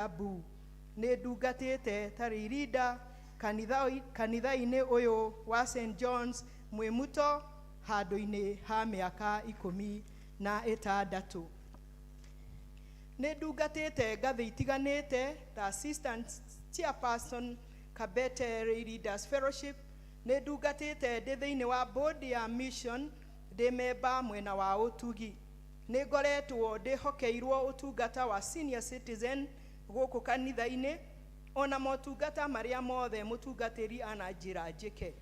Kiambu. Nĩ ndungatĩte ta lay leader kanitha-inĩ ũyũ wa St John's Mwimuto handũ-inĩ ha mĩaka 16. Nĩ ndungatĩte ngathĩ itiganĩte ta assistant chairperson Kabete Lay Leaders Fellowship. Nĩ ndungatĩte ndĩ thĩinĩ wa board ya mission ndĩ memba mwena wa ũtugi. Nĩ ngoretwo ndĩhokeirwo ũtungata wa senior citizen gũkũ kanitha-inĩ, ona motungata marĩa mothe mũtungatĩri ananjĩra njĩke.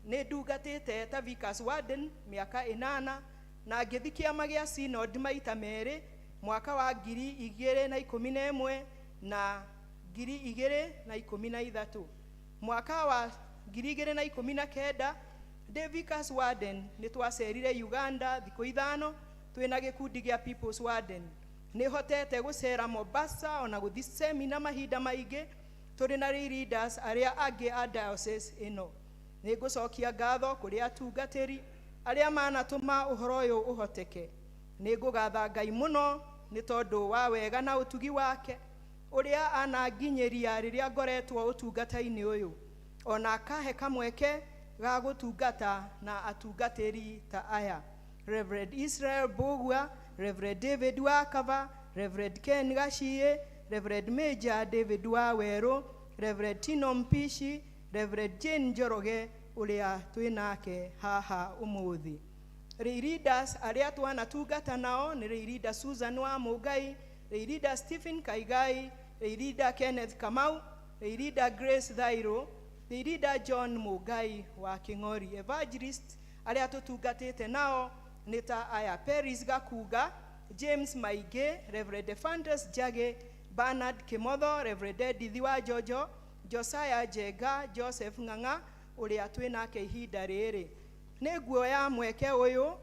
Nĩ ndungatĩte ta Vickers Warden mĩaka 8 na ngĩthiĩ kĩama gĩa Synod maita 2 mwaka wa 2011 na 2013. Mwaka wa 2019 ndĩ Vickers Warden nĩ twacerire Uganda thikũ 5 twĩna gĩkundi gĩa People's Warden. Nĩ hotete gũcera Mombasa ona gũthiĩ seminar mahinda maingĩ tũrĩ na lay leaders arĩa angĩ a diocese ĩno. Nĩ ngũcokia ngatho kũrĩ atungatĩri arĩa manatũma ũhoro ũyũ ũhoteke. Nĩ ngũgatha Ngai mũno nĩ tondũ wa wega na ũtugi wake ũrĩa ananginyĩria rĩrĩa ngoretwo ũtungata-inĩ ũyũ, ona akahe kamweke ga gũtungata na atungatĩri ta aya: Reverend Israel Mbugua, Reverend David Wakava, Reverend Ken Gachie, Reverend Major David Waweru, Reverend Tino Mpishi, Reverend Jane Njoroge ũrĩa twĩnake haha ũmũthĩ. Lay leaders arĩa twanatungata nao nĩ lay leader Susan wa Mũngai, lay leader Stephen Kaigai, lay leader Kenneth Kamau, lay leader Grace Thairo, lay leader John Mũngai wa Kĩng'ori. Evangelist arĩa tũtungatĩte nao nĩ ta aya: Peris Gakuga, James Maingĩ, Reverend Ephantus Njage, Bernard Kimotho, Reverend Edith wa Jojo, Josiah Njenga, Joseph Ng'ang'a ũrĩa twĩnake ihinda rĩrĩ. Nĩ nguoya mweke ũyũ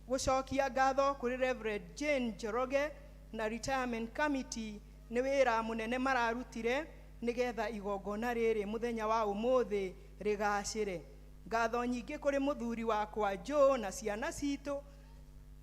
gũcokia ngatho kũrĩ Reverend Jane Njoroge na Retirement Committee nĩ wĩra mũnene mararutire nĩgetha igongona rĩrĩ mũthenya wa ũmũthĩ rĩgacĩre. Ngatho nyingĩ kũrĩ mũthuri wakwa Joe na ciana citũ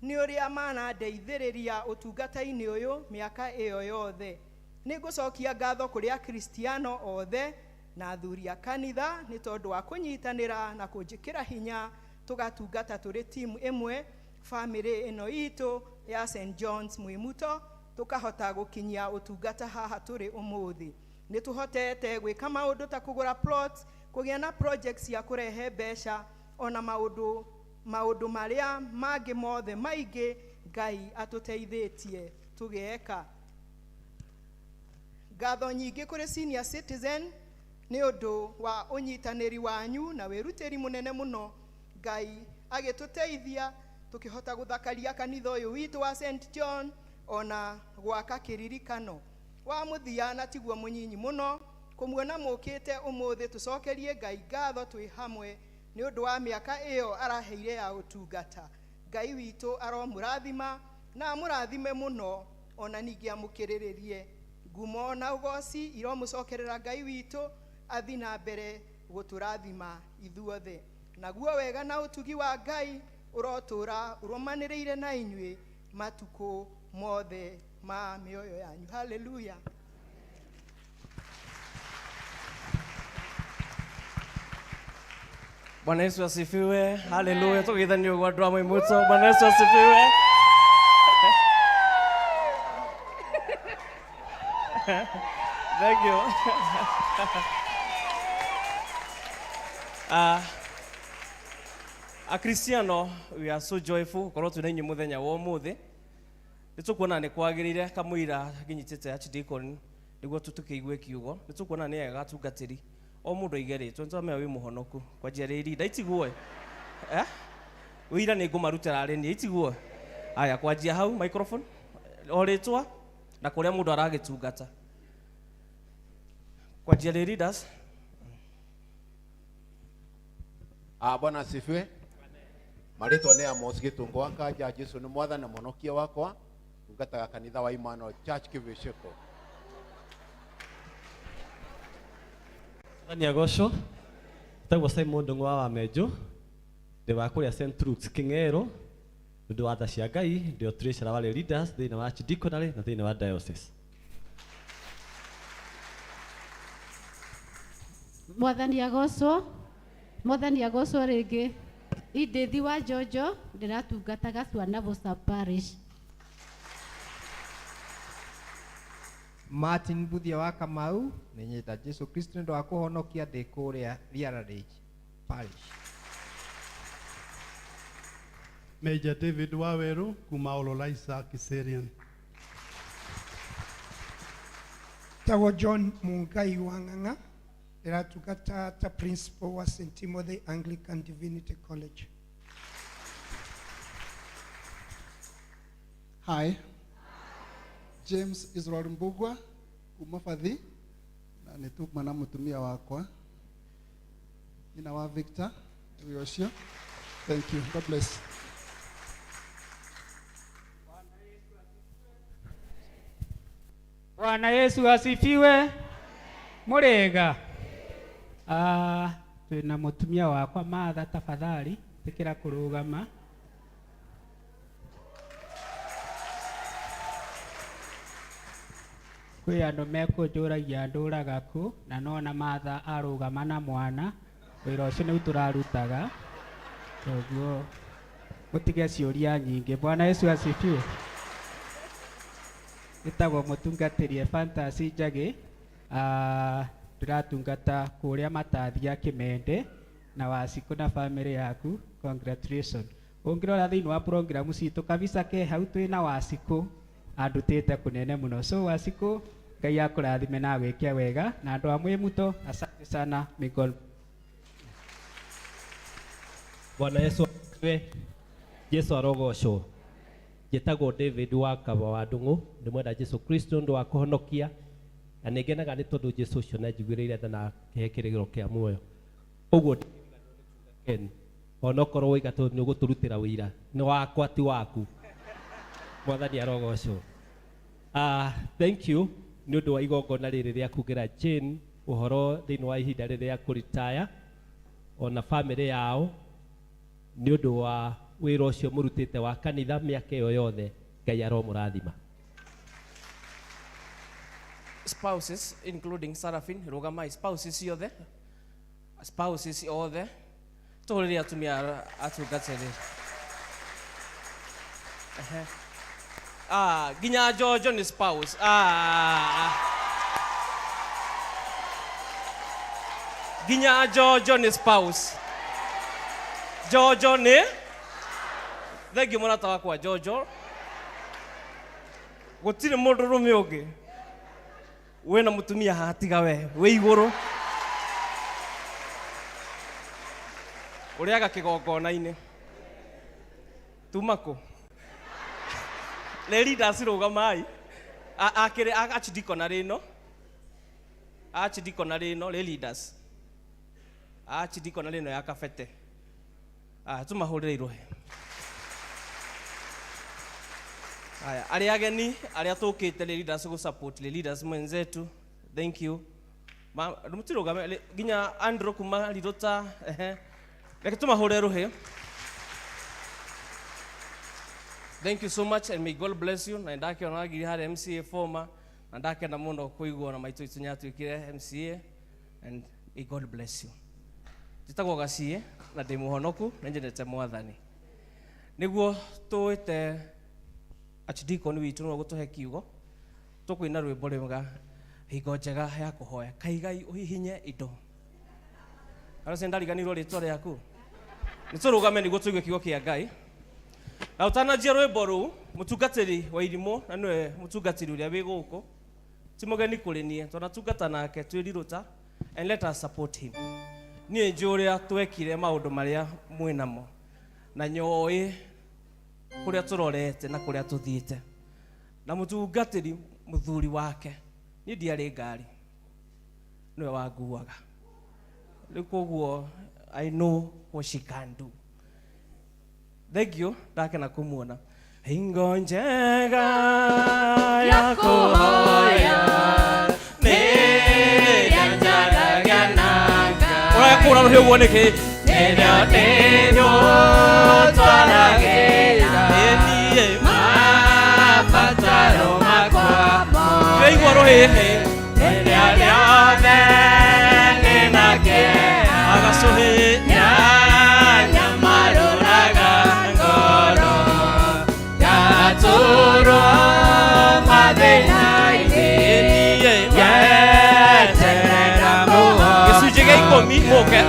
nĩ ũrĩa manandeithĩrĩria ũtungata-inĩ ũyũ mĩaka ĩyo yothe. Nĩ ngũcokia ngatho kũrĩ akristiano othe na athuri a kanitha nĩ tondũ wa kũnyitanĩra na kũnjĩkĩra hinya tũgatungata tũrĩ timu ĩmwe famĩlĩ ĩno itũ ya St John's Mwimuto, tũkahota gũkinyia ũtungata haha tũrĩ ũmũthĩ. Nĩ tũhotete gwĩka maũndũ ta kũgũra plots, kũgĩa na projects cia kũrehe mbeca, ona maũndũ marĩa mangĩ mothe maingĩ Ngai atũteithĩtie tũgeka. Ngatho nyingĩ kũrĩ senior citizen nĩ ũndũ wa ũnyitanĩri wanyu na wĩrutĩri mũnene mũno. Ngai agĩtũteithia tũkĩhota gũthakaria kanitha ũyũ witũ wa St John ona gwaka kĩririkano. Wa mũthia na tiguo mũnyinyi mũno kũmuona mũkĩte ũmũthĩ tũcokerie Ngai ngatho twĩ hamwe nĩ ũndũ wa mĩaka ĩyo araheire ya ũtungata. Ngai witũ aromũrathima na amũrathime mũno ona ningĩ amũkĩrĩrĩrie. Ngumo na ũgoci iromũcokerera Ngai witũ athi na mbere gũtũrathima ithuothe. Naguo wega na ũtugi wa Ngai ũrotũra ũrũmanĩrĩire na inyuĩ matukũ mothe ma mĩoyo yanyu. Haleluya. Bwana Yesu asifiwe. Haleluya. Tugithanie gwa andũ a Mwimuto. Bwana Yesu asifiwe. Thank you. Akristiano, we are so joyful korwo twĩ na inyuĩ mũthenya wa ũmũthĩ. Nĩ tũkuona nĩ kwagĩrĩire kamũira nginyitĩte archdeacon nĩguo tũkĩigue kiugo. Nĩ tũkuona nĩ ega atungatĩri o mũndũ aige rĩtwa, nĩ twamenya wĩ mũhonoku kwanjia rĩri ndaitigwo. Wĩira nĩ ngũmarutĩra arĩ niĩ itigwo. Aya, kwanjia hau microphone o rĩtwa na kũrĩa mũndũ aragĩtungata. Kwanjia rĩ leaders. Bwana asifiwe. Marĩtwa nĩ Amos Gĩtũngũ wa Kanja. Jesu nĩ mwathani na mũhonokia wakwa. Tungataga kanitha wa Emmanuel Church Kĩbĩcĩko. Mwathani agocwo. Tagwo Simon Ndung'u wa Wamenju, ndĩ wa kũrĩa St Luke's Kĩng'ero. Nĩ ũndũ wa tha cia Ngai ndĩ o treasurer wa leaders thĩinĩ wa archdeaconry na thĩinĩ wa diocese. Mwathani agocwo, Mwathani agocwo rĩngĩ. Edith wa Njonjo, ndĩratungataga Swanavũca Parish. Martin Mbuthia wa Kamau, menyeta Jesu Kristo nĩ ũndũ wa kũhonokia ndĩ kũrĩa Riara Ridge Parish. Major David Waweru kuma Ololaisa Kiserian. Tagwo John Mungai wa Ng'ang'a, ndĩratungata ta principal wa St. Timothy Anglican Divinity College. Hi. James Israel Mbugua kuma Bathi na nĩ tuma na mũtumia wakwa nyina wa Victor wĩ ũcio. Thank you. God bless. Bwana Yesu asifiwe. Murega. Ah, twina mutumia wakwa Martha, tafadhali tikira kurugama. Kwĩ andũ mekũnjũragia ndũraga kũ na nona Martha arũgama na mwana wĩra ũcio nĩu tũrarutaga, koguo mũtige ciũria nyingĩ. Bwana Yesu asifiwe. Ĩtagwo mũtungatĩri Ephantus Njagĩ. Ndĩratungata kũrĩa Matathia Kĩmende na Wacikũ na family yaku, congratulations. Ũngĩrora thĩinĩ wa program citũ kabisa ke hau twĩna Wacikũ andutĩte kũnene mũno, so Wacikũ Ngai akũrathime na agwĩke wega na andũ a Mwĩmuto, asante sana. May God. Bwana Yesu asifiwe. Jesu arogocwo. Njĩtagwo David wa Kaba wa Ndung'u, ndĩ mwenda Jesu Kristo ũndũ wa kũhonokia na nĩ ngenaga nĩ tondũ Jesu ũcio nĩ anjiguĩrĩire tha na akĩhe kĩrĩgĩrĩro kĩa muoyo. Ũguo Ken, onokorwo woiga tondũ nĩ ũgũtũrutĩra wĩira, nĩ wakwa ti waku. Mwathani arogocwo. Thank you nĩ ũndũ wa igongona rĩrĩ rĩa kugĩra Jane ũhoro thĩinĩ wa ihinda rĩrĩ rĩa kũritaya ona family yao nĩ ũndũ wa wĩra ũcio mũrutĩte wa kanitha mĩaka ĩyo yothe. Ngai aromũrathima. Spouses including Sarafin, rũgamai spouses ciothe, spouses othe, tũhũrĩre atumia atungatĩri. Ehe. Ah, nginya Jojo nĩ spouse. Ah. Nginya Jojo nĩ spouse. Jojo nĩ thengiũ mũrata wakwa Jojo. Gũtirĩ mũndũ rũme ũngĩ wĩna mũtumia haha tiga we wĩ igũrũ ũrĩaga kĩgongona-inĩ tuma kũ nĩ leaders rũgamai. Akĩrĩ archdeacon rĩno, archdeacon rĩno rĩ leaders, archdeacon rĩno ya Kabete. Ah, tũmahũrĩre irũhe. Haya, arĩa ageni arĩa tũkĩte rĩ leaders gũ support rĩ leaders mwenzetu, thank you. Ma mũtirũgame nginya Andrew kuma Rirũta. Ehe, reke tũmahũrĩre rũhĩ. Thank you so much and may God bless you. Na ndakĩona ngiri harĩa MCA former na ndakena mũno kũigua na maitũ itũ nĩatuĩkire MCA and may God bless you. Njĩtagwo Gaciĩ na ndĩ mũhonoku na nyendete Mwathani. Nĩguo tũĩte archdeacon witũ nĩwe gũtũhe kiugo, tũkũina rwĩmbo rwega hingo njega ya kũhoya kaigai ũhihinye indo. Arĩa ndariganirwo rĩtwa rĩaku. Nĩ tũrũgame nĩguo tũigue kiugo kĩa Ngai. Na ũtananjia rwĩmbo rũu, mũtungatĩri wa irimũ na nĩwe mũtungatĩri ũrĩa wĩ gũkũ ti mũgeni kũrĩ niĩ, twanatungata nake twĩ Rirũta and let us support him. Niĩ njũĩ ũrĩa twekire maũndũ marĩa mwĩnamo na nyoĩ kũrĩa tũrorete na kũrĩa tũthiĩte na mũtungatĩri mũthuri wake niĩ ndiarĩ ngari nĩwe wanguaga rĩu, koguo I know what she can do. Thank you, ndakena kũmuona. Hingo njega ya kũhoya nĩ njaragia na Ngai. Ũrekũra rũhĩ ũguo nĩkĩ? Nĩrĩo nĩrĩo twaragĩra niĩ mabataro makwa. Ndĩraigua rũhĩhĩ rĩrĩa rĩothe ndĩna. Ikũmi mũke.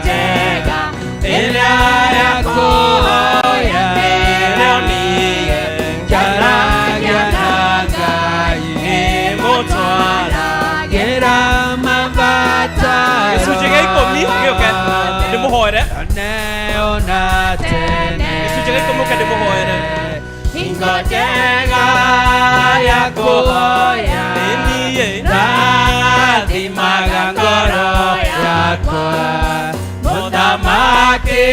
Njega ĩrĩa ya kũhoya nĩrĩo niĩ njaragia na Ngai nĩmũtwaragĩra mabataro. Gĩcunjĩ gĩa ikũmi gĩũke ndĩmũhoere. Ona tene. Gĩcunjĩ gĩa ikũmi ũke ndĩmũhoere. Hingo njega ya kũhoya Niĩ rathimaga ngoro yakwa. Mũthamaki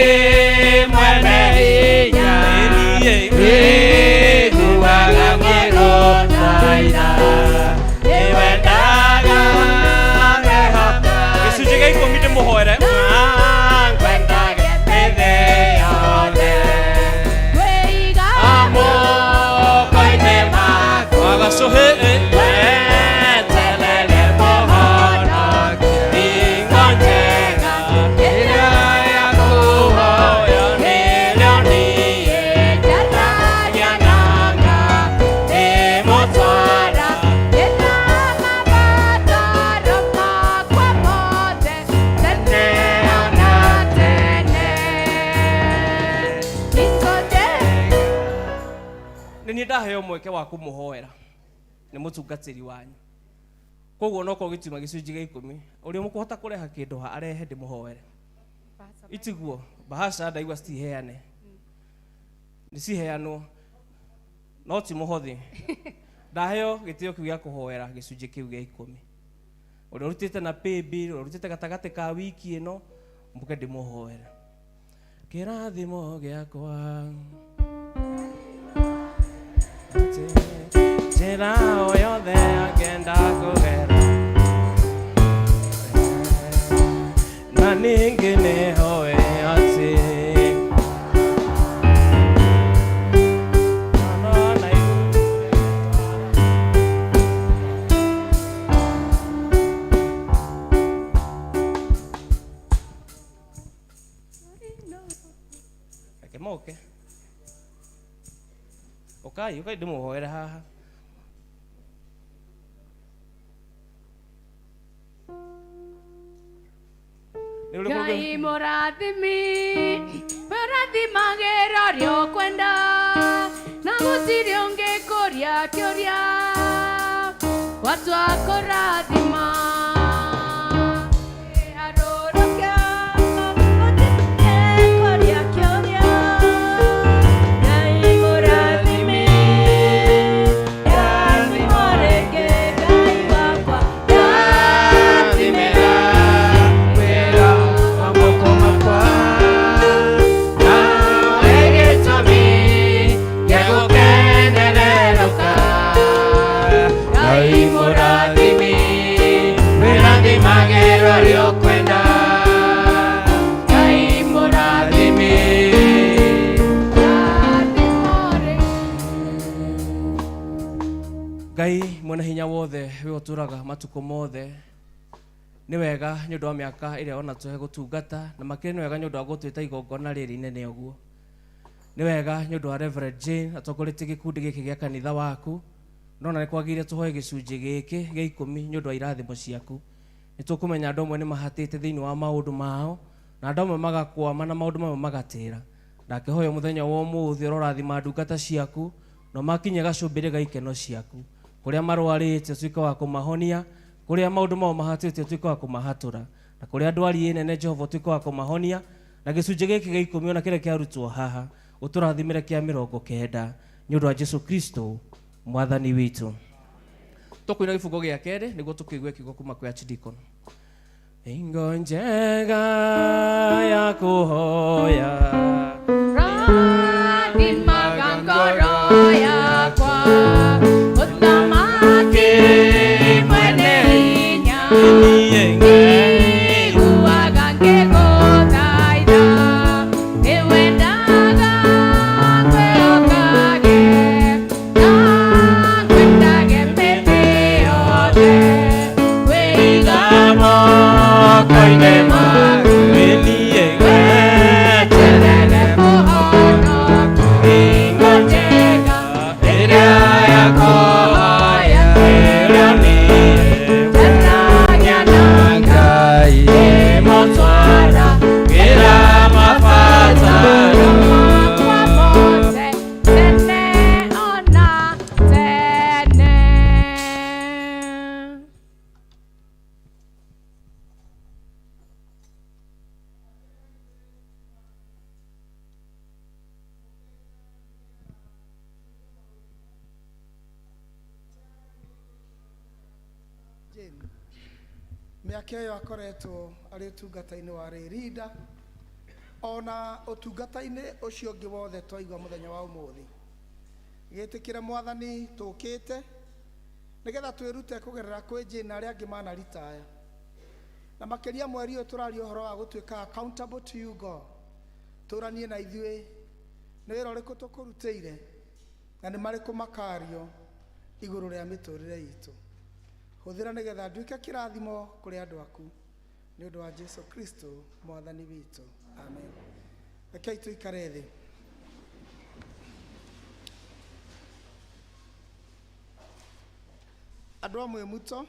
mwene hinya iguaga ngĩgũthaitha. Nĩwendaga ngĩhoka. Gĩcunjĩ gĩa ikũmi ndĩmũhoere. Ngwendage mĩthĩ yothe. Moko-inĩ maku. Wagacũhĩ. Weterere mũhonokia. Hingo njega ĩrĩa ya kũhoya nĩrĩo niĩ njaragia na Ngai nĩmũtwaragĩra mabataro makwa mothe tene ona tene. Hingo njega. Nĩ niĩ ndaheo mweke wa kũmũhoera nĩ mũtungatĩri wanyu. Koguo onokorwo gĩtiuma gĩcunjĩ gĩa ikũmi, ũrĩa mũkũhota kũreha kĩndũ ha arehe ndĩmũhoere. Itiguo bahasha ndaigua citiheane. Nĩ ciheanwo no ti mũhothi. Ndaheo gĩtĩo kĩu gĩa kũhoera gĩcunjĩ kĩu gĩa ikũmi. Ũrĩa ũrutĩte na paybill, ũrĩa ũrutĩte gatagatĩ ka wiki ĩno, mũke ndĩmũhoere. Kĩrathimo gĩakwa njĩra o yothe angĩenda kũgera na ningĩ nĩhoe atĩ na Reke moke. Ũkai, ũkai ndĩmũhoere haha. Nĩ ũrĩkũ Ngai mũrathimi mũrathimagĩra ũrĩa ũkwenda na gũtirĩ ũngĩ kũria kĩũria watua kũrathima. Arũrũkia Kũria kĩũria Ngai mũrathimi rathimo rĩngĩ Ngai wakwa rathimĩra wĩra wa moko makwa nawe gĩtũmi gĩa gũkenererũka. Ngai mũrathimi wĩrathimagĩra ũrĩa ũkwenda. Ngai mũrathimi. Ngai mwene hinya wothe we ũtũraga matukũ mothe nĩ wega nĩ ũndũ wa mĩaka ĩrĩa ona tũhe gũtungata na makĩria nĩ wega nĩ ũndũ wa gũtwĩta igongona rĩrĩ inene ũguo. Nĩ wega nĩ ũndũ wa Reverend Jane atongoretie gĩkundi gĩkĩ gĩa kanitha waku nona nĩ kwagĩrĩire tũhoe gĩcunjĩ gĩkĩ gĩa ikũmi nĩ ũndũ wa irathimo ciaku. Nĩ tũkũmenya andũ amwe nĩ mahatĩte thĩinĩ wa maũndũ mao na andũ amwe magakwama na maũndũ mamwe magatĩra. Ndakĩhoya mũthenya wa ũmũthĩ ũrorathima ndungata ciaku na makinye gacũmbĩrĩ ga ikeno ciaku. Kũrĩa marwarĩte ũtuĩke wa kũmahonia, kũrĩa maũndũ mao mahatĩte ũtuĩke wa kũmahatũra, na kũrĩa ndwari nene Jehova ũtuĩke wa kũmahonia, na gĩcunjĩ gĩkĩ gĩa ikũmi ona kĩrĩa kĩarutwo haha ũtũrathimĩre kĩa 90 nĩ ũndũ wa Jesu Kristo mwathani witũ. Tũkũina gĩbungo gĩa kerĩ nĩguo tũkĩigue kiugo kuma kwĩ Archdeacon. Hingo njega ya kũhoya Rathimaga ngoro yakwa mũthamaki mwene hinya iguaga ngĩgũthaitha nĩwendaga ngwĩhokage na ngwendage mĩthĩ yothe wĩiga moko-inĩ maku weterere mũhonokia. Hingo njega ĩrĩa ya kũhoya ĩrĩa niĩ njaragia Mĩaka ĩyo akoretwo arĩ ũtungata-inĩ wa Rĩrinda ona ũtungata-inĩ ũcio ũngĩ wothe twaigua mũthenya wa ũmũthĩ. Gĩtĩkĩre Mwathani tũkĩte nĩgetha twĩrute kũgerera kwĩ Jane na arĩa angĩ mana ritaya. Na makĩria mweri ũyũ tũraria ũhoro wa gũtuĩka accountable to you God. Tũranie na ithuĩ nĩ wĩra ũrĩkũ tũkũrutĩire na nĩ marĩkũ makario igũrũ rĩa mĩtũrĩre itũ. Hũthĩra nĩgetha nduĩke kĩrathimo kũrĩ andũ aku nĩ ũndũ wa Jesu Kristo Mwathani witũ. Amen. Rekei tũikare thĩ. Andũ a Mwĩmuto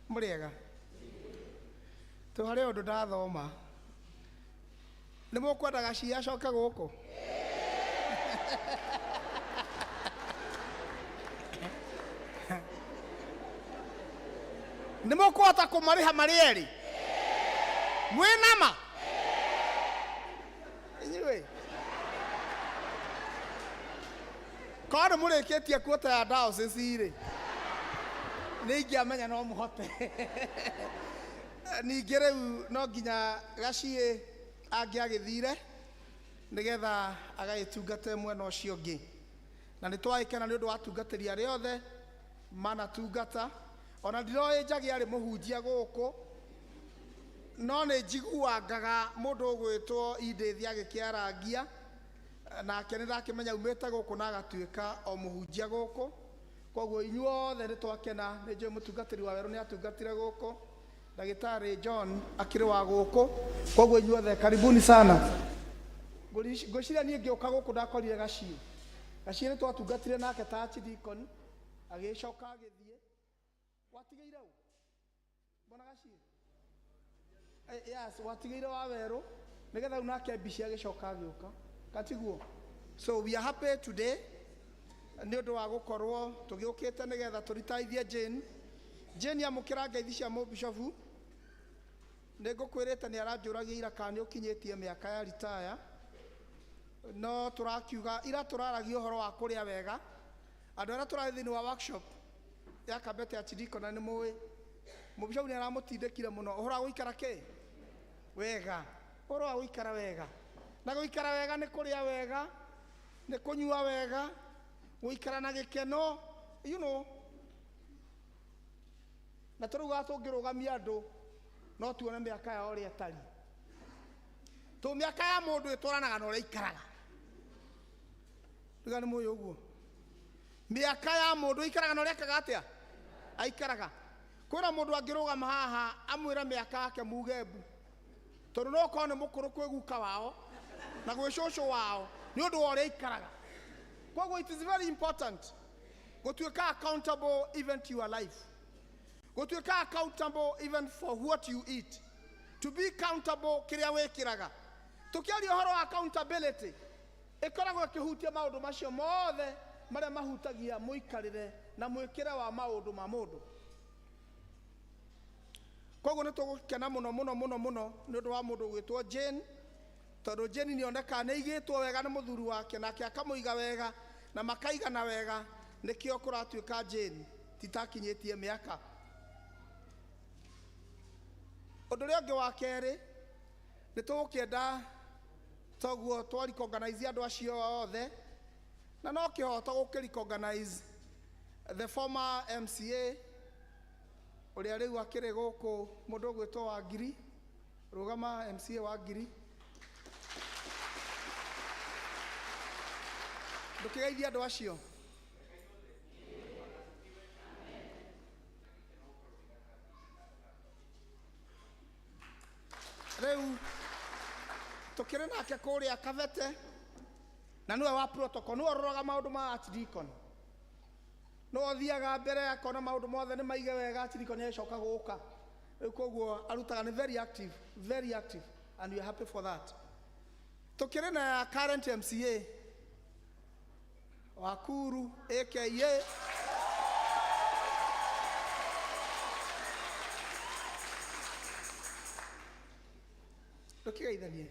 mũrĩega? Tũ harĩ ũndũ ndathoma. Nĩ mũkwenda Gacii acoke gũkũ? Nĩ mũkũhota kũmarĩha marĩ erĩ? Mwĩna ma? Inyuĩ korwo nĩ mũrĩkĩtie kuota ya diocese rĩ, nĩ ingĩamenya no mũhote. Ningĩ rĩu no nginya Gacii angĩagĩthire nĩgetha agagĩtungate mwena ũcio ũngĩ. Na nĩ twagĩkena nĩ ũndũ wa atungatĩri arĩa othe manatungata. Ona ndiroĩ Njagi arĩ mũhunjia gũkũ, no nĩ njiguangaga mũndũ ũgwĩtwo Edith agĩkĩarangia, nake nĩ ndakĩmenya aumĩte gũkũ na agatuĩka o mũhunjia gũkũ. Koguo inyuothe nĩ twakena, nĩ njũĩ mũtungatĩri wa werũ nĩ atungatire gũkũ, Ndagĩtarĩ John akĩrĩ wa gũkũ. Koguo inyuothe karibuni sana. Ngwĩciria niĩ ngĩũka gũkũ ndakorire Gacii. Gacii nĩ twatungatire nake ta archdeacon, agĩcoka agĩthiĩ. Watigĩire ũ? Mbona Gacii? Yes, watigĩire wa werũ nĩgetha rĩu nake Mbici agĩcoka agĩũka. Katiguo? So we are happy today nĩ ũndũ wa gũkorwo tũgĩũkĩte nĩgetha tũritaithie Jane. Jane amũkĩra ngeithi cia mũbishofu. Nĩ ngũkwĩrĩte nĩ aranjũragia ira kana nĩ ũkinyĩtie mĩaka ya ritaya. No tũrakiuga ira tũraragia ũhoro wa kũrĩa wega. Andũ arĩa tũrarĩ thĩinĩ wa workshop ya Kabete Archdeacon nĩ mũĩ. Mũbishofu nĩ aramũtindĩkire mũno ũhoro wa gũikara kĩ? Wega. Ũhoro wa gũikara wega. Na gũikara wega nĩ kũrĩa wega, nĩ kũnyua wega, gũikara na gĩkeno, you know. Na tũraugaga tũngĩrũgamia andũ no tuone mĩaka yao ũrĩa ĩtariĩ. Tondũ mĩaka ya mũndũ ĩtwaranaga na ũrĩa aikaraga. Ndiga nĩ mũĩ ũguo. Mĩaka ya mũndũ ĩikaraga na ũrĩa ekaga atĩa? Aikaraga. Kwĩna mũndũ angĩrũgama haha amwĩre mĩaka yake muge mbu. Tondũ no ũkorwo nĩ mũkũrũ kwĩ guka wao na gwĩ cũcũ wao nĩ ũndũ wa ũrĩa aikaraga. Koguo it is very important gũtuĩka accountable even to your life. Gũtuĩka accountable even for what you eat. To be accountable kĩrĩa wĩkĩraga. Tũkĩaria ũhoro wa accountability, ĩkoragwo ĩkĩhutia maũndũ macio mothe marĩa mahutagia mũikarĩre na mwĩkĩre wa maũndũ ma mũndũ. Koguo nĩ tũgũkena mũno mũno mũno mũno nĩ ũndũ wa mũndũ ũgwĩtwo Jane, tondũ Jane nĩ onekaga nĩ aigĩtwo wega nĩ mũthuri wake, nake akamũiga wega na makaigana wega, nĩkĩo kũratuĩka Jane titakinyĩtie mĩaka. Ũndũ ũrĩa ũngĩ wa kerĩ, nĩ tũgũkĩenda toguo twa recognize andũ acio othe, na no kĩhoto gũkĩ recognize the former MCA ũrĩa rĩu akĩrĩ gũkũ, mũndũ ũgwĩtwo Wangiri. Rũgama MCA Wangiri. Ndũkĩgeithie andũ acio. Rĩu tũkĩrĩ nake kũrĩa Kabete, na nĩwe wa protocol, nĩwe ũroraga maũndũ ma archdeacon. Nĩwe ũthiaga mbere akona maũndũ mothe nĩ maige wega, archdeacon agĩcoka gũka. Rĩu koguo arutaga nĩ very active, very active, and we are happy for that. Tũkĩrĩ na current MCA Wakuru aka Ndũkĩgeithanie.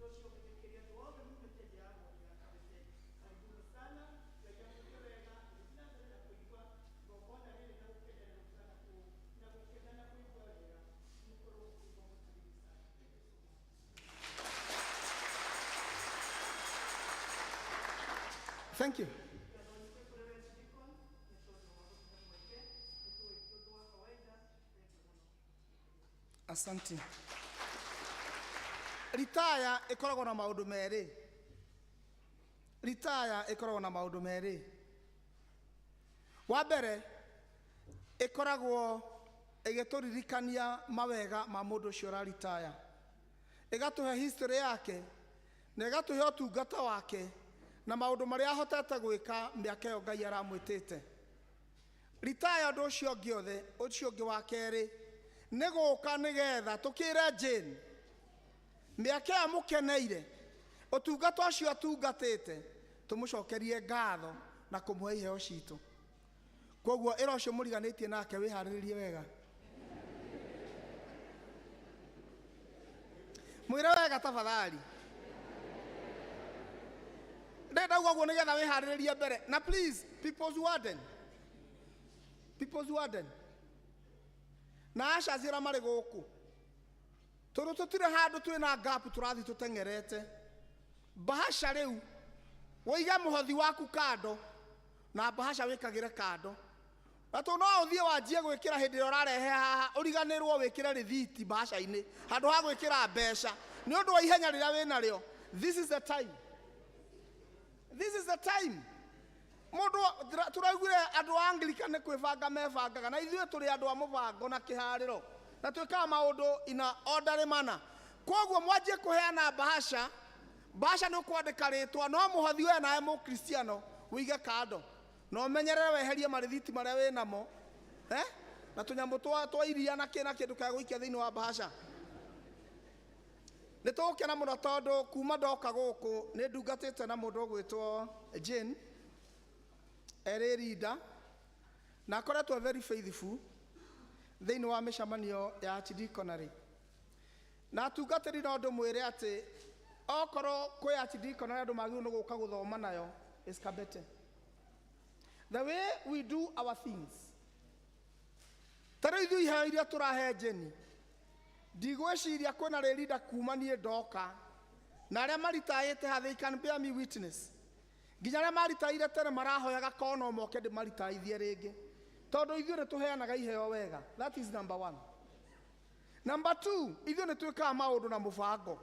ũcio gwĩtĩkĩria andũ othe mumĩte nja ya wodi ya Kabete. Karibuni sana, Ngai amwĩke wega, tũthiĩ na mbere na kũigua igongona rĩrĩ na gũkenerera na na gũkena na kũigua wega, mũkorwo mũkĩigua mũkaribu sana. Thank you so much. Thank you. Asante. Ritaya ĩkoragwo na maũndũ merĩ. Ritaya ĩkoragwo na maũndũ merĩ. Wa mbere ĩkoragwo ĩgĩtũririkania mawega ma mũndũ ũcio ũraritaya, ĩgatũhe history yake na ĩgatũhe ũtungata wake na maũndũ marĩa ahotete gwĩka mĩaka ĩyo Ngai aramwĩtĩte. Ritaya ũndũ ũcio ũngĩ othe, ũcio ũngĩ wa kerĩ nĩ gũka nĩgetha tũkĩre Jane mĩaka ĩyo amũkeneire ũtungata ũcio atungatĩte tũmũcokerie ngatho na kũmũhe iheo citũ. Koguo ĩra ũcio mũriganĩtie nake wĩharĩrĩrie wega, mwĩre wega tafadhali. Ndĩrenda uga ũguo nĩgetha wĩharĩrĩrie mbere. Na please, people's warden, people's warden na ushers arĩa marĩ gũkũ, tondũ tũtirĩ handũ twĩna gap tũrathiĩ tũteng'erete. Bahasha rĩu wĩige mũhothi waku kando na bahasha wĩkagĩre kando, na tondũ no ũthiĩ wanjie gwĩkĩra hĩndĩ ĩrĩa ũrarehe haha ũriganĩrwo wĩkĩre rĩthiti bahasha-inĩ handũ ha gwĩkĩra mbeca nĩ ũndũ wa ihenya rĩrĩa wĩnarĩo. This is the time, this is the time. Mũndũ tũraiguire andũ a Anglican nĩ kwĩbanga mebangaga, na ithuĩ tũrĩ andũ a mũbango na kĩharĩro na twĩkaga maũndũ ina orderly manner. Koguo mwanjie kũheana bahasha, bahasha nĩ ũkwandĩka rĩtwa, no mũhothi we nawe mũkristiano wĩige kando na ũmenyerere weherie marĩthiti marĩa wĩnamo, eh? Na tũnyamũ twa iria na kĩ na kĩ ndũkae gũikia thĩinĩ wa bahasha. Nĩ tũgũkena mũno tondũ kuma ndoka gũkũ nĩ ndungatĩte na mũndũ ũgwĩtwo Jane erĩ leader, na akoretwo very faithful thĩinĩ wa mĩcemanio ya archdeaconry. Na atungatĩri no ndĩmwĩre atĩ okorwo kwĩ archdeaconry andũ magĩrĩirwo nĩ gũka gũthoma nayo is Kabete. The way we do our things. Ta rĩu ithuĩ iheo iria tũrahe Jane, ndigwĩciria kwĩna rĩrinda kuma niĩ ndoka, na arĩa maritaĩte ha, they can bear me witness. Nginya arĩa maritaire tene marahoyaga korwo no moke ndĩmaritaithie rĩngĩ, tondũ ithuĩ nĩ tũheanaga iheo wega. That is number one. Number two, ithuĩ nĩ twĩkaga maũndũ na mũbango.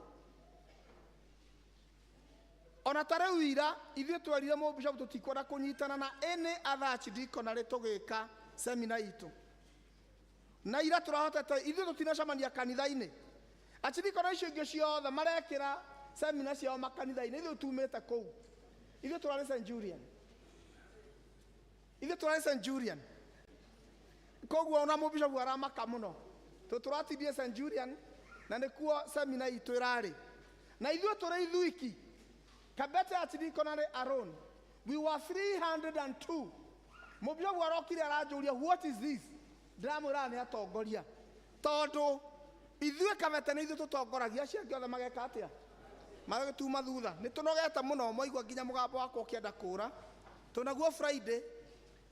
Ona ta rĩu ira ithuĩ twerire mũbishop tũtikwenda kũnyitana na any other archdeaconry tũgĩka semina itũ. Na ira tũrahotete ithuĩ tũtinacemania kanitha-inĩ. Archdeaconry icio ingĩ ciothe marekĩra semina ciao makanitha-inĩ, ithuĩ tumĩte kũu. Ithuĩ tũrarĩ Centurion. Ithuĩ tũrarĩ Centurion. Koguo ona mũbishop aramaka mũno. Tondũ tũratindire Centurion na nĩkuo semina itũ ĩrarĩ. Na ithuĩ tũrĩ ithuiki. Kabete Archdeaconry alone, we were 302. Mũbishop arokire aranjũria, what is this? Ndĩramwĩra nĩ atongoria. Tondũ ithuĩ Kabete nĩ ithuĩ tũtongoragia, acio angĩ othe mageka atĩa? Magĩtuma thutha. Nĩ tũnogete mũno, mwaigua nginya mũgambo wakwa ũkĩenda kũra. Tũnaguo Friday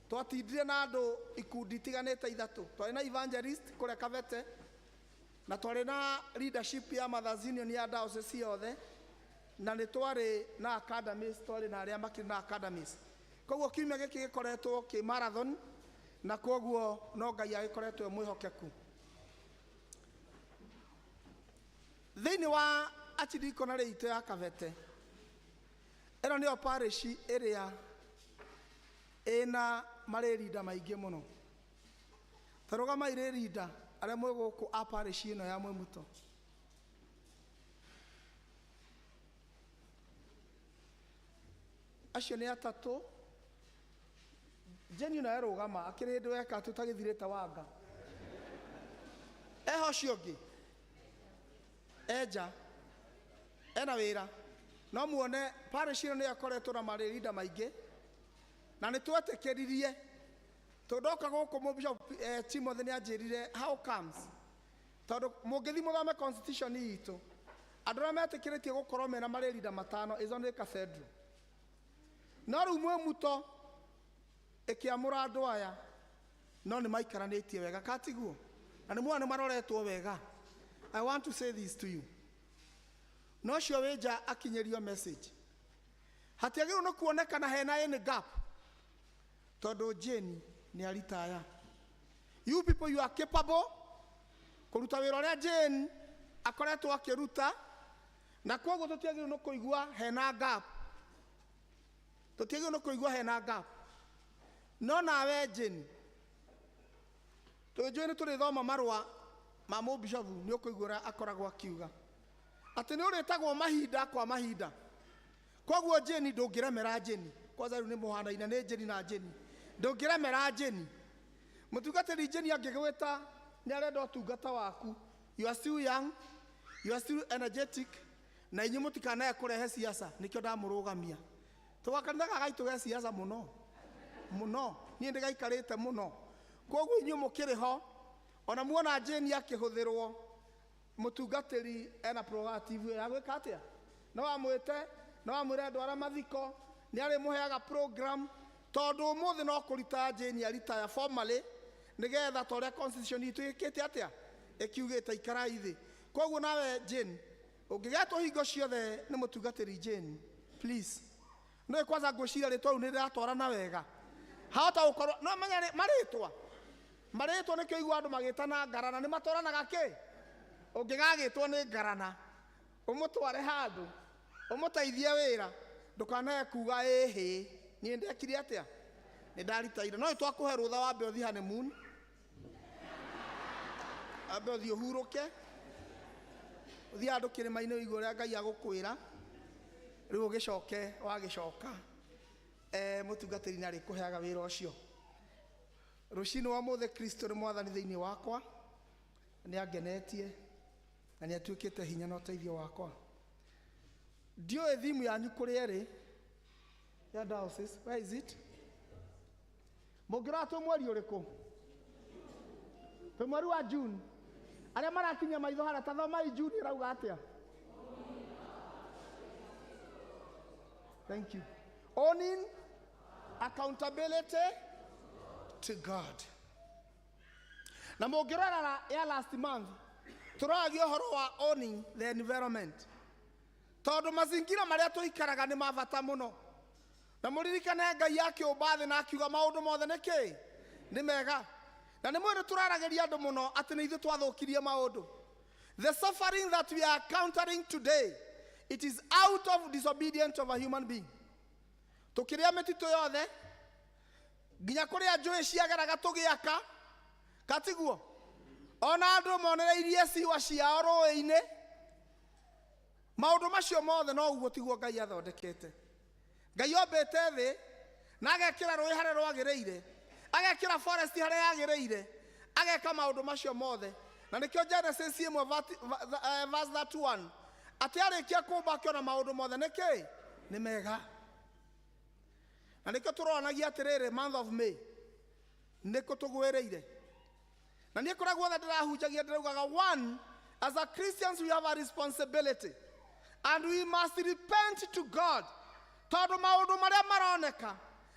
twatindire na andũ ikundi itiganĩte ithatũ. Twarĩ na evangelist kũrĩa Kabete, na twarĩ na leadership ya Mothers Union ya diocese yothe, na nĩ twarĩ na academies, twarĩ na arĩa makĩrĩ na academies. Koguo kiumia gĩkĩ gĩkoretwo kĩ marathon, na koguo no Ngai agĩkoretwo e mwĩhokeku. Thĩinĩ wa archdeaconry itũ ya Kabete, ĩno nĩyo parish ĩrĩa ĩna marĩrinda maingĩ mũno. Ta rũgamai rĩrinda arĩa mwĩ gũkũ a parish ĩno ya Mwĩmuto. Acio nĩ atatũ. Jane nawe rũgama, akĩrĩ hĩndĩ weka tũtagĩthirĩte wanga. Eho ũcio ũngĩ? Enja. Ena wĩra. No muone parish ĩno nĩyo ĩkoretwo na marĩrinda maingĩ, na nĩ twetĩkĩririe. Tondũ ndoka gũkũ mũbishop Timothy nĩ anjĩrire how comes, tondũ mũngĩthiĩ mũthome constitution itũ Andũ arĩa metĩkĩrĩtie gũkorwo mena marĩrinda matano is only cathedral. No rĩu Mwĩmuto ĩkĩamũra andũ aya no nĩ maikaranĩtie wega katiguo na nĩ muona nĩ maroretwo wega. I want to say this to you. No cio wĩ nja akinyĩrio message. Hatiagĩrĩirwo nĩ kuonekana hena any gap tondũ Jane nĩ aritaya. You people, you are capable kũruta wĩra ũrĩa Jane akoretwo akĩruta, na koguo tũtiagĩrĩirwo nĩ kũigua hena gap. Tũtiagĩrĩirwo nĩ kũigua hena gap. No nawe Jane, tũnjũĩ nĩ tũrĩthoma marũa ma mũbishobu, nĩ ũkũigua ũrĩa akoragwo akiuga atĩ nĩ ũrĩtagwo mahinda kwa mahinda. Koguo Jane ndũngĩremera Jane, kwanza rĩu nĩ mũhanaine nĩ Jane na Jane, ndũngĩremera Jane. Mũtungatĩri Jane angĩgwĩta nĩ arenda ũtungata waku, you are still young, you are still energetic, na inyuĩ mũtikanae kũrehe siasa, nĩkĩo ndamũrũgamia. Tũgakanitha gaka gaitũ ge siasa mũno mũno, niĩ ndĩgaikarĩte mũno. Koguo inyuĩ mũkĩrĩ ho, ona muona Jane akĩhũthĩrwo, mũtungatĩri ena prerogative ya gwĩka atĩa? No amwĩte, no amwĩre ndwara mathiko, nĩ arĩmũheaga program, tondũ ũmũthĩ no kũrita Jane aritaya formally, nĩgetha ta ũrĩa constitution itũ ĩkĩte atĩa? Ĩkiugĩte ikarai thĩ. Koguo nawe Jane, ũngĩgetwo hingo ciothe nĩ mũtungatĩri Jane, please. No kwanza ngwĩciria rĩtwa rĩu nĩ rĩratwarana wega. Hahota gũkorwo, no menya marĩtwa. Marĩtwa nĩkĩo igua andũ magĩtana ngarana, nĩ matwaranaga kĩ? Ũngĩgagĩtwo nĩ ngarana, ũmũtware handũ, ũmũteithie wĩra, ndũkanae kuga ĩhĩ, niĩ ndekire atĩa? Nĩ ndaritaire. No twakũhe rũtha wambe ũthiĩ honeymoon. Wambe ũthiĩ ũhurũke. Ũthiĩ handũ kĩrĩma-inĩ ũigue ũrĩa Ngai agũkwĩra. Rĩu ũgĩcoke wagĩcoka. Mũtungatĩri nĩ arĩkũheaga wĩra ũcio. Rũcinĩ wa ũmũthĩ Kristo nĩ mwathani thĩinĩ wakwa, nĩ angenetie na nĩ atuĩkĩte hinya na ũteithio wakwa. Ndiũĩ thimu yanyu kũrĩa ĩrĩ ya diocese, where is it? Mũngĩrora twĩ mweri ũrĩkũ? Twĩ mweri wa June. Arĩa marakinyia maitho harĩa, ta thomai June ĩrauga atĩa? Thank you. Owning accountability to God. Na mũngĩrora ya last month, tũroragia ũhoro wa owning the environment. Tondũ mazingira marĩa tũikaraga nĩ ma bata mũno. Na mũririkane Ngai akĩũmba thĩ na akiuga maũndũ mothe nĩ kĩ? Nĩ mega. Na nĩ mwĩrĩ tũraragĩria andũ mũno atĩ nĩ ithuĩ twathũkirie maũndũ. The suffering that we are countering today, it is out of disobedience of a human being. Tũkĩrĩa mĩtitũ yothe, nginya kũrĩa njũĩ ciageraga tũgĩaka, katiguo? Ona andũ monereirie ciwa ciao rũĩ-inĩ. Maũndũ macio mothe no ũguo tiguo Ngai athondekete. Ngai ombĩte thĩ na agekĩra rũĩ harĩa rwagĩrĩire, agekĩra forest harĩa yagĩrĩire, ageka maũndũ macio mothe. Na nĩkĩo Genesis 1 verse 31, atĩ arĩkia kũmba akĩona maũndũ mothe nĩ kĩ? Nĩ mega. Na nĩkĩo tũroranagia atĩrĩrĩ, month of May nĩkũ tũgwĩrĩire. Na niĩ kũrĩa guothe ndĩrahunjagia ndĩraugaga, one, as a Christians we have a responsibility and we must repent to God. Tondũ maũndũ marĩa maroneka,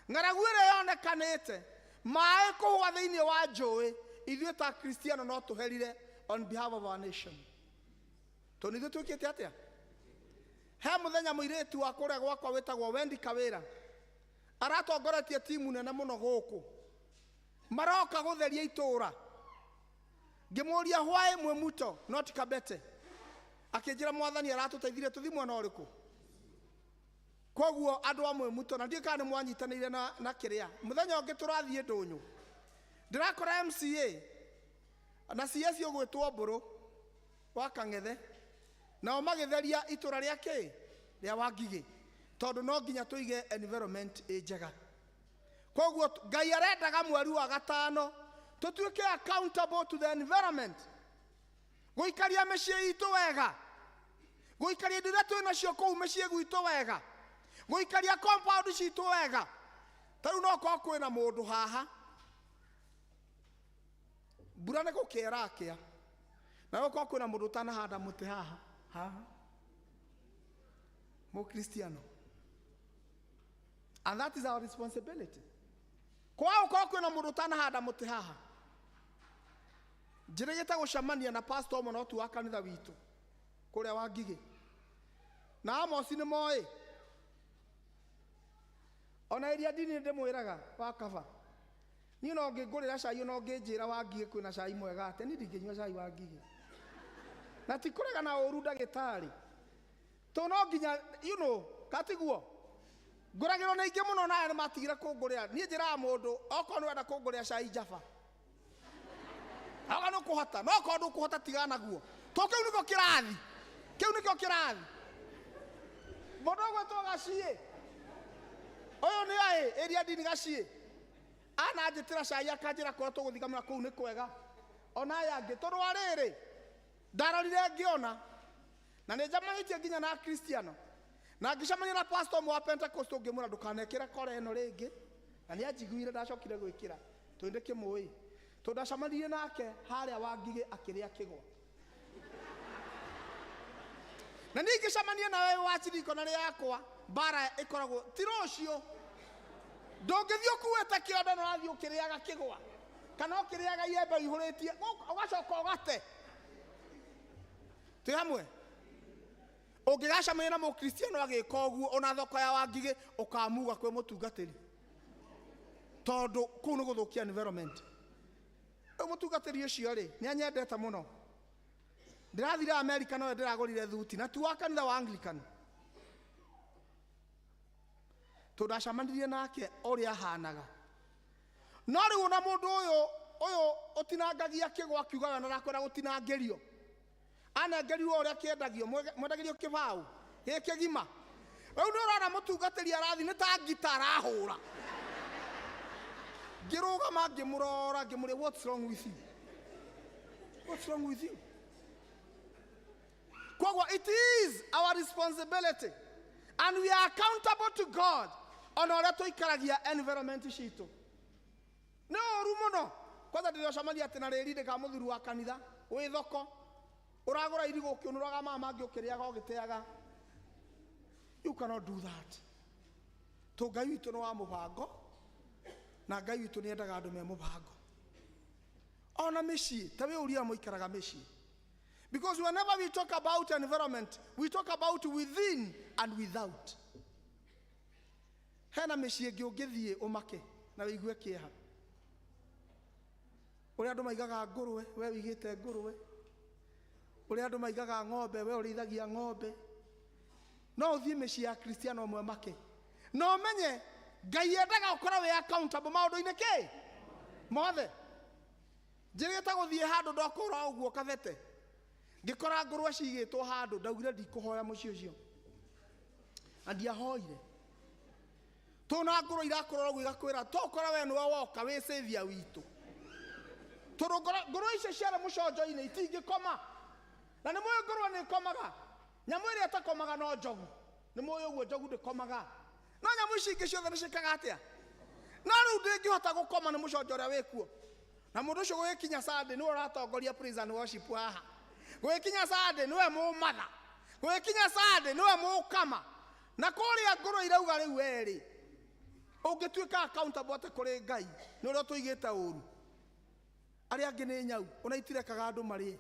ng'aragu ĩrĩa yonekanĩte, maĩ kũhũa thĩinĩ wa njũĩ, ithuĩ ta Kristiano no tũherire on behalf of our nation. Tondũ ithuĩ twĩkĩte atĩa? He mũthenya mũirĩtu wa kũrĩa gwakwa wĩtagwo Wendy Kawĩra aratongoretie timu nene mũno gũkũ, maroka gũtheria itũũra. Ngĩmũria why Mwemuto not Kabete, akĩnjĩra mwathani aratũteithirie tũthiĩ mwena ũrĩkũ. Koguo andũ a Mwemuto, na ndiũĩ kana nĩ mwanyitanĩire na kĩrĩa. Mũthenya ũngĩ tũrathiĩ ndũnyũ, ndĩrakora MCA na CS ũgwĩtwo Mbũrũ wa Kang'ethe, nao magĩtheria itũra rĩa kĩ? Rĩa Wangigĩ, tondũ no nginya tũige environment ĩ njega. Koguo Ngai arendaga mweri wa gatano tũtuĩke accountable to the environment, gũikaria mĩciĩ itũ wega, gũikaria indo iria twĩ nacio kũu mĩciĩ gwitũ wega, gũikaria compound citũ wega. Ta rĩu no korwo kwĩna mũndũ haha, mbura nĩ gũkĩa ĩrakĩa, na no korwo kwĩna mũndũ ũtanahanda mũtĩ haha haha. Mũkristiano. And that is our responsibility. Kwaga gũkorwo kwĩna mũndũ ũtanahanda mũtĩ haha. Njĩrĩgĩte gũcemania na pastor ũmwe no tu wa kanitha witũ kũrĩa wa Ngigĩ. Na Amosi nĩ moĩ. Ona ĩria ndini ndĩmwĩraga wa kaba. Niĩ no ngĩngũrĩra cai ona ũngĩnjĩra wa Ngigĩ kwĩna cai mwega atĩa, niĩ ndingĩnyua cai wa Ngigĩ. Na ti kũrega na ũru ndagĩtarĩ. To no nginya, you know, katiguo. Ngũragĩrwo nĩ aingĩ mũno na aya nĩ matigire kũngũrĩra. Niĩ njĩraga mũndũ, okorwo nĩ ũrenda kũngũrĩra cai njaba. Okorwo nĩ ũkũhota, no okorwo ndũkũhota tigana naguo. To kĩu nĩkĩo kĩrathi. Kĩu nĩkĩo kĩrathi. Mũndũ ũgwĩtwo Gaciĩ. Ũyũ nĩ oĩ ĩria ndini Gaciĩ. Ananjĩtĩra cai akanjĩra kũrĩa tũgũthigamĩra kũu nĩ kwega. Ona aya angĩ. Tondũ wa rĩrĩ, ndarorire ngĩona. Na nĩ njamanĩtie nginya na Akristiano. Na ngĩcemania na pastor ũmwe wa Pentecost ũngĩmwĩra ndũkanekĩre kora ĩno rĩngĩ. Na nĩ anjiguire ndacokire gwĩkĩra. Tondũ ndĩkĩmũĩ. Tondũ ndacemanirie nake harĩa Wangigĩ akĩrĩa kĩgwa. Na niĩ ingĩcemania nawe wa Chiriko na rĩakwa, mbara ĩkoragwo ti rũciũ. Ndũngĩthiĩ ũkuĩte kĩondo na ũrathiĩ ũkĩrĩaga kĩgwa. Kana ũkĩrĩaga iembe ũihũrĩtie, ũgacoka ũgate. Twĩ hamwe? Ũngĩgacemania na mũkristiano agĩka ũguo ona thoko ya Wangigĩ, ũkamuga kwĩ mũtungatĩri. Tondũ kũu nĩ gũthũkia environment. Rĩu mũtungatĩri ũcio rĩ, nĩ anyendete mũno. Ndĩrathire Amerika nowe ndĩragũrire thuti, na ti wa kanitha wa Anglican. Tondũ ndacemanirie nake ũrĩa ahanaga. No rĩu ona mũndũ ũyũ, ũyũ ũtinangagia kĩgwa akiugaga na ndakwenda gũtinangĩrio. Anengerirwo ũrĩa kĩendagio, mwendagĩrio kĩbaũ, gĩ kĩgima. Rĩu nĩ ũrona mũtungatĩri arathi nĩ ta ngita arahũra. Ngĩrũgama ngĩmũrora, ngĩmũria, what's wrong with you? What's wrong with you? Koguo it is our responsibility and we are accountable to God ona ũrĩa tũikaragia environment citũ. Nĩ ũru mũno. Kwanza ndĩrocemania atĩ na rĩri ndĩka mũthuri wa kanitha wĩ thoko ũragũra irigũ ũkĩũnũraga maya mangĩ ũkĩrĩaga ũgĩteaga. You cannot do that. To Ngai witũ nĩ wa mũbango na Ngai witũ nĩ endaga andũ me mũbango. Ona mĩciĩ, ta wĩũria mũikaraga mĩciĩ. Because whenever we talk about environment, we talk about within and without. Hena mĩciĩ ĩngĩ ũngĩthiĩ ũmake na wĩigue kĩeha. Ũrĩa andũ maigaga ngũrwe, we wĩigĩte ngũrwe. Ũrĩa andũ maigaga ng'ombe, we ũrĩithagia ng'ombe. No ũthiĩ mĩciĩ ya Kristiano ũmwe make. Na ũmenye Ngai endaga ũkorwo wĩ accountable maũndũ-inĩ kĩ? Mothe. Njĩrĩte gũthiĩ handũ ndokũra ũguo kabete. Ngĩkora ngũrwe cigĩtwo handũ, ndaugire ndikũhoya mũciĩ ũcio. Na ndiahoire. Tũna ngũrwe irakũrora ũguo igakwĩra, tokora we nĩwe woka wĩ savior witũ. Tondũ ngũrwe icio ciarĩ mũconjo-inĩ itingĩkoma. Na nĩ mũĩ ngũrwe nĩ ĩkomaga. Nyamũ ĩrĩa ĩtakomaga no njogu. Nĩ mũĩ ũguo njogu ndĩkomaga. No nyamũ ici ingĩ ciothe nĩ ciĩkaga atĩa? No rĩu ndĩngĩhota gũkoma nĩ mũconjo ũrĩa wĩkuo. Na mũndũ ũcio gũgĩkinya Sunday nĩwe ũratongoria praise and worship haha. Gũgĩkinya Sunday nĩwe mũmatha. Gũgĩkinya Sunday nĩwe mũkama. Na kũrĩa ngũrwe irauga rĩu werĩ. Ũngĩtuĩka accountable atĩ kũrĩ Ngai nĩ ũrĩa ũtũigĩte ũru. Arĩa angĩ nĩ nyau, ona itirekaga andũ marĩe.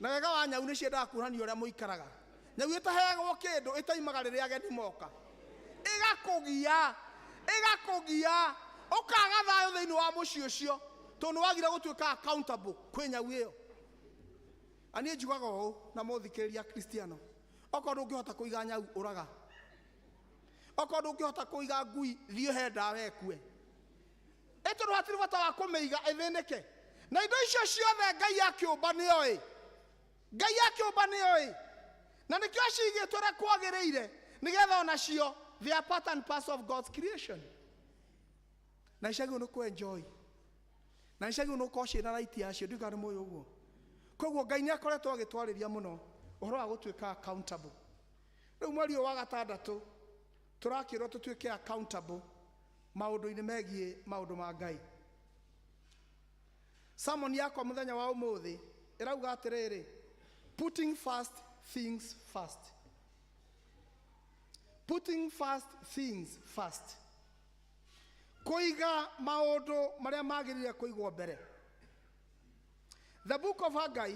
Na wega wa nyau nĩ ciendaga kuonania ũrĩa mũikaraga. Nyau ĩtaheagwo kĩndũ ĩtaimaga rĩrĩa ageni moka. Ĩgakũgia, ĩgakũgia, ũkaga thayũ thĩinĩ wa mũciĩ ũcio, tondũ nĩ wagire gũtuĩka accountable kwĩ nyau ĩyo. Na niĩ njugaga ũũ na mũthikĩrĩria Kristiano, okorwo ndũngĩhota kũiga nyau ũraga. Okorwo ndũngĩhota kũiga ngui thiĩ he ndawa ĩkue. Ĩ tondũ hatirĩ bata wa kũmĩiga ĩthĩnĩke. Na indo icio ciothe Ngai akĩũmba nĩoĩ. Ngai akĩũmba nĩoĩ. Na nĩkĩo acigĩtwo ũrĩa kwagĩrĩire nĩgetha onacio they are part and parcel of God's creation. Na icagĩrĩirwo nĩ kũ-enjoy. Na icagĩrĩirwo nĩ gũkorwo ciĩna right yacio, ndiũĩ kana nĩ mũĩ ũguo. Koguo Ngai nĩ akoretwo agĩtwarĩria mũno ũhoro wa gũtuĩka accountable. Rĩu mweri ũyũ wa gatandatũ tũrakĩrwo tũtuĩke accountable maũndũ-inĩ megiĩ maũndũ ma Ngai. Sermon yakwa mũthenya wa ũmũthĩ ĩrauga atĩrĩrĩ, putting first things first. Putting first things first. Kũiga maũndũ marĩa magĩrĩire kũigwo mbere. The book of Haggai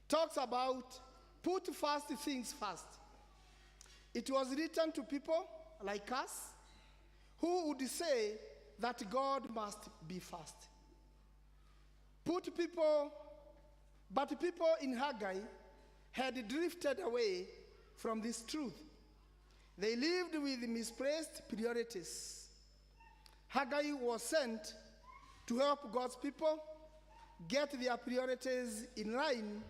talks about put first things first. It was written to people like us who would say that God must be first. Put people, but people in Haggai had drifted away from this truth. They lived with misplaced priorities. Haggai was sent to help God's people get their priorities in line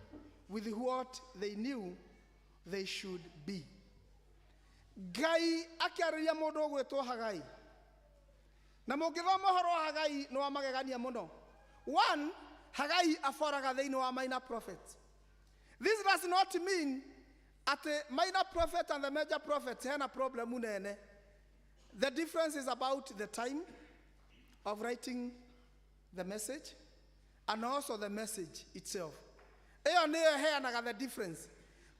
with what they knew they should be. Ngai akĩarĩria mũndũ ũgwĩtwo Hagai. Na mũngĩthoma ũhoro wa Hagai nĩ wa magegania mũno. One, Hagai aboraga thĩinĩ wa minor prophets. This does not mean atĩ minor prophet and the major prophet hena problem nene. The difference is about the time of writing the message and also the message itself. Ĩyo nĩyo ĩheanaga the difference.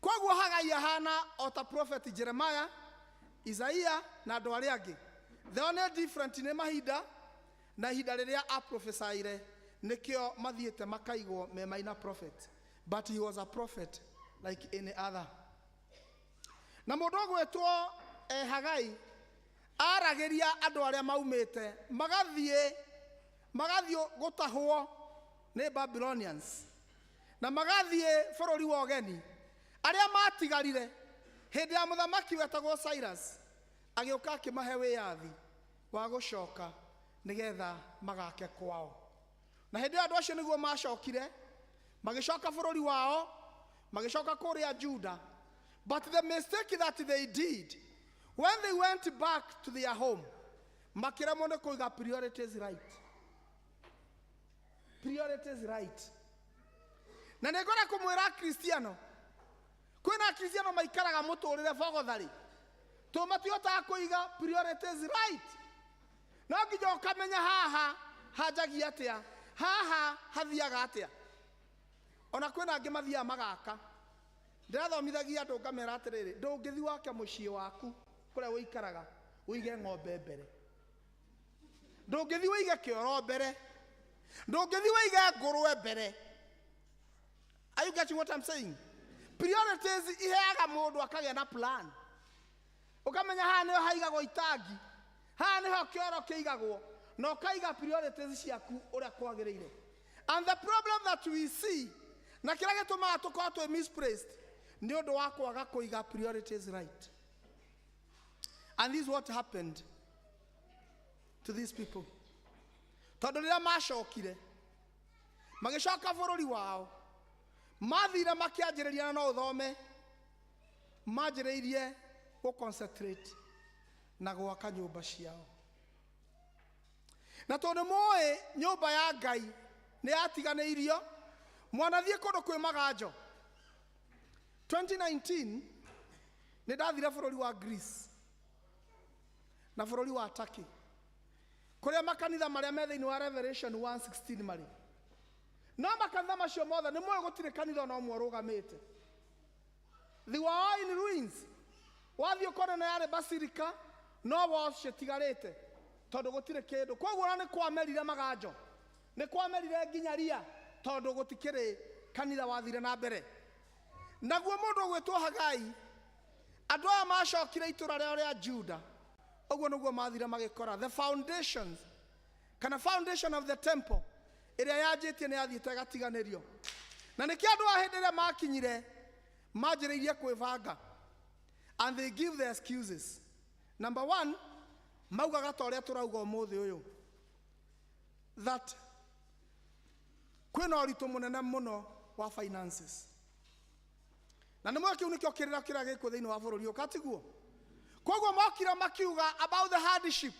Koguo Hagai ahana o ta prophet Jeremiah, Isaiah na andũ arĩa angĩ. The only difference nĩ mahinda na ihinda rĩrĩa aprophesiire nĩkĩo mathiĩte makaigwo me minor prophet. But he was a prophet like any other. Na mũndũ ũgwĩtwo Hagai aragĩria andũ arĩa maumĩte magathiĩ gũtahwo nĩ Babylonians na magathiĩ bũrũri wa ũgeni arĩa matigarire hĩndĩ ya mũthamaki wetagwo Cyrus agĩũka akĩmahe wĩyathi wa gũcoka nĩgetha magake kwao. Na hĩndĩ ĩyo andũ acio nĩguo macokire magĩcoka bũrũri wao, magĩcoka kũrĩa Juda. But the mistake that they did when they went back to their home, makĩremwo nĩ kũiga priorities right. Priorities right. Na nĩ ngwenda kũmwĩra Akristiano, kwĩna Akristiano maikaraga mũtũrĩre bogothari to matihotaga kũiga priorities right. No nginya ũkamenya haha hanjagia atĩa, haha hathiaga atĩa. Ona kwĩna angĩ mathiaga magaka. Ndĩrathomithagia andũ ngamera atĩrĩrĩ, ndũngĩthiĩ wake mũciĩ waku kũrĩa ũikaraga ũige ng'ombe mbere, ndũngĩthiĩ ũige kĩoro mbere, ndũngĩthiĩ ũige ngũrwe mbere. Are you getting what I'm saying? Priorities iheaga mũndũ akagĩa na plan. Ũkamenya haha nĩho haigagwo itangi, haha nĩho kĩoro kĩigagwo, na ũkaiga priorities ciaku ũrĩa kwagĩrĩire. And the problem that we see, na kĩrĩa gĩtũmaga tũkorwo twĩ misplaced, nĩ ũndũ wa kwaga kũiga priorities right. And this is what happened to these people. Tondũ rĩrĩa macokire, magĩcoka bũrũri wao, mathire makĩanjĩrĩria na no ũthome, manjĩrĩirie gũ concentrate na gwaka nyũmba ciao. Na tondũ mũĩ nyũmba ya Ngai nĩ yatiganĩirio, mwanathiĩ kũndũ kwĩ maganjo. 2019 nĩ ndathire bũrũri wa Greece na bũrũri wa Turkey, kũrĩa makanitha marĩa me thĩinĩ wa Revelation 1:16 marĩ. No makanitha macio mothe nĩ mũĩ gũtirĩ kanitha ona ũmwe ũrũgamĩte. They were all in ruins. Wathiĩ ũkona nĩ yarĩ basilica, no walls citigarĩte tondũ gũtirĩ kĩndũ. Koguo ona nĩ kwamerire maganjo, nĩ kwamerire nginya ria, tondũ gũtikĩrĩ kanitha wathire na mbere. Naguo mũndũ ũgwĩtwo Hagai, andũ aya macokire itũra rĩao rĩa Juda, ũguo nĩguo mathire magĩkora the foundations, kana foundation of the temple ĩrĩa yanjĩtie nĩ yathiĩte ĩgatiganĩrio. Na nĩkĩo andũ a hĩndĩ ĩrĩa makinyire manjĩrĩirie kwĩbanga, and they give their excuses. Number one, maugaga ta ũrĩa tũrauga ũmũthĩ ũyũ, that kwĩna ũritũ mũnene mũno wa finances. Na nĩ mũĩ kĩu nĩkĩo kĩrĩra kĩrĩa gĩkuo thĩinĩ wa bũrũri ũyũ, katiguo? Koguo mokire makiuga about the hardship,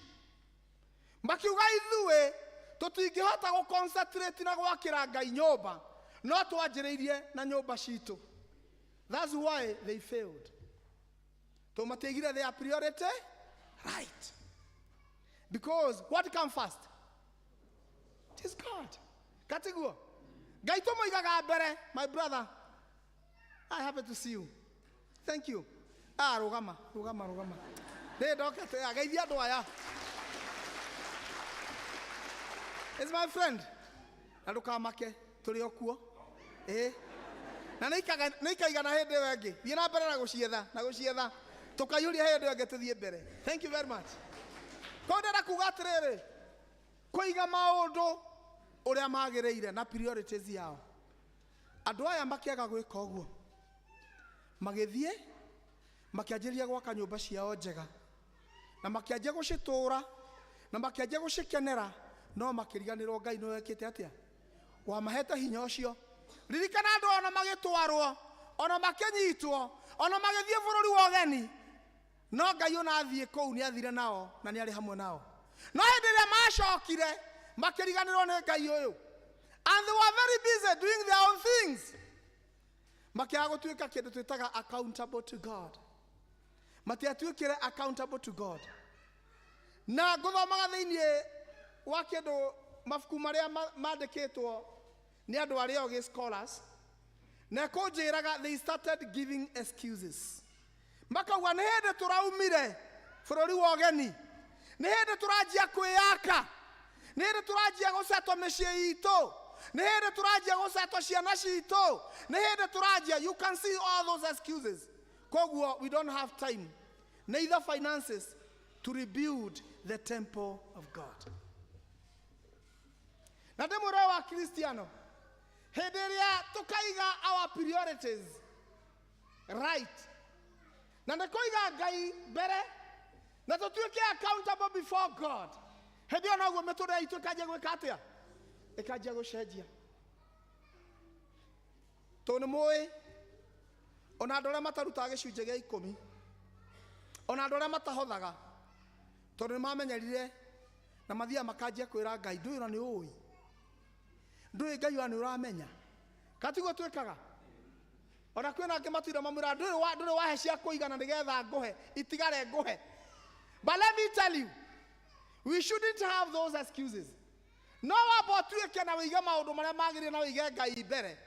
makiuga ithuĩ tũtingĩhota gũ concentrate na gwakĩra Ngai nyũmba, no twanjĩrĩirie na nyũmba citũ. That's why they failed. To matiaigire their priority right. Because what comes first? It is God. Katiguo. Ngai tũmũigaga mbere, my brother. I happy to see you. Thank you. Ah, rũgama, rũgama, rũgama. Ndĩ ndokete, ageithia andũ aya. It's my friend. Na ndũkamake, tũrĩ o kuo. Ĩĩ. Na nĩ ikaigana hĩndĩ ĩyo ĩngĩ. Thiĩ na mbere na gũcietha, na gũcietha. Tũkaiyũria hĩndĩ ĩyo ĩngĩ tũthiĩ mbere. Thank you very much. Koguo ndĩrenda kuga atĩrĩrĩ, kũiga maũndũ ũrĩa magĩrĩire na priorities yao. Andũ aya makĩaga gwĩka ũguo, magĩthiĩ makĩanjĩrĩria gwaka nyũmba ciao njega, na makĩanjia gũcitũra, na makĩanjia gũcikenera, no makĩriganĩrwo Ngai nĩwe wekĩte atĩa, wamahete hinya ũcio. Ririkana andũ ona magĩtwarwo, ona makĩnyitwo, ona magĩthiĩ bũrũri wa ũgeni, no Ngai ona athiĩ kũu nĩ athire nao na nĩ arĩ hamwe nao. No hĩndĩ ĩrĩa macokire makĩriganĩrwo nĩ Ngai ũyũ, and they were very busy doing their own things, makĩaga gũtuĩka kĩndũ twĩtaga accountable to God. Matiatuĩkire accountable to God. Na ngũthomaga thĩinĩ wa kĩndũ mabuku marĩa mandĩkĩtwo nĩ andũ arĩa ogĩ scholars, na kũnjĩraga they started giving excuses. Makauga nĩ hĩndĩ tũraumire bũrũri wa ũgeni, nĩ hĩndĩ tũranjia kwĩyaka, nĩ hĩndĩ tũranjia gũcetwo mĩciĩ itũ, nĩ hĩndĩ tũranjia gũcetwo ciana citũ, nĩ hĩndĩ tũranjia. You can see all those excuses. Koguo we don't have time, neither finances, to rebuild the temple of God. Na ndĩmwĩre wa Kristiano, hĩndĩ ĩrĩa tũkaiga our priorities right, na nĩ kũiga Ngai mbere, na tũtuĩke accountable before God, hĩndĩ ĩyo noguo mĩtũrĩre itũ ĩkanjia gwĩka atĩa, ĩkanjia gũcenjia. Tondũ nĩ mũĩ ona andũ arĩa matarutaga gĩcunjĩ gĩa ikũmi, ona andũ arĩa matahothaga, tondũ nĩ mamenyerire na mathiaga makanjia kwĩra Ngai, ndũĩ ona nĩ ũĩ, ndũĩ Ngai ona nĩ ũramenya. Katiguo twĩkaga? Ona kwĩna angĩ matũire mamwĩra, ndũrĩ wahe cia kũigana nĩgetha ngũhe, itigare ngũhe. But let me tell you, we shouldn't have those excuses. No wamba ũtuĩke na wĩige maũndũ marĩa magĩrĩire na wĩige Ngai mbere,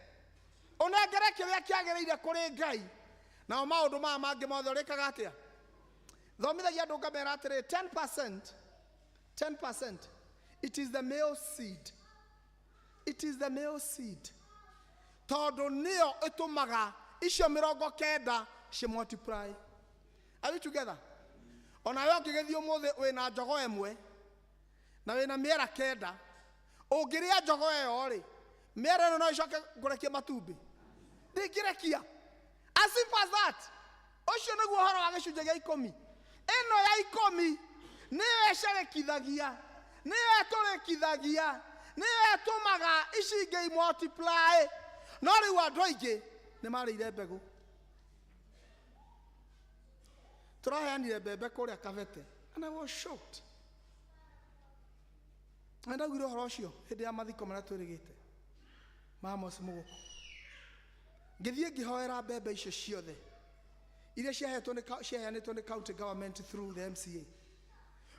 ũnengere kĩrĩa kĩagĩrĩire kũrĩ Ngai, nao maũndũ maya mangĩ mothe ũrĩkaga atĩa? Thomithagia andũ ngamera atĩrĩ, 10%, it is the male seed. It is the male seed. Tondũ nĩyo ĩtũmaga icio mĩrongo kenda ci multiply. Are we together? Ona we ũngĩgĩthiĩ ũmũthĩ wĩna njogoo ĩmwe na wĩna mĩera kenda, ũngĩrĩa njogoo ĩyo rĩ, mĩera ĩno no ĩcoke kũrekia matumbĩ? Ndĩngĩrekia. As simple as that. Ũcio nĩguo ũhoro wa gĩcunjĩ gĩa ikũmi. Ĩno ya ikũmi nĩyo ĩcerekithagia, nĩyo ĩtũrĩkithagia, nĩyo ĩtũmaga ici ingĩ multiply. No rĩu andũ aingĩ nĩ marĩire mbegũ. Tũraheanire mbembe kũrĩa Kabete, and I was shocked. Na ndaugire ũhoro ũcio hĩndĩ ya mathiko marĩa twĩrĩgĩte ma Amos Mũgũkũ. Ngĩthiĩ ngĩhoera mbembe icio ciothe iria ciaheanĩtwo nĩ county government through the MCA.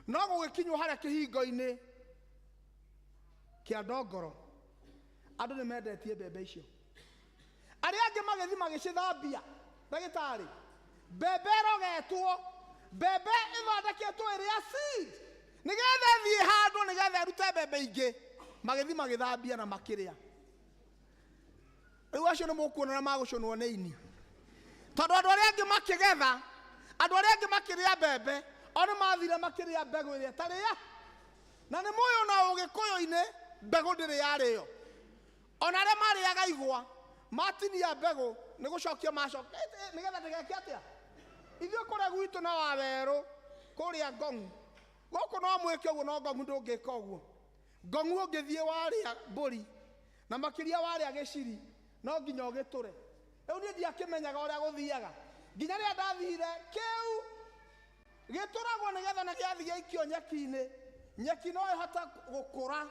No gũgĩkinywo harĩa kĩhingo-inĩ kĩa Ndongoro, andũ nĩ mendetie mbembe icio. Arĩa angĩ magĩthiĩ magĩcithambia, ndagĩtarĩ, mbembe ĩrogetwo, mbembe ĩthondeketwo ĩrĩ ya seed, nĩgetha ĩthiĩ handũ, nĩgetha ĩrute mbembe ingĩ. Magĩthiĩ magĩthambia na makĩrĩa. Rĩu acio nĩ mũkuona ũrĩa magũcũnwo nĩ ini. Tondũ andũ arĩa angĩ makĩgetha, andũ arĩa angĩ makĩrĩa mbembe, o nĩ mathire makĩrĩa mbegũ ĩrĩa ĩtarĩ ya. Na nĩ mũĩ ona ũgĩkũyũ-inĩ mbegũ ndĩrĩ yarĩo. Ona arĩa marĩaga igwa, matinia mbegũ nĩ gũcokia macokia, nĩgetha ndĩgeke atĩa? Ithuĩ kũrĩa gwitũ na Wawerũ, kũrĩa Ngong'u, gũkũ no mwĩke ũguo, no Ngong'u ndũngĩka ũguo. Ngong'u ũngĩthiĩ warĩa mbũri, na makĩria warĩa gĩciri, no nginya ũgĩtũre. Rĩu niĩ ndiakĩmenyaga ũrĩa gũthiaga. Nginya rĩrĩa ndathire, kĩu gĩtũragwo nĩgetha na gĩathiĩ gĩaikio nyeki-inĩ, nyeki no ĩhote gũkũra,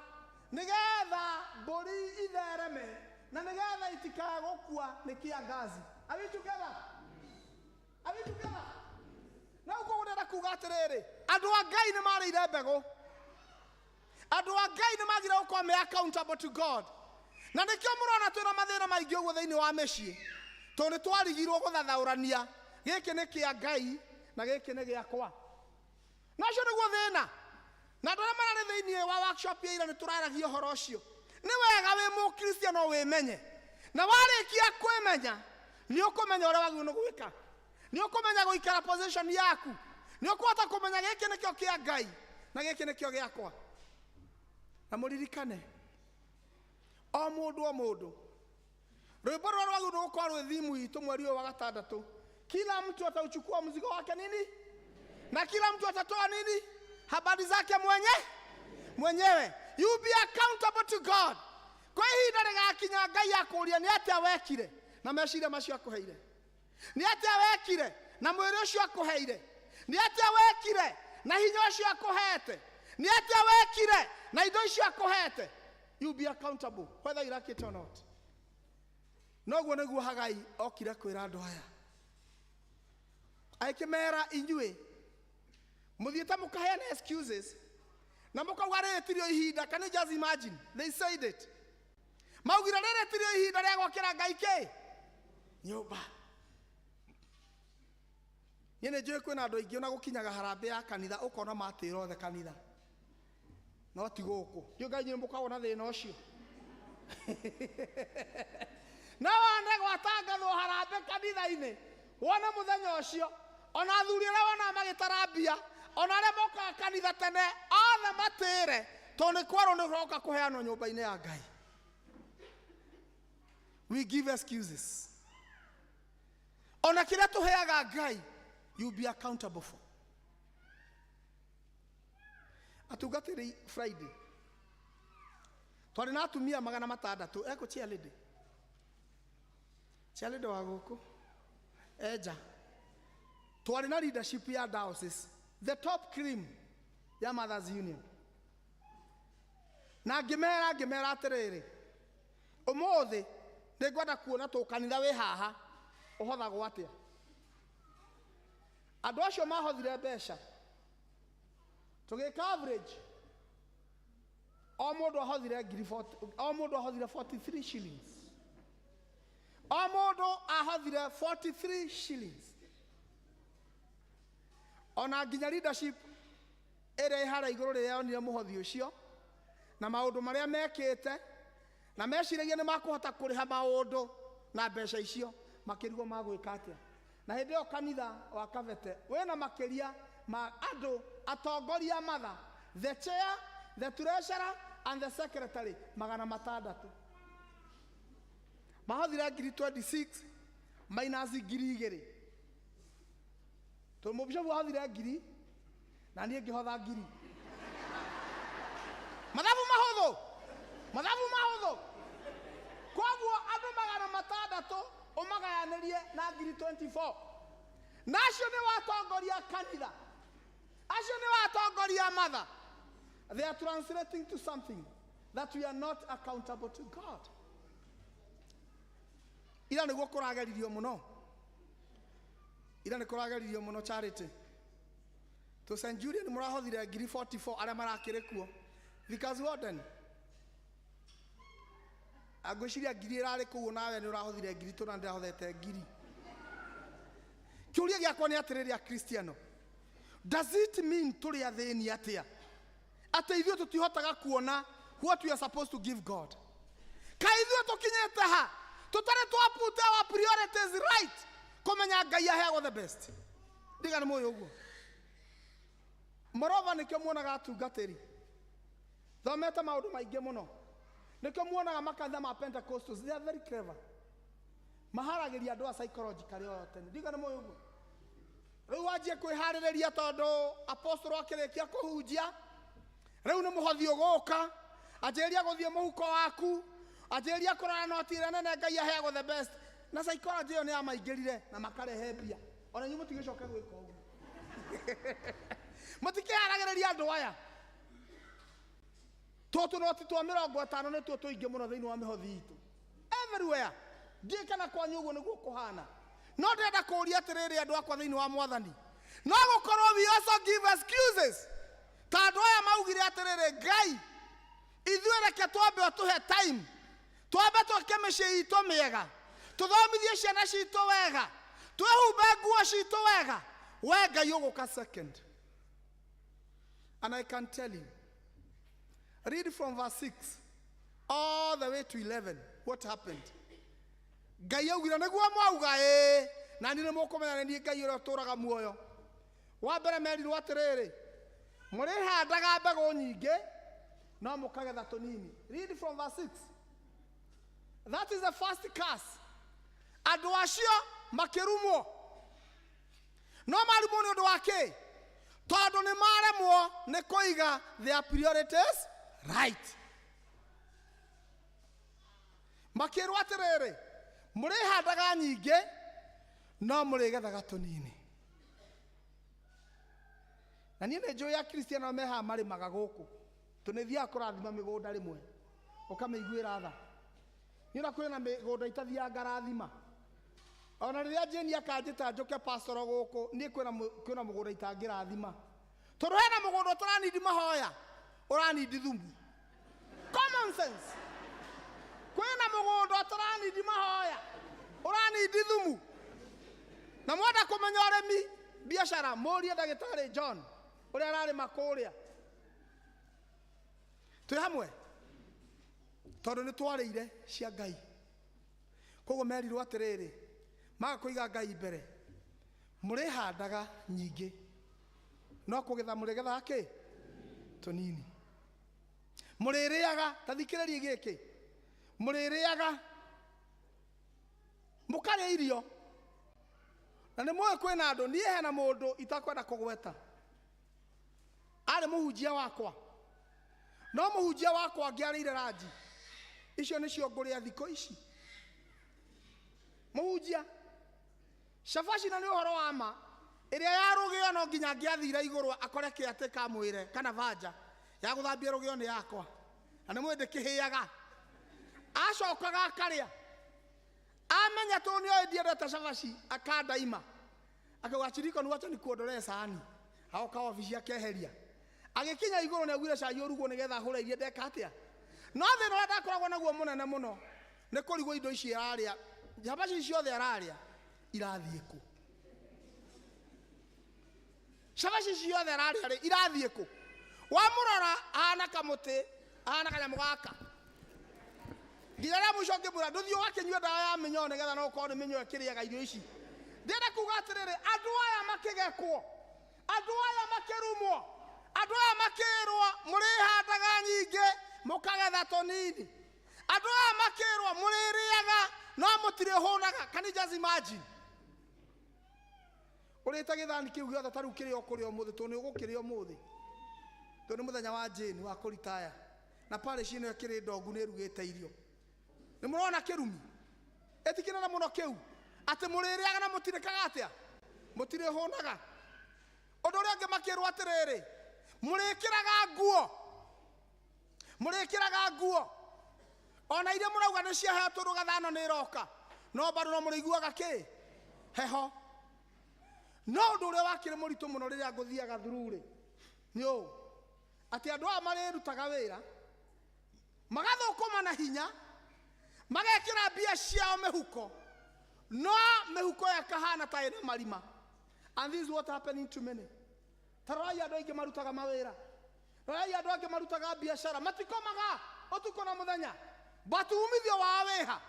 nĩgetha mbũri ithereme, na nĩgetha itikae gũkua nĩ kĩangazi. Are we together? Are we together? Na ũguo ndĩrenda kuga atĩrĩrĩ, andũ a Ngai nĩ marĩire mbegũ. Andũ a Ngai nĩ magire gũkorwo me accountable to God. Na nĩkĩo mũrona twĩna mathĩna maingĩ ũguo thĩinĩ wa mĩciĩ. Tondũ nĩ twarigirwo gũthathaũrania gĩkĩ nĩ kĩa Ngai na gĩkĩ nĩ gĩakwa. Na ũcio nĩguo thĩna. Na andũ arĩa mararĩ thĩinĩ wa workshop ya ira nĩ tũraragia ũhoro ũcio. Nĩ wega wĩ Mũkristiano wĩmenye. Na warĩkia kwĩmenya, nĩ ũkũmenya ũrĩa wagĩrĩirwo nĩ gwĩka. Nĩ ũkũmenya gũikara position yaku. Nĩ ũkũhota kũmenya gĩkĩ nĩkĩo kĩa Ngai na gĩkĩ nĩkĩo gĩakwa. Na mũririkane, o mũndũ o mũndũ, rwĩmbo rũrĩa rwagĩrĩirwo nĩ gũkorwo rwĩ thimu itũ mweri ũyũ wa gatandatũ, kila mtu atauchukua mzigo wake nini, na kila mtu atatoa nini, habari zake mwenyewe. You be accountable to God. Kwa ihinda rĩgakinya Ngai akũria nĩ atĩa wekire na meciria macio akũheire, nĩ atĩa wekire na mwĩrĩ ũcio akũheire, nĩ atĩa wekire na hinya ũcio akũhete, nĩ atĩa wekire na indo icio akũhete. You be accountable whether you like it or not. Noguo nĩguo Hagai okire kwĩra andũ aya, agĩkĩmera inyuĩ mũthiĩte mũkaheana excuses na mũkauga rĩrĩ tirio ihinda. Can you just imagine? They said it. Maugire rĩrĩ tirio ihinda rĩa gwakĩra Ngai kĩ nyũmba. Niĩ nĩ njũĩ kwĩna andũ aingĩ ona gũkinyaga harambĩ ya kanitha ũkona matĩra othe kanitha, no ti gũkũ. Ndiũĩ Ngai inyuĩ mũkoragwo na thĩna ũcio. No wone gwatangathwo harambĩ kanitha-inĩ, wone mũthenya ũcio ona athuri arĩa wonaga magĩtara mbia, ona arĩa mokaga kanitha tene othe matĩre, tondũ nĩ kwerwo nĩ ũroka kũheanwo nyũmba-inĩ ya Ngai. We give excuses. Ona kĩrĩa tũheaga Ngai, you be accountable for. Atungatĩri Friday twarĩ na atumia 600 ekũ chairlady, chairlady wa gũkũ enja, twarĩ na leadership ya diocese, the top cream ya Mothers Union, na ngĩmera atĩrĩrĩ, ũmũthĩ nĩngwenda kuona tũkanitha wĩ haha ũhothagwo atĩa. Andũ acio mahothire mbeca, tũgĩka average, o mũndũ ahothire ngiri 40, o mũndũ ahothire 43 shillings, o mũndũ ahothire 43 shillings. Ona nginya leadership ĩrĩa ĩ harĩa igũrũ rĩrĩa yonire mũhothi ũcio na maũndũ marĩa mekĩte na meciragia nĩ makũhota kũrĩha maũndũ na mbeca icio, makĩrigwo magwĩka atĩa. Na hĩndĩ ĩyo kanitha wa Kabete wĩna makĩria ma andũ atongoria matha, the chair, the treasurer and the secretary 600. Mahothire ngiri 26 minus ngiri igĩrĩ, tondũ mũbishopu ahothire ngiri na niĩ ngĩhotha ngiri. Mathabu mahũthũ, mathabu mahũthũ. Koguo andũ 600 ũmagayanĩrie na ngiri 24, na acio nĩ watongoria kanitha, acio nĩ watongoria matha. They are translating to something that we are not accountable to God. Ira nĩguo kũrageririo mũno, ira nĩ kũrageririo mũno charity to St. Julian mũrahothire ngiri 44 arĩa marakĩrĩ kuo. Vickers Warden, ngwĩciria ngiri ĩrarĩ kũu, nawe nĩ ũrahothire ngiri tũna, ndĩrahothete ngiri. Kĩũria gĩakwa nĩ atĩrĩrĩ, Akristiano, does it mean tũrĩ athĩni atĩa atĩ ithuĩ tũtihotaga kuona what we are supposed to give God? Kaĩ ithuĩ tũkinyĩte ha tũtarĩ twa put our priorities right kũmenya Ngai aheagwo the best? Ndiga nĩ mũĩ ũguo. Moreover, nĩkĩo muonaga atungatĩri thomete maũndũ maingĩ mũno, nĩkĩo muonaga makanitha ma Pentecostals, they are very clever, maharagĩria andũ a psychologically o tene. Ndiga nĩ mũĩ ũguo. Rĩu wanjie kwĩharĩrĩria, tondũ apostle akĩrĩkia kũhunjia rĩu nĩ mũhothi ũgũka, anjĩrĩria gũthiĩ mũhuko waku, anjĩrĩria kũrora noti ĩrĩa nene. Ngai aheagwo the best, na psychology ĩyo nĩ yamaingĩrire na makarehe mbia. Ona inyuĩ mũtigĩcoke gwĩka ũguo, mũtikĩharagĩrĩria andũ aya. Tũtũ noti twa 50 nĩtuo tũingĩ mũno thĩinĩ wa mĩhothi itũ everywhere. Ndiũĩ kana kwanyu ũguo nĩguo kũhana, no ndĩrenda kũũria atĩrĩrĩ, andũ akwa thĩinĩ wa Mwathani, no gũkorwo we also give excuses ta andũ aya maugire atĩrĩrĩ, Ngai, ithuĩ reke twambe ũtũhe time, twambe twake mĩciĩ itũ mĩega, Tũthomithie ciana citũ wega. Twĩhumbe nguo citũ wega. We Ngai ũgũka second. And I can tell you, read from verse 6 all the way to 11 what happened. Ngai augire nĩguo mwauga ĩĩ na niĩ nĩ mũkũmenya nĩ niĩ Ngai ũrĩa ũtũũraga muoyo. Wa mbere merirwo atĩrĩrĩ, mũrĩhandaga mbegũ nyingĩ no mũkagetha tũnini. Read from verse 6. That is the first curse. Andũ acio makĩrumwo. No marumwo nĩ ũndũ wa kĩ? Tondũ nĩ maremwo nĩ kũiga their priorities right. Makĩrwo atĩrĩrĩ, mũrĩhandaga nyingĩ no mũrĩgethaga tũnini. Na niĩ nĩ njũĩ akristiano me haha marĩmaga gũkũ. Tũnĩthiaga kũrathima mĩgũnda rĩmwe ũkamĩiguĩra tha. Niĩ ona kwĩna mĩgũnda itathiaga ngarathima. Ona rĩrĩa Jane akanjĩta njũke pastoro gũkũ, niĩ kwĩna mũgũnda itangĩrathima. Tondũ hena mũgũnda ũtaranindi mahoya, ũranindi thumu. Common sense. Kwĩna mũgũnda ũtaranindi mahoya, ũranindi thumu. Na mwenda kũmenya ũrĩmi biacara, mũrie ndagĩtarĩ John ũrĩa ararĩma kũrĩa. Twĩ hamwe? Tondũ nĩ twarĩire cia Ngai. Koguo merirwo atĩrĩrĩ, maga kũiga Ngai mbere, mũrĩhandaga nyingĩ no kũgetha mũrĩgethaga kĩ? Tũnini. Mũrĩrĩaga, ta thikĩrĩria gĩkĩ, mũrĩrĩaga mũkarĩa irio. Na nĩ mũĩ kwĩna andũ, niĩ hena mũndũ itakwenda kũgweta, arĩ mũhunjia wakwa, no mũhunjia wakwa angĩarĩire ranji icio nĩcio ngũrĩa thikũ ici. Mũhunjia cabaci, na nĩ ũhoro wa ma, ĩrĩa ya rũgĩo no nginya angĩathire igũrũ akore kĩatĩ kamwĩre kana banja ya gũthambia rũgĩo nĩ yakwa, na nĩ mũĩ ndĩkĩhĩaga. Acokaga akarĩa, amenya tondũ nĩoĩ ndiendete cabaci, akandaima akauga chiriko ni wacha nikuondolee sahani. Agoka obici akeheria, agĩkinya igũrũ nĩ augire cai ũrugwo nĩgetha ahũre iria ndeka atĩa. No thĩna ũrĩa ndakoragwo naguo mũnene mũno nĩ kũrigwo indo ici ararĩa, cabaci ciothe ararĩa irathiĩ kũ? Cabaci ciothe ararĩa rĩ irathiĩ kũ? Wamũrora ahana kamũtĩ, ahana kanyamũ gaka. Nginya rĩrĩa mũico ngĩmwĩra ndũthiĩ ũgakĩnyue ndawa ya mĩnyoo nĩgetha no ũkorwo nĩ mĩnyoo ĩkĩrĩaga irio ici. Ndĩrenda kuga atĩrĩrĩ, andũ aya makĩgekwo, andũ aya makĩrumwo, andũ aya makĩrwo mũrĩhandaga nyingĩ mũkagetha tũnini, andũ aya makĩrwo mũrĩrĩaga no mũtirĩhũnaga. Can you just imagine? Ũrĩte gĩthani kĩu gĩothe ta rĩu kĩrĩa ũkũrĩa ũmũthĩ, tondũ nĩ ũgũkĩrĩa ũmũthĩ, tondũ nĩ mũthenya wa Jane wa kũritaya, na parish ĩno ĩkĩrĩ ndongu nĩ ĩrugĩte irio. Nĩ mũrona kĩrumi ĩtikĩnene mũno kĩu, atĩ mũrĩrĩaga na mũtirĩkaga atĩa? Mũtirĩhũnaga. Ũndũ ũrĩa ũngĩ makĩrwo atĩrĩrĩ, mũrĩkĩraga nguo, mũrĩkĩraga nguo ona iria mũrauga nĩ cia heho tondũ gathano nĩ ĩroka, no bado no mũrĩiguaga kĩ? Heho. No ũndũ ũrĩa wakĩrĩ mũritũ mũno rĩrĩa ngũthiaga through rĩ, nĩ ũũ atĩ andũ aya marĩrutaga wĩra magathũkũma na hinya, magekĩra mbia ciao mĩhuko, no mĩhuko ĩyo ĩkahana ta ĩna marima. And this is what happening to many. Ta rorai andũ aingĩ marutaga mawĩra, rorai andũ angĩ marutaga biacara, matikomaga ũtukũ na mũthenya, but umithio wao wĩha?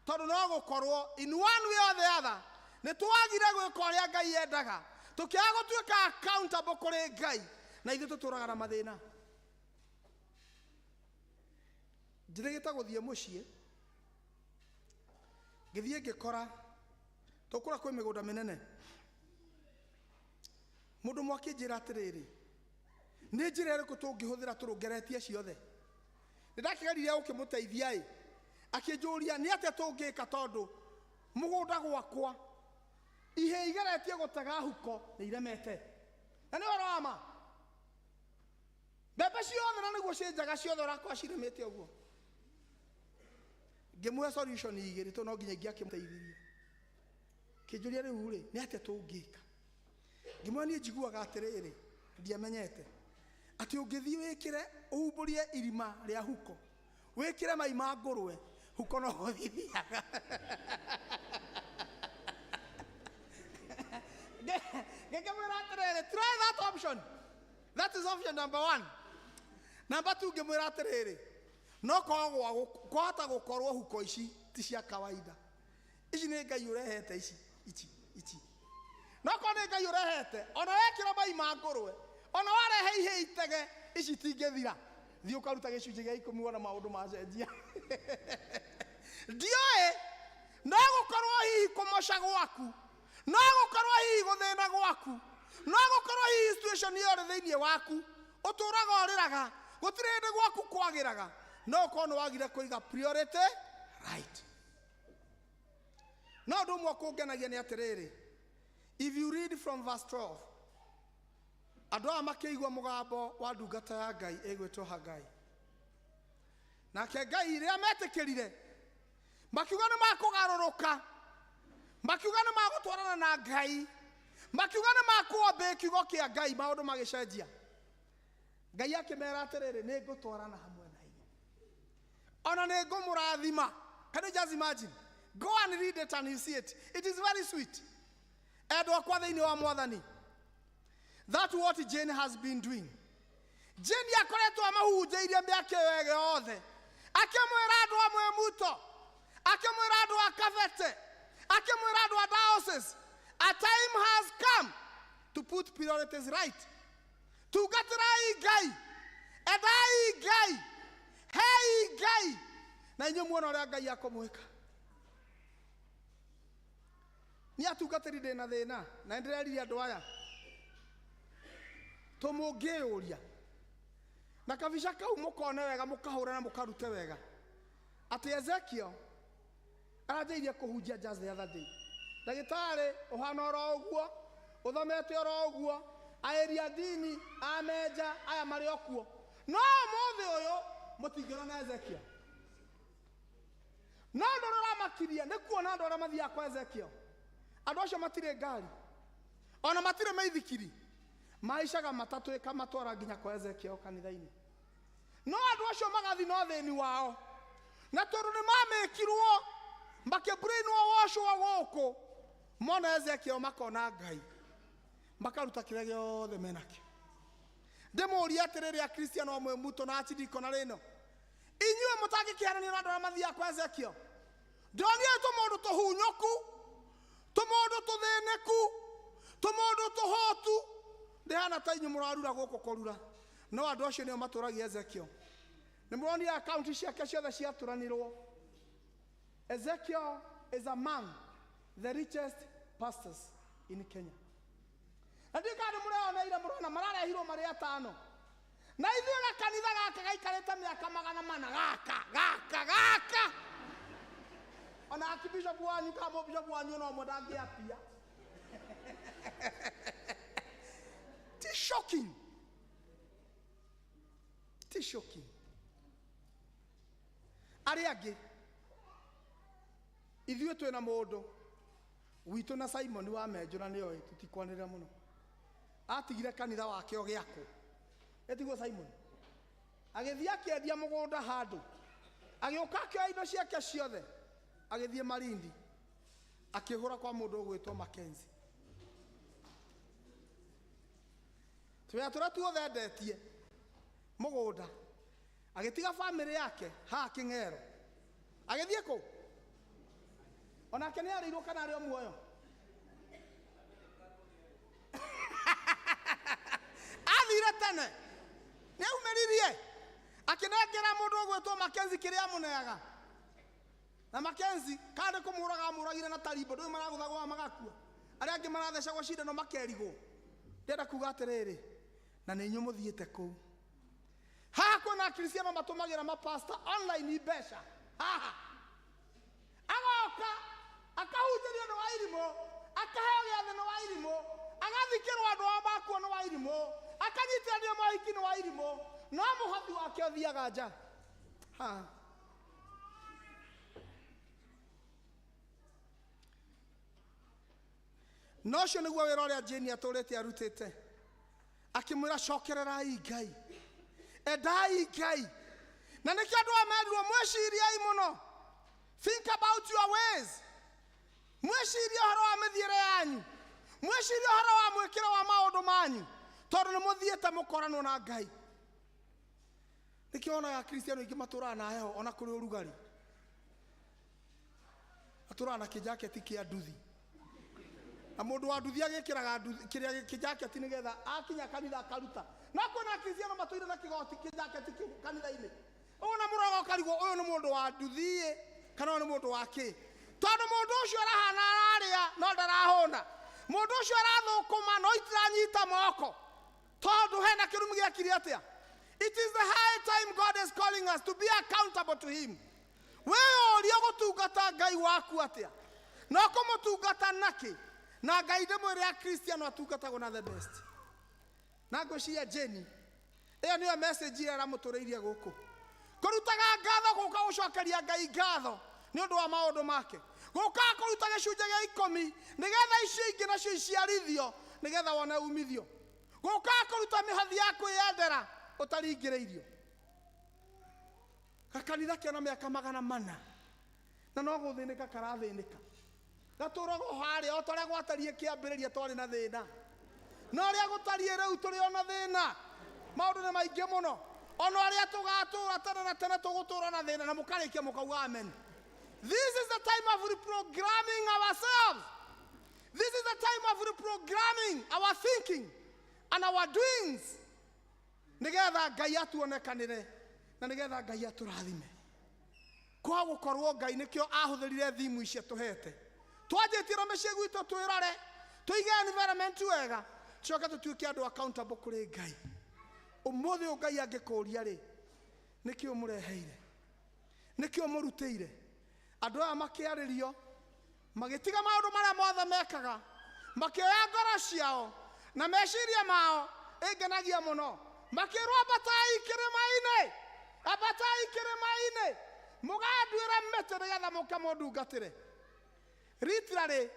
Tondũ no gũkorwo in one way or the other nĩ twagire gwĩka ũrĩa Ngai endaga, tũkĩaga gũtuĩka accountable kũrĩ Ngai, na ithuĩ tũtũraga na mathĩna. Njĩrĩgĩte gũthiĩ mũciĩ, ngĩthiĩ ngĩkora tũkũra kwĩ mĩgũnda mĩnene. Mũndũ ũmwe akĩnjĩra atĩrĩrĩ, nĩ njĩra ĩrĩkũ tũngĩhũthĩra tũrũngeretie ciothe? Nĩ ndakĩgeririe gũkĩmũteithia ĩ, akĩnjũria nĩ atĩa tũngĩka tondũ mũgũnda gwakwa ihĩ igeretie gũtega huko nĩ iremete. Na nĩ ũhoro wa ma, mbembe ciothe na nĩguo ciĩ njega ciothe ũrakora cirĩmĩte ũguo. Ngĩmũhe solution igĩrĩ tondũ no nginya ingĩakĩmũteithirie. Kĩnjũria rĩu rĩ, nĩ atĩa tũngĩka? Ngĩmwĩra niĩ njiguaga atĩrĩrĩ, ndiamenyete atĩ ũngĩthiĩ wĩkĩre ũhumbũrie irima rĩa huko, wĩkĩre mai ma ngũrwe, Huko no gũthithiaga. Ngĩkĩmwĩra atĩrĩrĩ, try that option. That is option number one. Number two, ngĩmwĩra atĩrĩrĩ, no kwagwa kwahota gũkorwo huko ici ti cia kawaida. Ici nĩ Ngai ũrehete ici ici ici. No korwo nĩ Ngai ũrehete, ona wekĩra mai ma ngũrwe, ona warehe ihĩ itege, ici itingĩthira. Thiĩ ũkaruta gĩcunjĩ gĩa ikũmi wona maũndũ macenjia. Ndiũĩ, no gũkorwo hihi kũmoca gwaku, no gũkorwo hihi gũthĩna gwaku, no gũkorwo hihi situation ĩyo ĩrĩ thĩinĩ waku, ũtũraga ũrĩraga, gũtirĩ hĩndĩ gwaku kwagĩraga, no ũkorwo nĩ wagire kũiga priority right. No ũndũ ũmwe kũngenagia nĩ atĩrĩrĩ, if you read from verse 12, andũ aya makĩigua mũgambo wa ndungata ya Ngai ĩgwĩtwo Hagai. Nake Ngai rĩrĩa metĩkĩrire, makiuga nĩ makũgarũrũka, makiuga nĩ magũtwarana na Ngai, makiuga nĩ makũambĩ kiugo kĩa Ngai, maũndũ magĩcenjia. Ngai akĩmera atĩrĩrĩ, nĩ ngũtwarana hamwe na inyuĩ, ona nĩ ngũmũrathima. Can you just imagine? Go and read it and you see it. It is very sweet. Endwa akwa thĩinĩ wa Mwathani, that's what Jane has been doing. Jane akoretwo amahunjĩirie mĩaka ĩyo yothe, akĩmwĩra andũ a Mwĩmuto, akĩmwĩra andũ a Kabete, akĩmwĩra andũ a diocese, a time has come to put priorities right. Tungatĩrai Ngai, endai Ngai, hei Ngai, na inyuĩ muona ũrĩa Ngai akũmwĩka. Niĩ atungatĩri ndĩ na thĩna, na nĩndĩrerire andũ aya tũmũngĩyũria na kabica kau mũkone wega, mũkahũra na mũkarute wega, atĩ Ezekiel aranjĩirie kũhunjia just the other day. Ndagĩtarĩ ũhana oro ũguo, ũthomete oro ũguo, aĩria dini, amenja, aya marĩ o kuo. No ũmũthĩ ũyũ mũtingĩona Ezekiel. No ũndũ ũrĩa ũramakirie nĩ kuona andũ arĩa mathiaga kwa Ezekiel. Andũ acio matirĩ ngari, ona matirĩ maithikiri, mahaicaga matatũ ĩkamatwara nginya kwa Ezekiel kanitha-inĩ. No andũ acio magathiĩ na ũthĩni wao, na tondũ nĩ mamĩkirwo makĩbrainwo washwo gũkũ, mona Ezekiel makona Ngai, makaruta kĩrĩa gĩothe menakĩo. Ndĩmũrie atĩrĩrĩ, Akristiano amwe muto na achidiko na rĩno, inyuĩ mũtangĩkĩharanio na andũ arĩa mathiaga kwa Ezekiel. Ndonire tũmũndũ tũhunyũku, tũmũndũ tũthĩnĩku, tũmũndũ tũhũtu, ndĩhana ta inyuĩ mũrarura gũkũ kũrura. No andũ acio nĩo matũragia Ezekiel. Nĩ mũronire akaunti ciake ciothe ciatũranirwo. Ezekiel is among the richest pastors in Kenya. Na ndiũĩ kana nĩ mũreyoneire, mũrona mararehirwo marĩ atano. Na ithuĩ gakanitha gaka gaikarĩte mĩaka magana mana, gaka gaka gaka, ona archbishop wanyu kana mũbishop wanyu ona ũmwe ndangĩatia. Ti shocking, ti shocking. Arĩa angĩ ithuĩ twĩna mũndũ witũ na Simon wa Menjũ, na nĩoĩ tũtikwanĩrĩra mũno, atigire kanitha wake ũgĩakwo, ĩtiguo Simon agĩthiĩ akĩendia mũgũnda handũ, agĩũka akĩoya indo ciake ciothe, agĩthiĩ Malindi akĩgũra kwa mũndũ ũgwĩtwo Mackenzie. Tũwĩra tũrĩa tuothe endetie mũgũnda, agĩtiga bamĩrĩ yake haha Kĩng'ero, agĩthiĩ kũ? Onake nĩ arĩirwo kana arĩ o muoyo? Athire tene, nĩ aumĩririe akĩnengera mũndũ ũgwĩtwo Mackenzie kĩrĩa amũneaga. Na Mackenzie kana nĩ kũmũraga amũragire na tarimbo, ndũĩ maragũthagwo magakua, arĩa angĩ marathecagwo cindano makerigwo. Ndĩrenda kuga atĩrĩrĩ, na nĩ inyuĩ mũthiĩte kũu. Haha kwĩna akristiano matũmagĩra mapasta online mbeca. Haha agoka akahunjĩrio nĩ wa irimũ, akaheo gĩathĩ nĩ wa irimũ, agathikĩrwo andũ ao makuo nĩ wa irimũ, akanyitithanio mohiki nĩ wa irimũ, no mũhothi wake ũthiaga nja. Ha. No ũcio nĩguo wĩra ũrĩa Jane atũrĩte arutĩte, akĩmwĩra cokererai Ngai, endai Ngai. Na nĩkĩo andũ aya merirwo mwĩciriei mũno. Think about your ways. Mwĩcirie ũhoro wa mĩthiĩre yanyu. Mwĩcirie ũhoro wa mwĩkĩre wa maũndũ manyu. Tondũ nĩ mũthiĩte mũkoranwo na Ngai. Nĩkĩo wonaga Akristiano aingĩ matũraga na heho ona kũrĩ ũrugarĩ. Atũraga na kĩjaketi kĩa nduthi. Na mũndũ wa nduthi agĩkĩraga kĩrĩa kĩjaketi nĩgetha akinya kanitha akaruta. Na kwĩna Akristiano matũire na kĩgoti kĩjaketi kĩu kanitha-inĩ. Ũguo na mũroga ũkarigwo ũyũ nĩ mũndũ wa nduthi kana ũyũ nĩ mũndũ wa kĩ. Tondũ mũndũ ũcio arahana ararĩa no ndarahũna. Mũndũ ũcio arathũkũma no itiranyita moko. Tondũ hena kĩrumi gĩakire atĩa? It is the high time God is calling us to be accountable to him. Wĩyũrie gũtungata Ngai waku atĩa? Na ũkũmũtungata nakĩ? Na Ngai ndĩmwĩre Akristiano atungatagwo na the best. Na ngwĩciria Jenny, ĩyo nĩyo message ĩrĩa aramũtũrĩirie gũkũ. Kũrutaga ngatho gũka gũcokeria Ngai ngatho nĩ ũndũ wa maũndũ make. Gũka kũruta gĩcunjĩ gĩa ikũmi nĩgetha icio ingĩ nacio iciarithio nĩgetha wone umithio. Gũka kũruta mĩhothi ya kwĩyendera ũtaringĩrĩirio. Gakanitha kena mĩaka 400 na no gũthĩnĩka karathĩnĩka. Gatũraga o harĩa o ta ũrĩa gwatariĩ kĩambĩrĩria twarĩ na thĩna. No ũrĩa gũtariĩ rĩu tũrĩ o na thĩna. Maũndũ nĩ maingĩ mũno. Ona ũrĩa tũgatũra tene na tene tũgũtũra na thĩna na mũkarĩkia mũkauga amen. This is the time of reprogramming ourselves. This is the time of reprogramming our thinking and our doings. Nĩgetha Ngai atuonekanĩre na nĩgetha Ngai atũrathime. Kwa gũkorwo Ngai nĩkĩo ahũthĩrire thimu ici atũhete. Twanjĩtie na mĩciĩ gwitũ twĩrore, tũige environment wega, tũcoke tũtuĩke andũ accountable kũrĩ Ngai. Ũmũthĩ ũyũ Ngai angĩkũria rĩ, nĩkĩ ũmũreheire? Nĩkĩ ũmũrutĩire? Andũ aya makĩarĩrio, magĩtiga maũndũ marĩa mothe mekaga, makĩoya ngoro ciao na meciria mao ĩngenagia mũno. Makĩrwo ambatai kĩrĩma-inĩ, ambatai kĩrĩma-inĩ, mũganduĩre mĩtĩ nĩgetha mũke mũndungatĩre. Literally,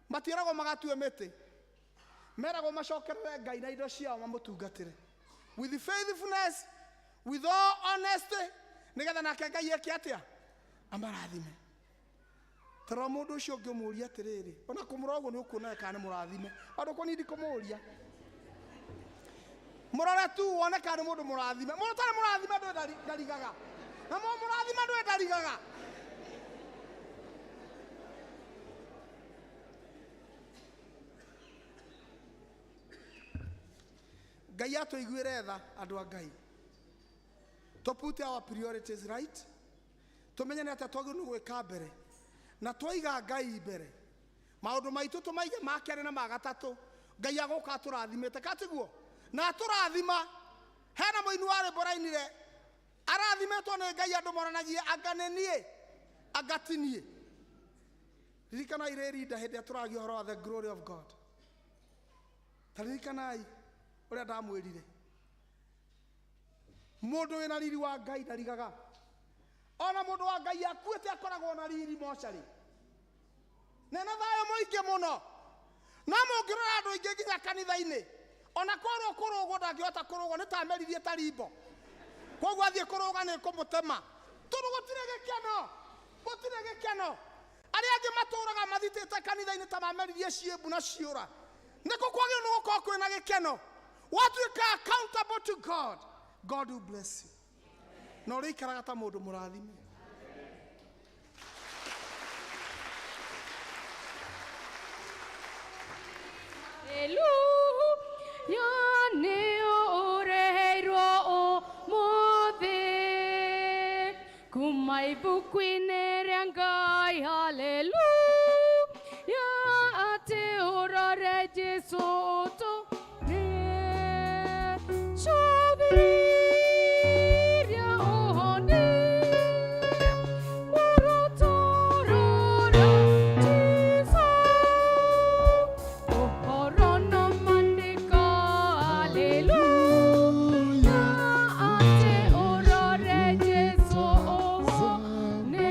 matiĩragwo magatue mĩtĩ, meragwo macokerere Ngai na indo ciao mamũtungatĩre. With faithfulness, with all honesty, nĩgetha nake Ngai eke atĩa? Amarathime. Tarora mũndũ ũcio ũngĩ ũmũũrie atĩrĩrĩ, ona kũmũrora ũguo nĩ ũkuona kana nĩ mũrathime. Andũ kũnini ndikũmũũria. Mũrore tu wone kana nĩ mũndũ mũrathime. Mũndũ ũtarĩ mũrathime ndũĩ ndarigaga. Na mũndũ mũrathime ndũĩ ndarigaga. Ngai atũiguĩre tha andũ a Ngai. To put our priorities right. Tũmenye nĩ atĩa twagĩrĩirwo nĩ gwĩka mbere. Na twaiga Ngai mbere. Maũndũ maitũ tũmaige ma kerĩ na ma gatatũ. Ngai agũka atũrathimĩte, ka tiguo? Na atũrathima. Hena mũini wa rwĩmbo ũrainire, arathimĩtwo nĩ Ngai andũ moranagie anga nĩ niĩ, anga ti niĩ. Ririkanai rĩrinda hĩndĩ ĩrĩa tũragia ũhoro wa the glory of God. Ta ririkanai ũrĩa ndamwĩrire. Mũndũ wĩna riri wa Ngai ndarigaga. Ona mũndũ wa Ngai akuĩte akoragwo na riri mocarĩ. Na ena thayũ mũingĩ mũno. No mũngĩrora andũ aingĩ nginya kanitha-inĩ, ona korwo kũrũgwo ndangĩhota kũrũgwo nĩ ta ameririe ta rimbo. Koguo athiĩ kũrũga nĩ kũmũtema. Tondũ gũtirĩ gĩkeno. Gũtirĩ gĩkeno. Arĩa angĩ matũraga mathitĩte kanitha-inĩ ta mameririe ciĩmbu na ciũra. Nĩkũ kwagĩrĩirwo nĩ gũkorwo kwĩna gĩkeno. Watuĩka accountable to God, God will bless you. Na ũrĩikaraga ta mũndũ mũrathime. Hallelujah, nĩ ũreheirwo ũmũthĩ kuma ibuku-inĩ rĩa Ngai. Hallelujah, atĩ ũrore Jesũ ũtũũre. Cũthĩrĩria ũhone, muoroto rora Jesũ. Ũhoro na maandĩko, hallelujah, atĩ ũrore Jesũ ũhone.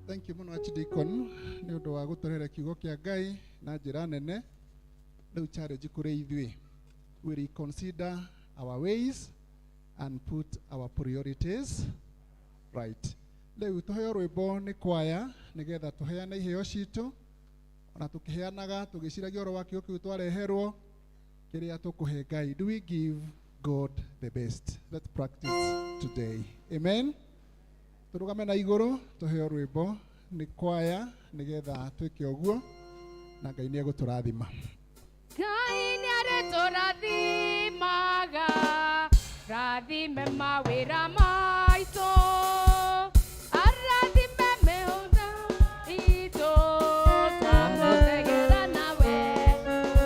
Thank you mũno Archdeacon nĩ ũndũ wa gũtũrehere kiugo kĩa Ngai na njĩra nene. Rĩu challenge kũrĩ ithuĩ, we reconsider our ways and put our priorities Right, rĩu tũheo rwĩmbo nĩ kwaya nĩgetha tũheane iheo citũ, ona tũkĩheanaga tũgĩciragia ũhoro wa kĩo kĩu twareherwo kĩrĩa tũkũhe Ngai. Do we give God the best? Let's practice today. Amen. Tũrũgame na igũrũ tũheo rwĩmbo nĩ kwaya nĩgetha twĩke ũguo na Ngai nĩ egũtũrathima. Ngai nĩarĩtũrathimaga, rathime mawĩra maitũ, arathime mĩhũmũ itũ, twamũtegera nawe.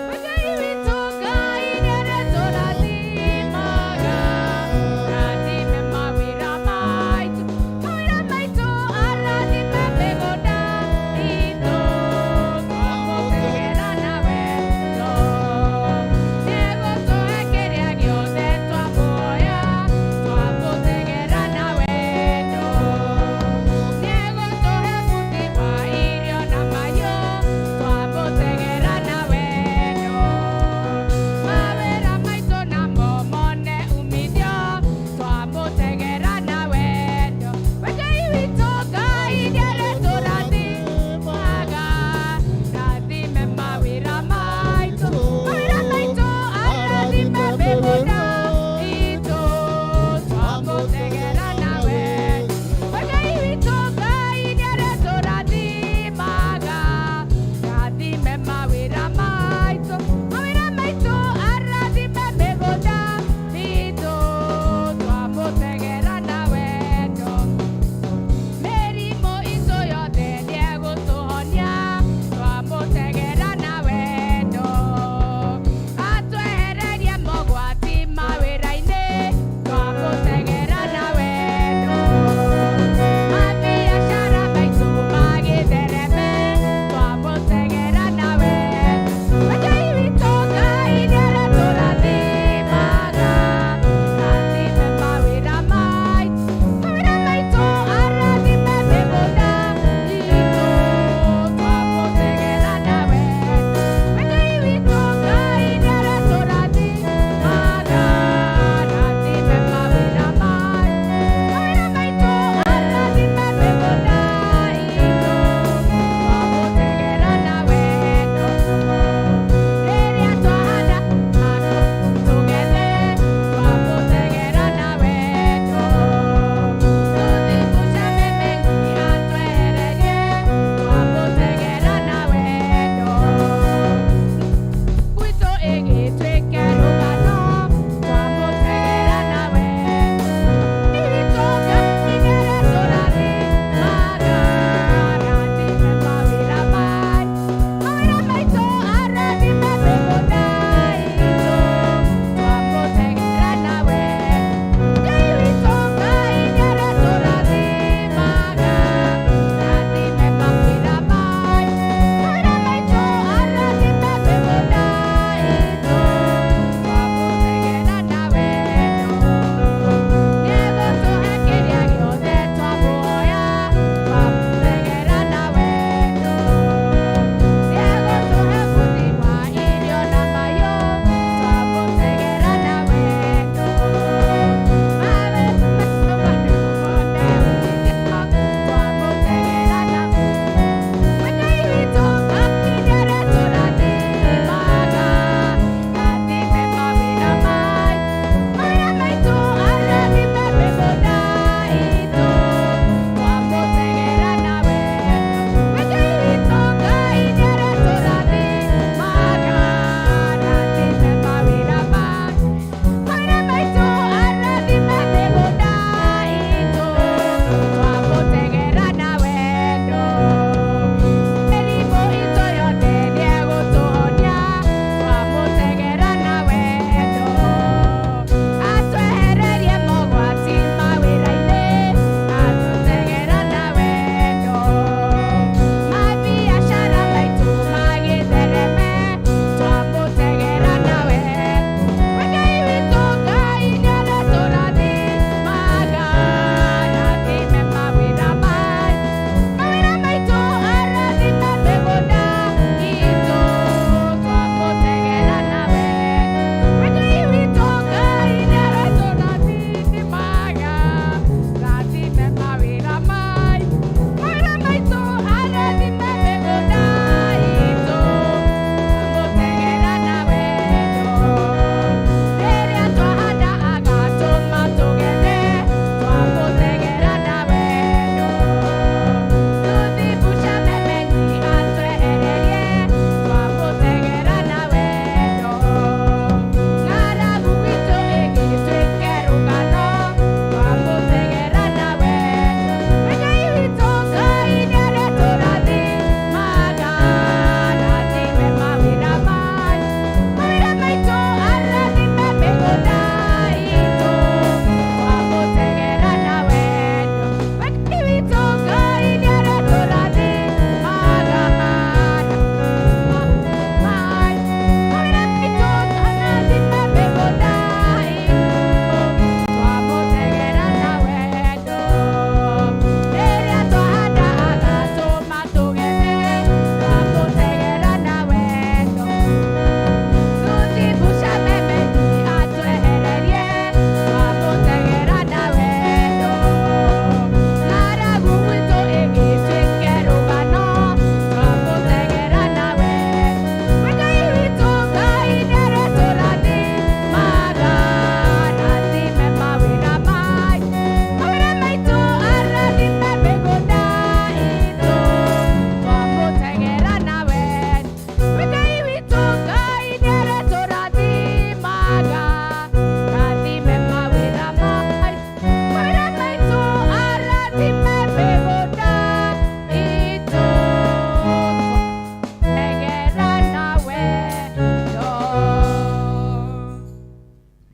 We Ngai witũ, Ngai nĩarĩtũrathimaga, rathime mawĩra maitũ, mawĩra maitũ, arathime mĩgũnda itũ, twamũtegera nawe. Nĩegũtũhe kĩrĩa gĩothe twamuoya, twamũtegera.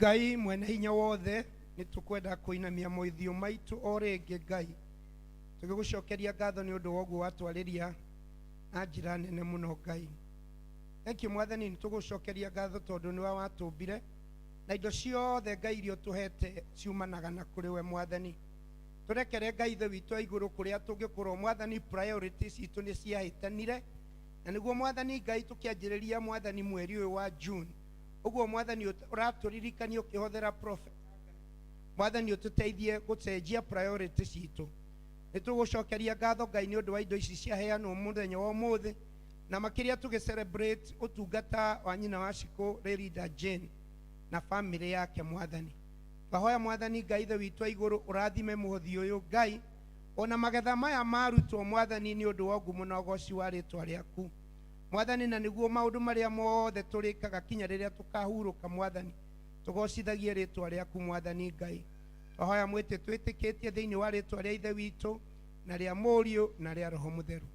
Ngai mwene hinya wothe nĩ tũkwenda kũinamia moithiũ maitũ o rĩngĩ Ngai, tũgĩgũcokeria ngatho nĩ ũndũ wa ũguo watwarĩria na njĩra nene mũno Ngai. Thank you Mwathani, nĩ tũgũcokeria ngatho tondũ nĩwe watũmbire na indo ciothe Ngai iria ũtũhete ciumanaga na kũrĩ we Mwathani. Tũrekere Ngai ithe witũ wa igũrũ kũrĩa tũngĩkorwo Mwathani, priorities citũ nĩ ciahĩtanire, na nĩguo Mwathani Ngai tũkĩanjĩrĩria Mwathani mweri ũyũ wa June ũguo Mwathani ũratũririkania ũkĩhũthĩra prophet Mwathani ũtũteithie gũcenjia priority citũ. Nĩ tũgũcokeria ngatho Ngai nĩ ũndũ wa indo ici ciaheanwo mũthenya wa ũmũthĩ, na makĩria tũgĩ celebrate ũtungata wa nyina wa Shiko Lerida Jane na family yake Mwathani. Twahoya Mwathani Ngai ithe witũ wa igũrũ ũrathime mũhothi ũyũ Ngai, ona magetha maya marutwo Mwathani nĩ ũndũ wa ngumo na ũgoci wa rĩtwa rĩaku Mwathani, na nĩguo maũndũ marĩa mothe tũrĩkaga kinya rĩrĩa tũkahurũka Mwathani tũgocithagie rĩtwa rĩaku Mwathani Ngai. Twahoya mwĩtĩ twĩtĩkĩtie thĩinĩ wa rĩtwa rĩa ithe witũ na rĩa Mũriũ na rĩa Roho Mũtheru.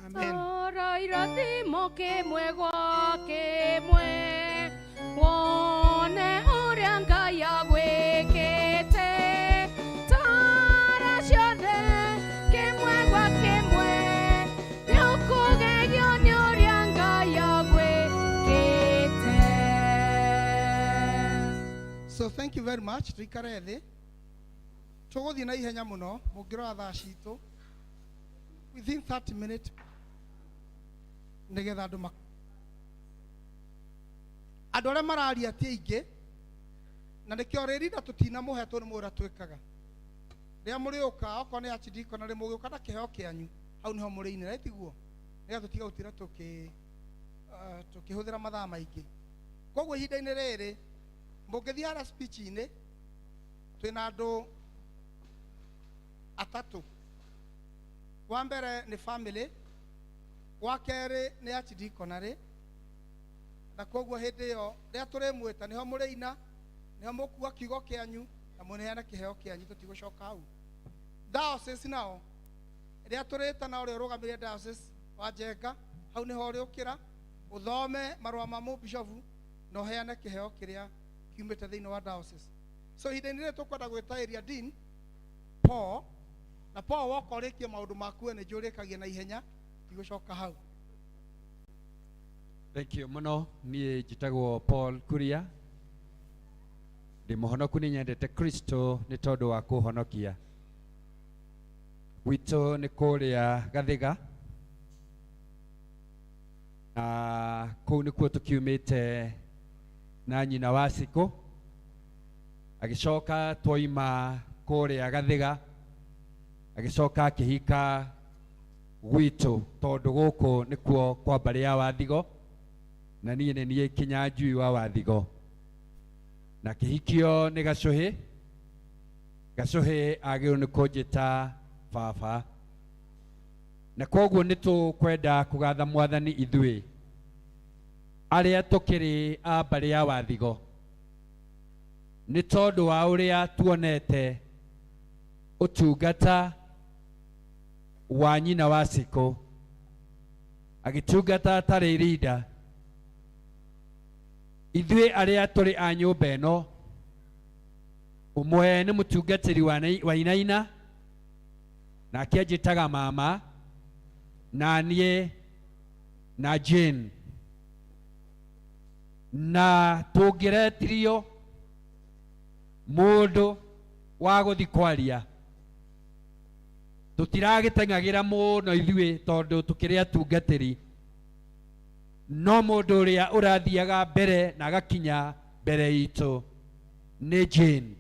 Amen. Tora irathimo kĩmwe gwa kĩmwe, wone ũrĩa Ngai agwĩkĩte. Tara ciothe kĩmwe gwa kĩmwe, nĩũkũgegio nĩ ũrĩa Ngai agwĩkĩte. So thank you very much. Tuikare thĩ, tũgũthiĩ na ihenya mũno. Mũngĩrora thaa citũ, within 30 minutes, nĩgetha andũ andũ arĩa mararia ti aingĩ, na nĩkĩo rĩrinda tũtinamũhe tondũ nĩ mũĩ ũrĩa twĩkaga. Rĩrĩa mũrĩũka, okorwo nĩ archdeacon, na mũgĩũka na kĩheo kĩanyu, hau nĩho mũrĩinĩra, tiguo? Nĩgetha tũtige gũtinda tũkĩhũthĩra mathaa maingĩ. Koguo ihinda-inĩ rĩrĩ mũngĩthiĩ harĩa speech-inĩ, twĩna andũ atatũ. Wa mbere nĩ family, wa kerĩ nĩ archdeaconry, na koguo hĩndĩ ĩyo rĩrĩa tũrĩmwĩta nĩho mũrĩina, nĩho mũkuua kiugo kĩanyu na mũneane kĩheo kĩanyu, tũtigũcoka hau. Diocese nao rĩrĩa tũrĩtana ũrĩa ũrũgamĩrĩire diocese wa Njenga, hau nĩho ũrĩũkĩra ũthome marũa ma mũbishobu na ũheane kĩheo kĩrĩa kiumĩte thĩinĩ wa diocese. So ihinda-inĩ rĩrĩ tũkwenda gwĩta area dean Paul, na Paul woka ũrĩkie maũndũ maku we nĩ njũĩ ũrĩkagia na ihenya, tigũcoka hau. Thank you mũno. Niĩ njĩtagwo Paul Kuria, ndĩ mũhonoku, nĩ nyendete Kristo nĩ tondũ wa kũhonokia. Gwitũ nĩ kũrĩa Gathiga, na kũu nĩkuo tũkiumĩte na nyina wa Cikũ, agĩcoka twoima kũrĩa Gathiga, agĩcoka akĩhika gwitũ, tondũ gũkũ nĩkuo kwa mbarĩ ya Wathigo, na niĩ nĩ niĩ Kinyanjui wa Wathigo, na kĩhikio nĩ Gacũhĩ. Gacũhĩ agĩrĩirwo nĩ kũnjĩta baba, na koguo nĩ tũkwenda kũgatha Mwathani ithuĩ arĩa tũkĩrĩ a mbarĩ ya Wathigo, nĩ tondũ wa ũrĩa tuonete ũtungata wa nyina wa Cikũ agĩtungata tarĩ leader. Ithuĩ arĩa tũrĩ a nyũmba ĩno, ũmwe nĩ mũtungatĩri wa Inaina, nake anjĩtaga mama, na niĩ na Jane, na tũngĩretirio mũndũ wa gũthi kwaria tũtiragĩteng'agĩra mũno ithuĩ tondũ tũkĩrĩ atungatĩri, no mũndũ ũrĩa ũrathiaga mbere na agakinya mbere itũ nĩ Jane.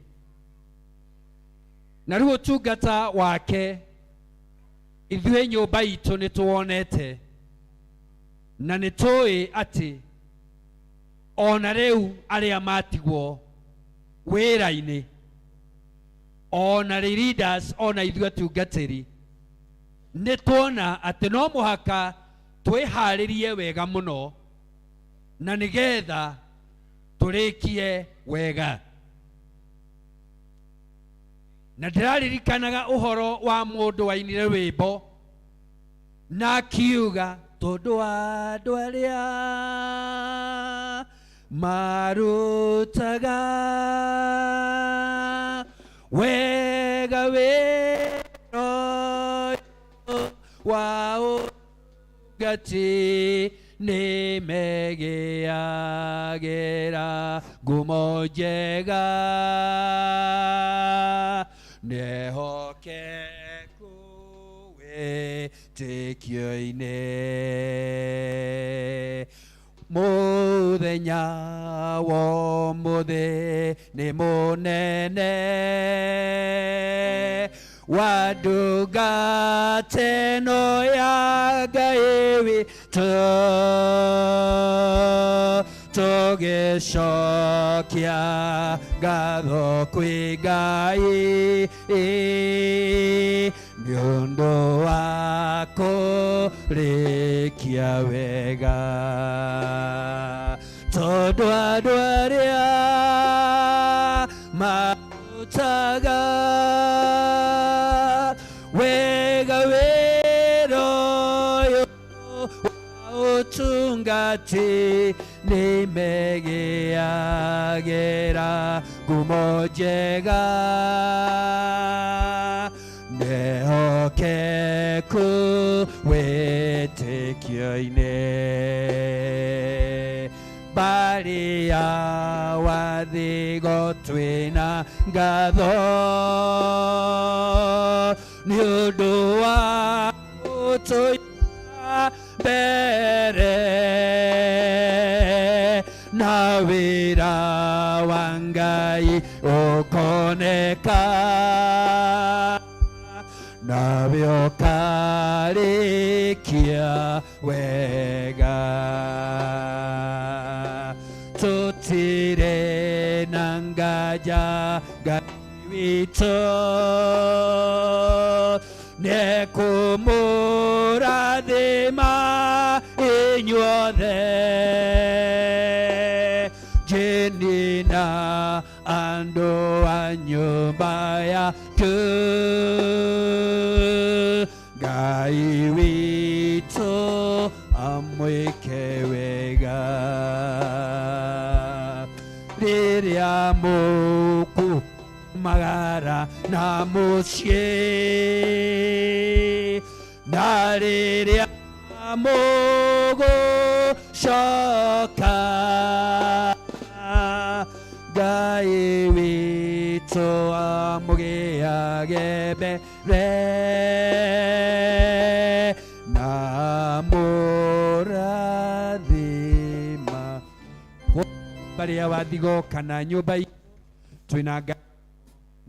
Na rĩu ũtungata wake ithuĩ nyũmba itũ nĩ tũwonete, na nĩ tũĩ atĩ ona rĩu arĩa matigwo wĩra-inĩ, ona rĩ leaders, ona ithuĩ atungatĩri nĩ tuona atĩ no mũhaka twĩharĩrie wega mũno na nĩgetha tũrĩkie wega. Na ndĩraririkanaga ũhoro wa mũndũ wainire rwĩmbo na akiuga, tondũ wa andũ arĩa Marutaga wega wĩra ũyũ wa ũtungati nĩ megĩagĩra ngumo njega nĩhokeku wĩtĩkio-inĩ mũthenya wa ũmũthĩ nĩ mũnene wa ndungata ĩno ya Ngai witũ tũgĩcokia ngatho kwĩ Ngai nĩ ũndũ wa kũrĩkia wega tondũ andũ arĩa marutaga wega wĩra ũyũ wa ũtungati nĩ megĩagĩra ngumo njega nĩhokeku wĩtĩkio-inĩ mbarĩ ya wathigo twĩna ngatho nĩ ũndũ wa gũtũiga mbere na wĩra wa Ngai ũkoneka nawe ũkarĩkia wega tũtirĩ na nganja Ngai witũ nĩekũmũrathima inyuothe Jeni na andũ a nyũmba yaku Ngai witũ amwĩke wega rĩrĩa mũkumagara na mũciĩ na rĩrĩa mũgũcoka Ngai witũ amũgĩage mbere na mũrathima mbarĩ ya wathigo kana nyũmba twĩna Ngai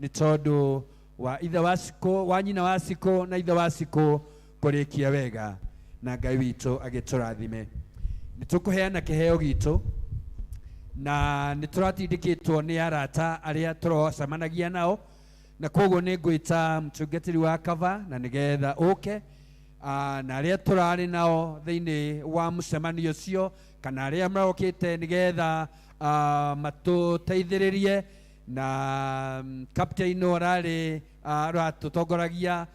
nĩ tondũ wa ithe wa Cikũ wa nyina wa Cikũ na ithe wa Cikũ kũrĩkia wega na Ngai witũ agĩtũrathime. Nĩ tũkũheana kĩheo gitũ na nĩ tũratindĩkĩtwo nĩ arata arĩa tũracemanagia nao na koguo nĩ ngwĩta mũtungatĩri wa kava na nĩgetha ũke na arĩa tũrarĩ nao thĩinĩ wa mũcemanio ũcio kana arĩa marokĩte nĩgetha matũteithĩrĩrie na captain ũrarĩ ũratũtongoragia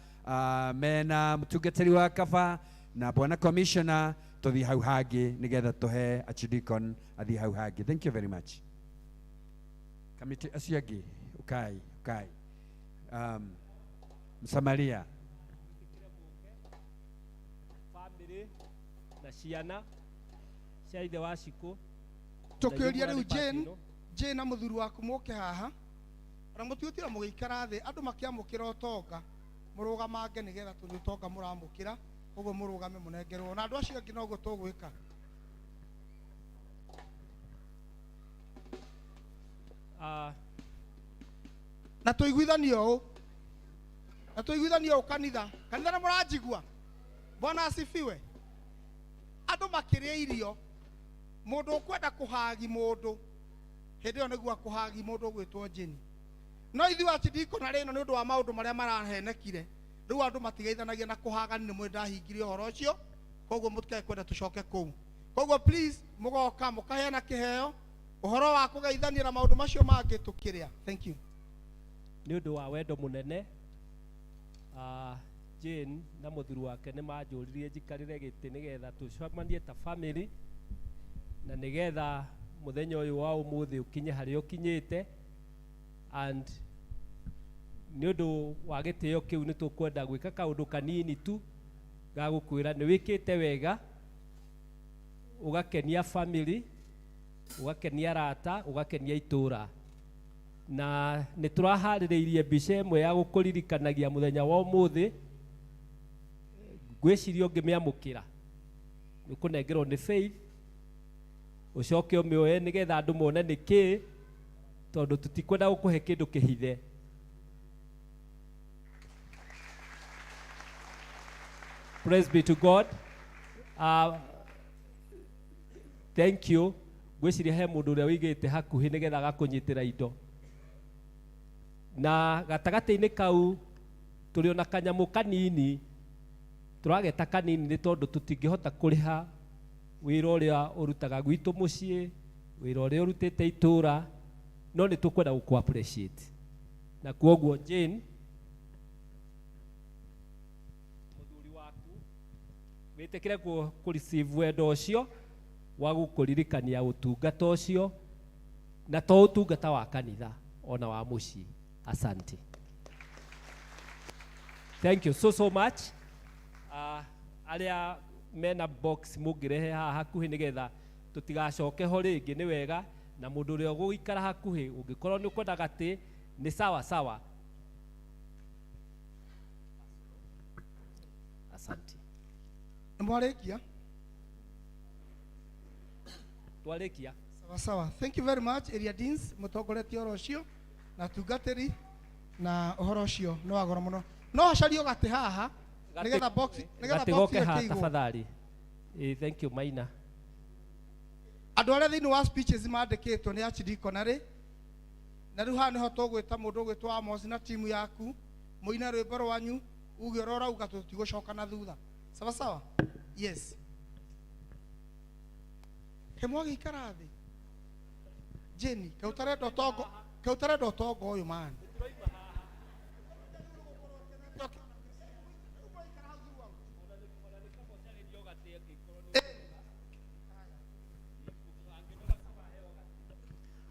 mena mũtungatĩri wa kaba na bwana commissioner tũthiĩ hau hangĩ nĩgetha tũhe archdeacon athiĩ hau hangĩ. Thank you very much. Kamĩtĩ acio angĩ ukai ukai. Msamaria family na ciana cia ithe wa Cikũ tũkĩũria rĩu Jane Jane na mũthuri waku mũke haha ona mũtigũtira mũgĩikara thĩ andũ makĩamũkĩra ũtonga mũrũgamange nĩgetha tondũ ũtonga mũramũkĩra ũguo mũrũgame mũnengerwo na andũ acio angĩ noguo tũgwĩka. Na tũiguithanio ũũ na tũiguithanio ũũ kanitha kanitha nĩ mũranjigua. Bwana asifiwe. Andũ makĩrĩa irio mũndũ ũkwenda kũhagi mũndũ hĩndĩ ĩyo nĩguo akũhagi mũndũ ũgwĩtwo Jane. No ithuĩ archdeacon arĩ ĩno nĩ ũndũ wa maũndũ marĩa marahenekire rĩu andũ matigeithanagia na kũhagani nĩ mwĩ ndahingire ũhoro ũcio koguo mũtikae kwenda tũcoke kũu. Koguo please mũgoka mũkaheana kĩheo ũhoro wa kũgeithania na maũndũ macio mangĩ tũkĩrĩa. Thank you. Nĩ ũndũ wa wendo mũnene Jane na mũthuri wake nĩ manjũririe njikarĩre gĩtĩ nĩgetha tũcemanie ta family na nĩgetha Muthenya ũyũ wa ũmũthĩ ũkinye harĩa ũkinyĩte, and nĩ ũndũ wa gĩtĩo kĩu nĩ tũkwenda gwĩka kaũndũ kanini tu ga gũkwĩra nĩ wĩkĩte wega, ũgakenia family, ũgakenia arata, ũgakenia itũra. Na nĩ tũraharĩrĩirie mbica ĩmwe ya gũkũririkanagia mũthenya wa ũmũthĩ. Ngwĩciria ũngĩmĩamũkĩra nĩ ũkũnengerwo nĩ Faith, ũcoke ũmĩoe nĩgetha andũ mone nĩ kĩĩ, tondũ tũtikwenda gũkũhe kĩndũ kĩhithe. Praise be to God. Thank you. Ngwĩciria he mũndũ ũrĩa ũigĩte hakuhĩ nĩgetha agakũnyitĩra indo. Na gatagatĩ-inĩ kau tũrĩ ona kanyamũ kanini, tũrageta kanini nĩ tondũ tũtingĩhota kũrĩha wĩra ũrĩa ũrutaga gwitũ mũciĩ, wĩra ũrĩa ũrutĩte itũra, no nĩ tũkwenda gũkũ appreciate. Na kwoguo Jane, mũthuri waku, wĩtĩkĩre kũ receive wendo ũcio wa gũkũririkania ũtungata ũcio, na to ũtungata wa kanitha ona wa mũciĩ. Asante. Thank you so so much. Arĩa mena box mũngĩrehe haha hakuhĩ nĩgetha tũtigacoke ho rĩngĩ nĩ wega, na mũndũ ũrĩa ũgũikara hakuhĩ ũngĩkorwo nĩ ũkwenda gatĩ nĩ sawa sawa. Asante. Nĩ mwarĩkia? Twarĩkia. Sawa sawa. Thank you very much Area Deans, mũtongoretie ũhoro ũcio na tungatĩri, na ũhoro ũcio nĩ wa goro mũno. No hacario gatĩ haha nĩgetha box, nĩgetha Gatĩ box goke haha ĩkĩigwo. tafadhali. Thank you Maina. Andũ arĩa thĩinĩ wa speeches mandĩkĩtwo nĩ archdeaconry, na rĩu haha nĩho tũgwĩta mũndũ ũgwĩtwo Amos na timu yaku mũine rwĩmbo rwanyu uge ũrĩa ũrauga tũtigũcoka na thutha. Sawa sawa? Yes. He mwagĩikara thĩ. Jenny, kaĩ ũtarenda ũtongo, kaĩ ũtarenda ũtongo ũyũ man?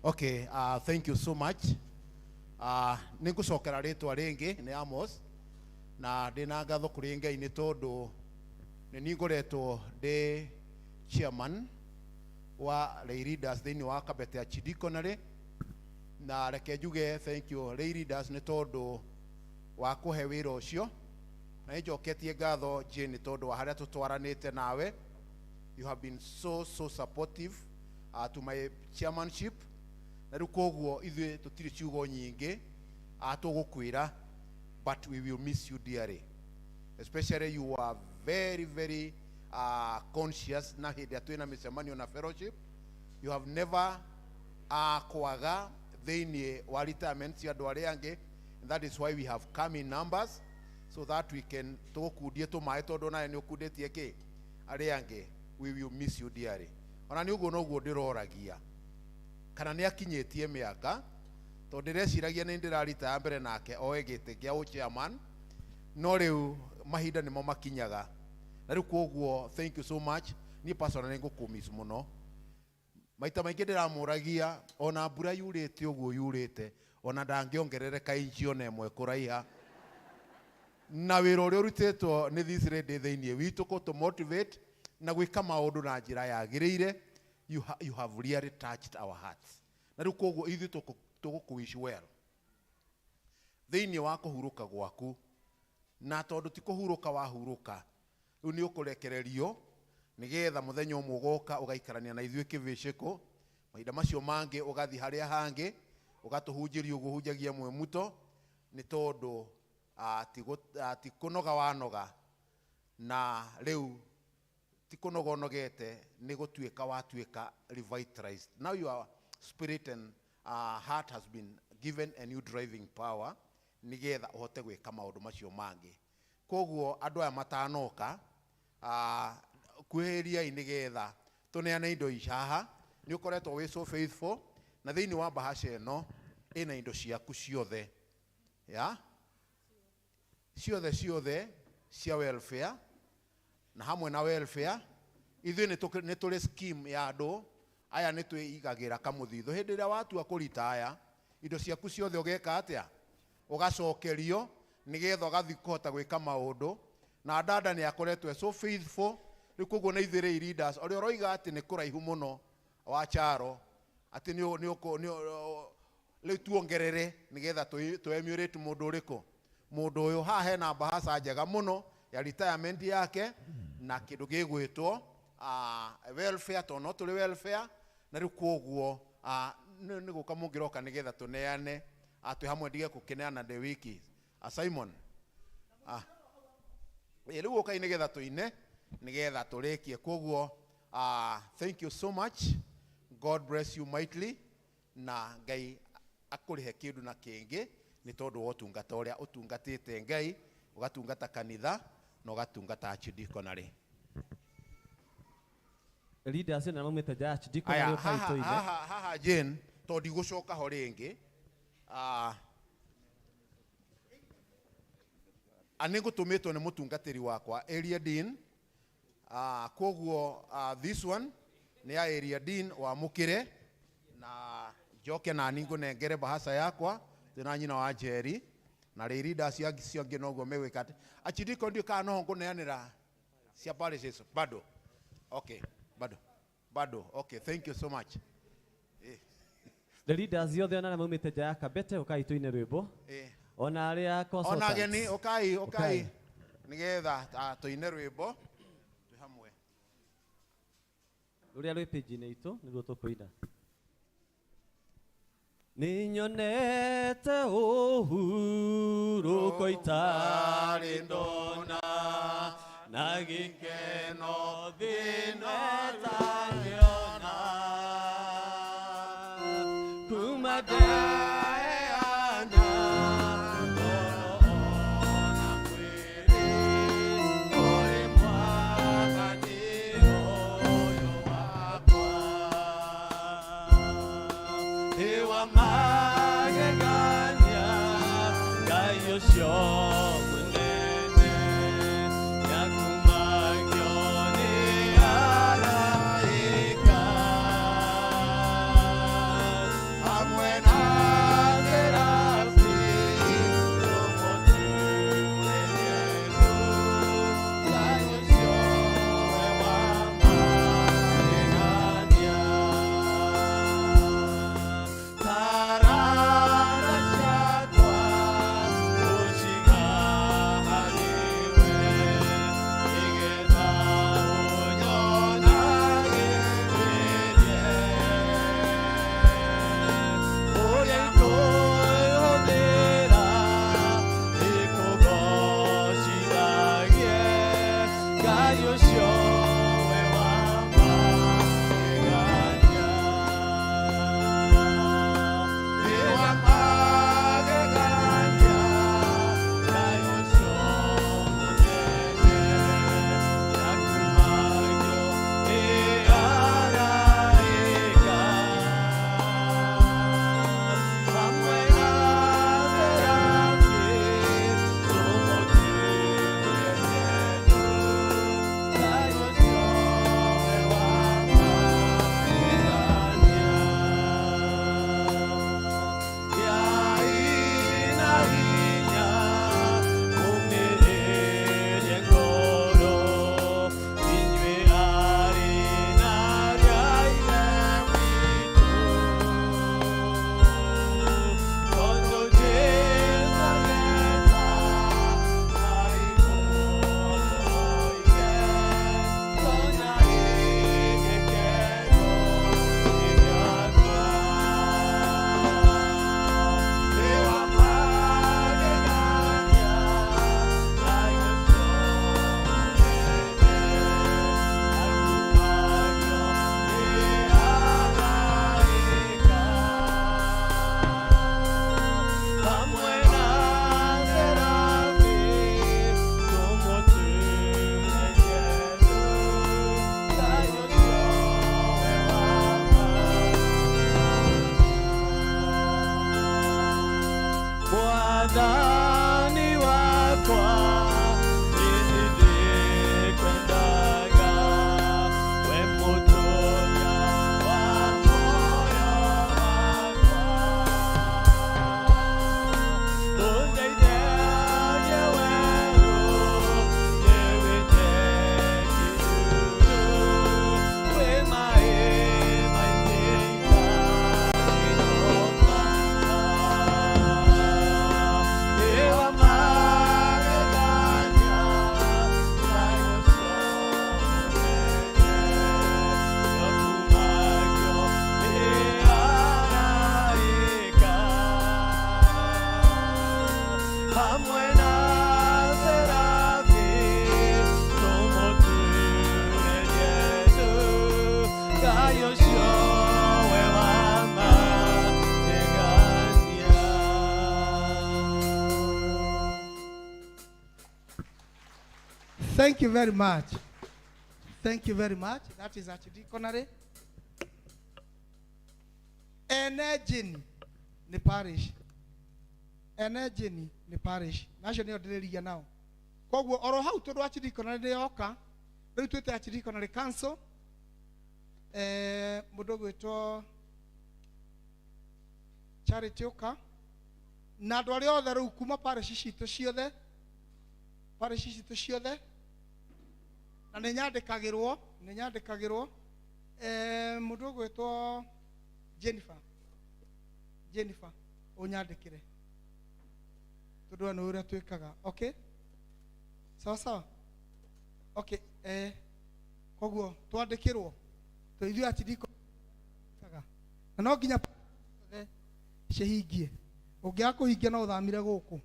Okay, thank you so much. Nĩngũcokera rĩtwa rĩngĩ nĩ Amos, na ndĩna ngatho kũrĩ Ngai nĩ tondũ nĩ niĩ ngoretwo ndĩ chairman wa Lay Leaders thĩinĩ wa Kabete Archdeaconry, na reke njuge thank you Lay Leaders nĩ tondũ wa kũhe wĩra ũcio, na nĩnjoketie ngatho Jane nĩ tondũ wa harĩa tũtwaranĩte nawe. You have been so so supportive to my chairmanship. Na rĩu koguo ithuĩ tũtirĩ ciugo nyingĩ tũgũkwĩra, but we will miss you dearly. Especially you are very very conscious na hĩndĩ ĩrĩa twĩna mĩcemanio na fellowship. You have never kwaga thĩinĩ wa retirement cia andũ arĩa angĩ, and that is why we have come in numbers so that we can tũgũkundie tũmaĩ tondũ nawe nĩ ũkundĩtie kĩ arĩa angĩ. We will miss you dearly. Ona nĩ ũguo noguo ndĩroragia kana nĩ akinyĩtie mĩaka, tondũ ndĩreciragia nĩ ndĩrarita ya mbere nake oe gĩtĩ kĩa ũ-chairman, no rĩu mahinda nĩmo makinyaga. Na rĩu koguo thank you so much. Niĩ personally nĩngũkũmiss mũno. Maita maingĩ ndĩramũragia ona mbura yurĩte ũguo yurĩte, ona ndangĩongerereka inchi ona ĩmwe kũraiha. Na wĩra ũrĩa ũrutĩtwo nĩ this lady thĩinĩ witũ kũtũ motivate na gwĩka maũndũ na njĩra yagĩrĩire, you have really touched our hearts. Na rĩu koguo ithuĩ tũgũkũ wish well thĩinĩ wa kũhurũka gwaku, na tondũ ti kũhurũka wahurũka, rĩu nĩ ũkũrekererio nĩgetha mũthenya ũmwe ũgoka ũgaikarania na ithuĩ kĩbĩcĩkũ, mahinda macio mangĩ ũgathiĩ harĩa hangĩ ũgatũhunjĩria ũguo ũhunjagia mwĩmuto, nĩ tondũ ti kũnoga wanoga, na rĩu ti kũnoga ũnogete, nĩ gũtuĩka watuĩka revitalized. Now your spirit and heart has been given a new driving power nĩgetha ũhote gwĩka maũndũ macio mangĩ. Koguo andũ aya matanoka, kuhĩrĩriai nĩgetha tũneane indo ici haha. Nĩ ũkoretwo wĩ so faithful, na thĩinĩ wa bahasha ĩno ĩna indo ciaku ciothe, ya ciothe ciothe cia welfare, na hamwe na welfare ithuĩ nĩ tũrĩ scheme ya andũ Aya nĩ twĩigagĩra kamũthithũ. Hĩndĩ ĩrĩa watua kũritaya, indo ciaku ciothe ũgeka atĩa? Ũgacokerio nĩgetha ũgathiĩ kũhota gwĩka maũndũ. Na dada nĩ akoretwo e so faithful. Rĩu koguo na ithuĩ lay leaders, ũrĩa ũroiga atĩ nĩ kũraihu mũno wa Charo, atĩ nĩ nĩ nĩ rĩu tuongerere nĩgetha tũ emulate mũndũ ũrĩkũ, mũndũ ũyũ. Haha hena bahasa njega mũno ya retirement yake na kĩndũ gĩgwĩtwo welfare, tondũ no tũrĩ welfare. Na rĩu koguo nĩ gũka mũngĩroka nĩgetha tũneane twĩ hamwe, ndige gũkĩneana ndĩ wiki. Simon, rĩu ũkai nĩgetha tũine nĩgetha tũrĩkie. Koguo thank you so much, God bless you mightily, na Ngai akũrĩhe kĩndũ na kĩngĩ nĩ tondũ wa ũtungata ũrĩa ũtungatĩte Ngai, ũgatungata kanitha na ũgatungata archdeaconry. Leaders na maumĩte nja ya archdeaconry. Aya, ũkai haha tũine. Haha haha Jane, tondũ ndigũcoka ho rĩngĩ, nĩ ngũtũmĩtwo nĩ mũtungatĩri wakwa area dean. Koguo this one nĩ ya area dean, wamũkĩre na njoke nani ngũnengere bahasa yakwa twĩna nyina wa Njeri na lay leaders acio angĩ noguo megwĩka atĩ archdeacon ndiũ kana noho ngũneanĩra cia parishes bado. Okay, bado bado. Okay, thank you so much. The leaders othe ona arĩa maumĩte nja ya Kabete, ũkai tũine rwĩmbo. Ona arĩa Ona consultants. ageni, ũkai ũkai Ũkai. Nĩgetha tũine rwĩmbo twĩ hamwe. Rũrĩa rwĩ page-inĩ itũ nĩruo tũkũina. Nĩnyonete ũhurũko itarĩ ndona na gĩkeno thĩna tangĩona kuma ndaheana ngoro ona mwĩrĩ kũrĩ Mwathani ũyũ wakwa. Nĩ wa magegania Ngai ũcio mũnene, nĩakumagio nĩ araika hamwe na serafi tũmũturĩrie Ngai ũcio we wa magegania. Taranda ciakwa ũcigayanie. Thank you very much. Thank you very much. That is Archdeaconry. Enejini nĩ parish. Enejini nĩ parish. Na acio nĩo ndĩrĩria nao. Koguo oro hau tondũ Archdeaconry nĩ yoka, rĩu twĩte Archdeaconry Council. Mũndũ ũgwĩtwo Charity ũka na andũ arĩa othe rĩu kuma parish citũ ciothe, parish citũ ciothe, na nĩ nyandĩkagĩrwo, nĩ nyandĩkagĩrwo. Mũndũ ũgwĩtwo Jennifer, Jennifer ũnyandĩkĩre tondũ we nĩ ũrĩa twĩkaga. Okay, sawa sawa. Okay, koguo twandĩkĩrwo to ithuĩ archdeacon na no nginya ciothe cihingie. Ũngĩaga kũhingia no ũthamire gũkũ.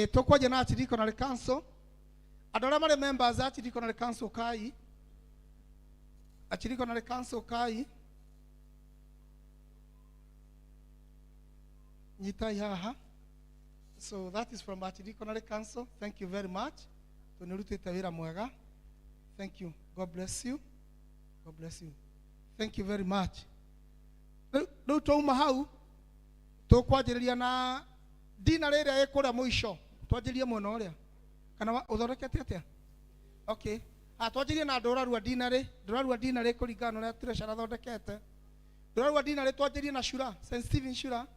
Tũkwanjia na Archdeaconry Council. Andũ arĩa marĩ members a Archdeaconry Council kai. Archdeaconry Council kai. Nyitai haha. So that is from Archdeaconry Council. Thank you very much. Tũnĩrutĩte wĩra mwega. Thank you. God bless you. God bless you. Thank you very much. Rĩu twauma hau tũkwanjĩrĩria na dina rĩrĩa ĩ kũrĩa mũico. Twanjĩrĩrie mwena ũrĩa kana ũthondekete atĩa? Okay. Twanjĩrĩrie na ndũrarua dinarĩ, ndũrarua dinarĩ kũringana na ũrĩa treasurer athondekete. Ndũrarua dinarĩ twanjĩrĩrie na Shura, St. Stephen Shura.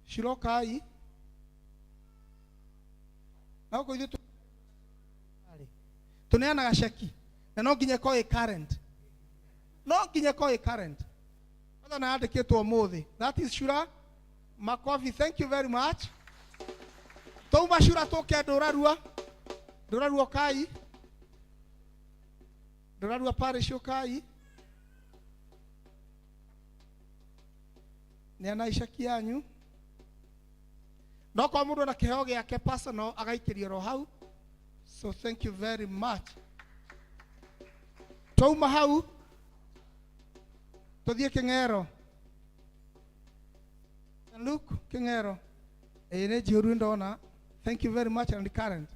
Shura ũkai. Na gũkũ ithuĩ tũneanaga ceki na no nginya ĩkorwo ĩ current. No nginya ĩkorwo ĩ current. Kwanza na yandĩkĩtwo ũmũthĩ. That is Shura. Makofi, thank you very much. Twauma Shura tũke Ndũrarua. Ndũrarua ũkai. Ndũrarua parish ũkai. Neanai ceki yanyu. No korwo mũndũ ena kĩheo gĩake personal agaikĩrio oro hau. So thank you very much. Twauma hau tũthiĩ Kĩng'ero. Luke Kĩng'ero. Ĩĩ nĩ njihũru ndona. Thank you very much and current.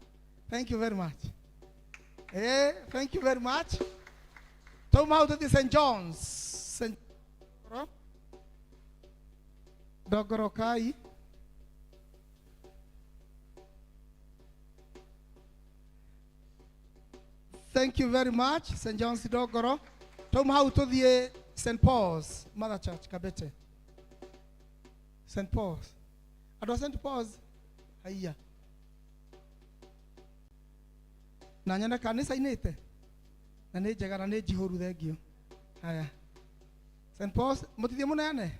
Thank you very much. Thank you very much. Twauma hau tũthiĩ St. John's. St. Ndongoro kai. Thank you very much, St. John's Ndongoro. Twauma hau tũthiĩ St. Paul's Mother Church Kabete. St. Paul's. Andũ a St. Paul's haiya. Na nyone kana nĩ cainĩte na nĩ njega na nĩ njihũru, thengio. Haya. St. Paul's mũtithiĩ mũneane.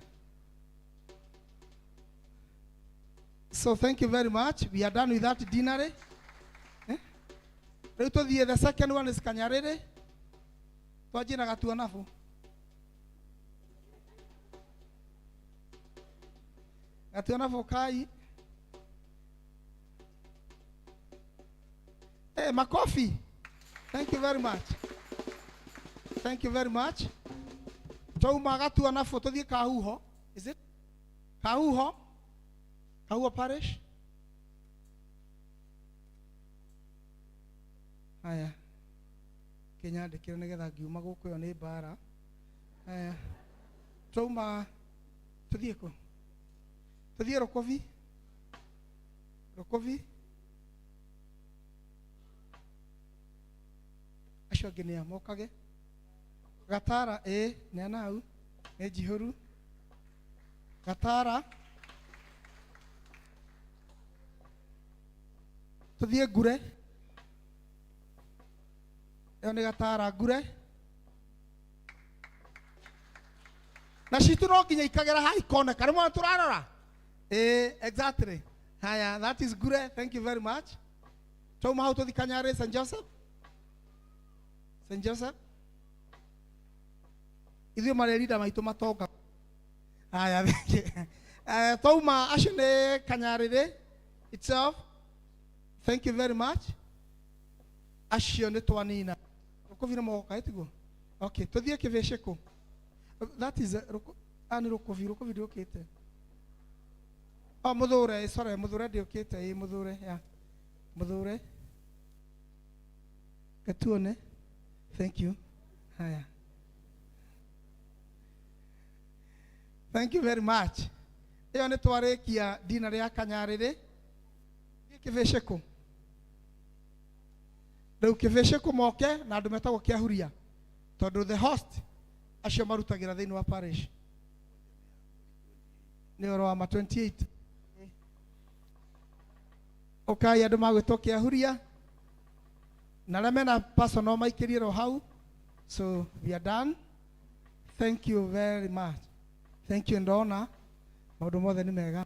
So thank you very much. We are done with that deanery. Rĩu tũthiĩ the second one is Kanyarĩrĩ. Twanjie na Gatuanabu. Gatuanabu kai. Hey, makofi. Thank you very much. Thank you very much. Twauma Gatuanabu tũthiĩ Kahuho. Is it? Kahuho? Kahuho Parish? Haya. Kĩnyandĩkĩre nĩgetha ngiuma gũkũ ĩyo nĩ mbara. Haya. Twauma tũthiĩ kũ? Tũthiĩ Rũkũbi. Rũkũbi. Acio angĩ nĩ a mokage. Gatara ĩ nĩ ana hau nĩ njihũru. Gatara. Tũthiĩ Ngure. Ĩyo nĩ Gatara Ngure. Na citũ no nginya ikagera haha ikoneka. Nĩ mwona tũrarora? Exactly. Haya, that is Ngure. Thank you very much. Twauma hau tũthiĩ Kanyarĩ, St. Joseph. St. Joseph. Ithuĩ marĩrinda maitũ matonga. Haya, thank you. Twauma acio nĩ Kanyarĩrĩ itself. Thank you very much. Acio nĩ twanina. Rũkũbi nĩ moka, ĩtiguo? Okay, tũthiĩ Kĩbĩcĩkũ. That is a, nĩ Rũkũbi, Rũkũbi ndũkĩte. O Muthure, sorry, Muthure ndiũkĩte, ĩ Muthure, ya. Muthure. Gatuone. Thank you. Haya. Thank you very much. Ĩyo nĩ twarĩkia dinarĩ ya Kanyarĩrĩ. Thiĩ Kĩbĩcĩkũ. Rĩu Kĩbĩcĩkũ moke na andũ metagwo Kĩahuria. Tondũ the host acio marutagĩra thĩinĩ wa parish. Nĩ ũhoro wa ma 28. Ũkai andũ magwĩtwo Kĩahuria. Na arĩa mena personal maikĩrie ro hau. So we are done. Thank you very much. Thank you ndona maũndũ mothe nĩ mega.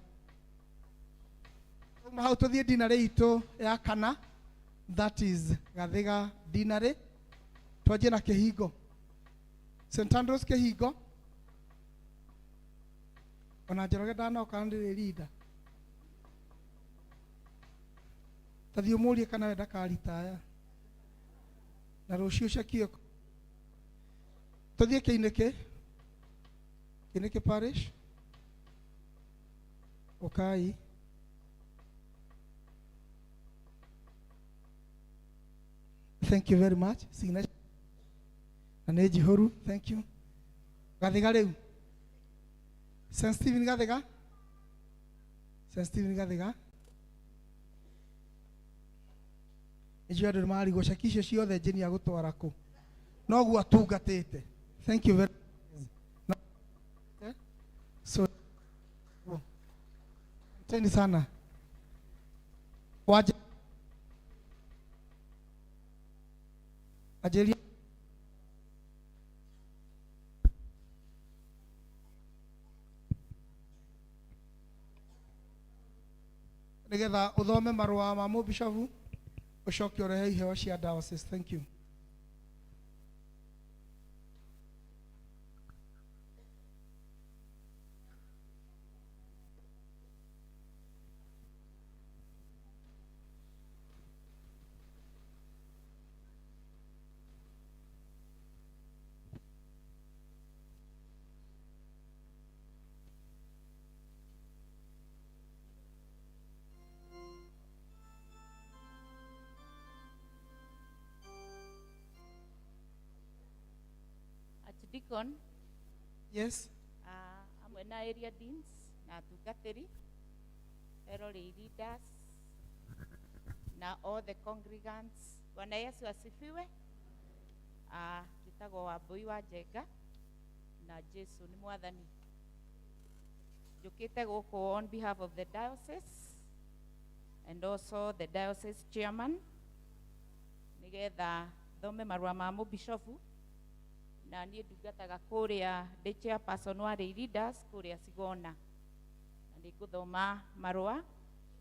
Kuma hau tũthiĩ dinarĩ itũ ya kana, that is Gathiga dinarĩ. Twanjie na Kĩhingo, St Andrews Kĩhingo. Ona Njoroge ndanoka ndĩrĩ leader, tathiĩ ũmũrie kana we ndakaritaya na rũciũ cekio. Tũthiĩ Kĩinĩkĩ, Kĩinĩkĩ parish. Ũkai. Thank you very much. Signature na nĩ njihũru. Thank you. Gathiga rĩu, St Stephen Gathiga, St Stephen Gathiga. Nĩnjũĩ andũ nĩmarigwo ceki icio ciothe Jane agũtwara kũ, noguo atungatĩte. Thank you very much. So asanteni sana. Waje ajeria. Nigetha uthome marũa ma mũbishofu, ũcoke ũrehe iheo cia diocese. Thank you. Archdeacon. Yes. Amwe na area deans na atungatĩri, fellow lay leaders na all the congregants, Bwana Yesu asifiwe. Njĩtagwo Wambui wa Njenga na Jesu nĩ mwathani. Njũkĩte gũkũ on behalf of the diocese and also the diocese chairman nĩgetha thome marũa ma mũbishofu, na niĩ ndungataga kũrĩa ndĩ chairperson wa lay leaders kũrĩa Sigona, na nĩ ngũthoma marũa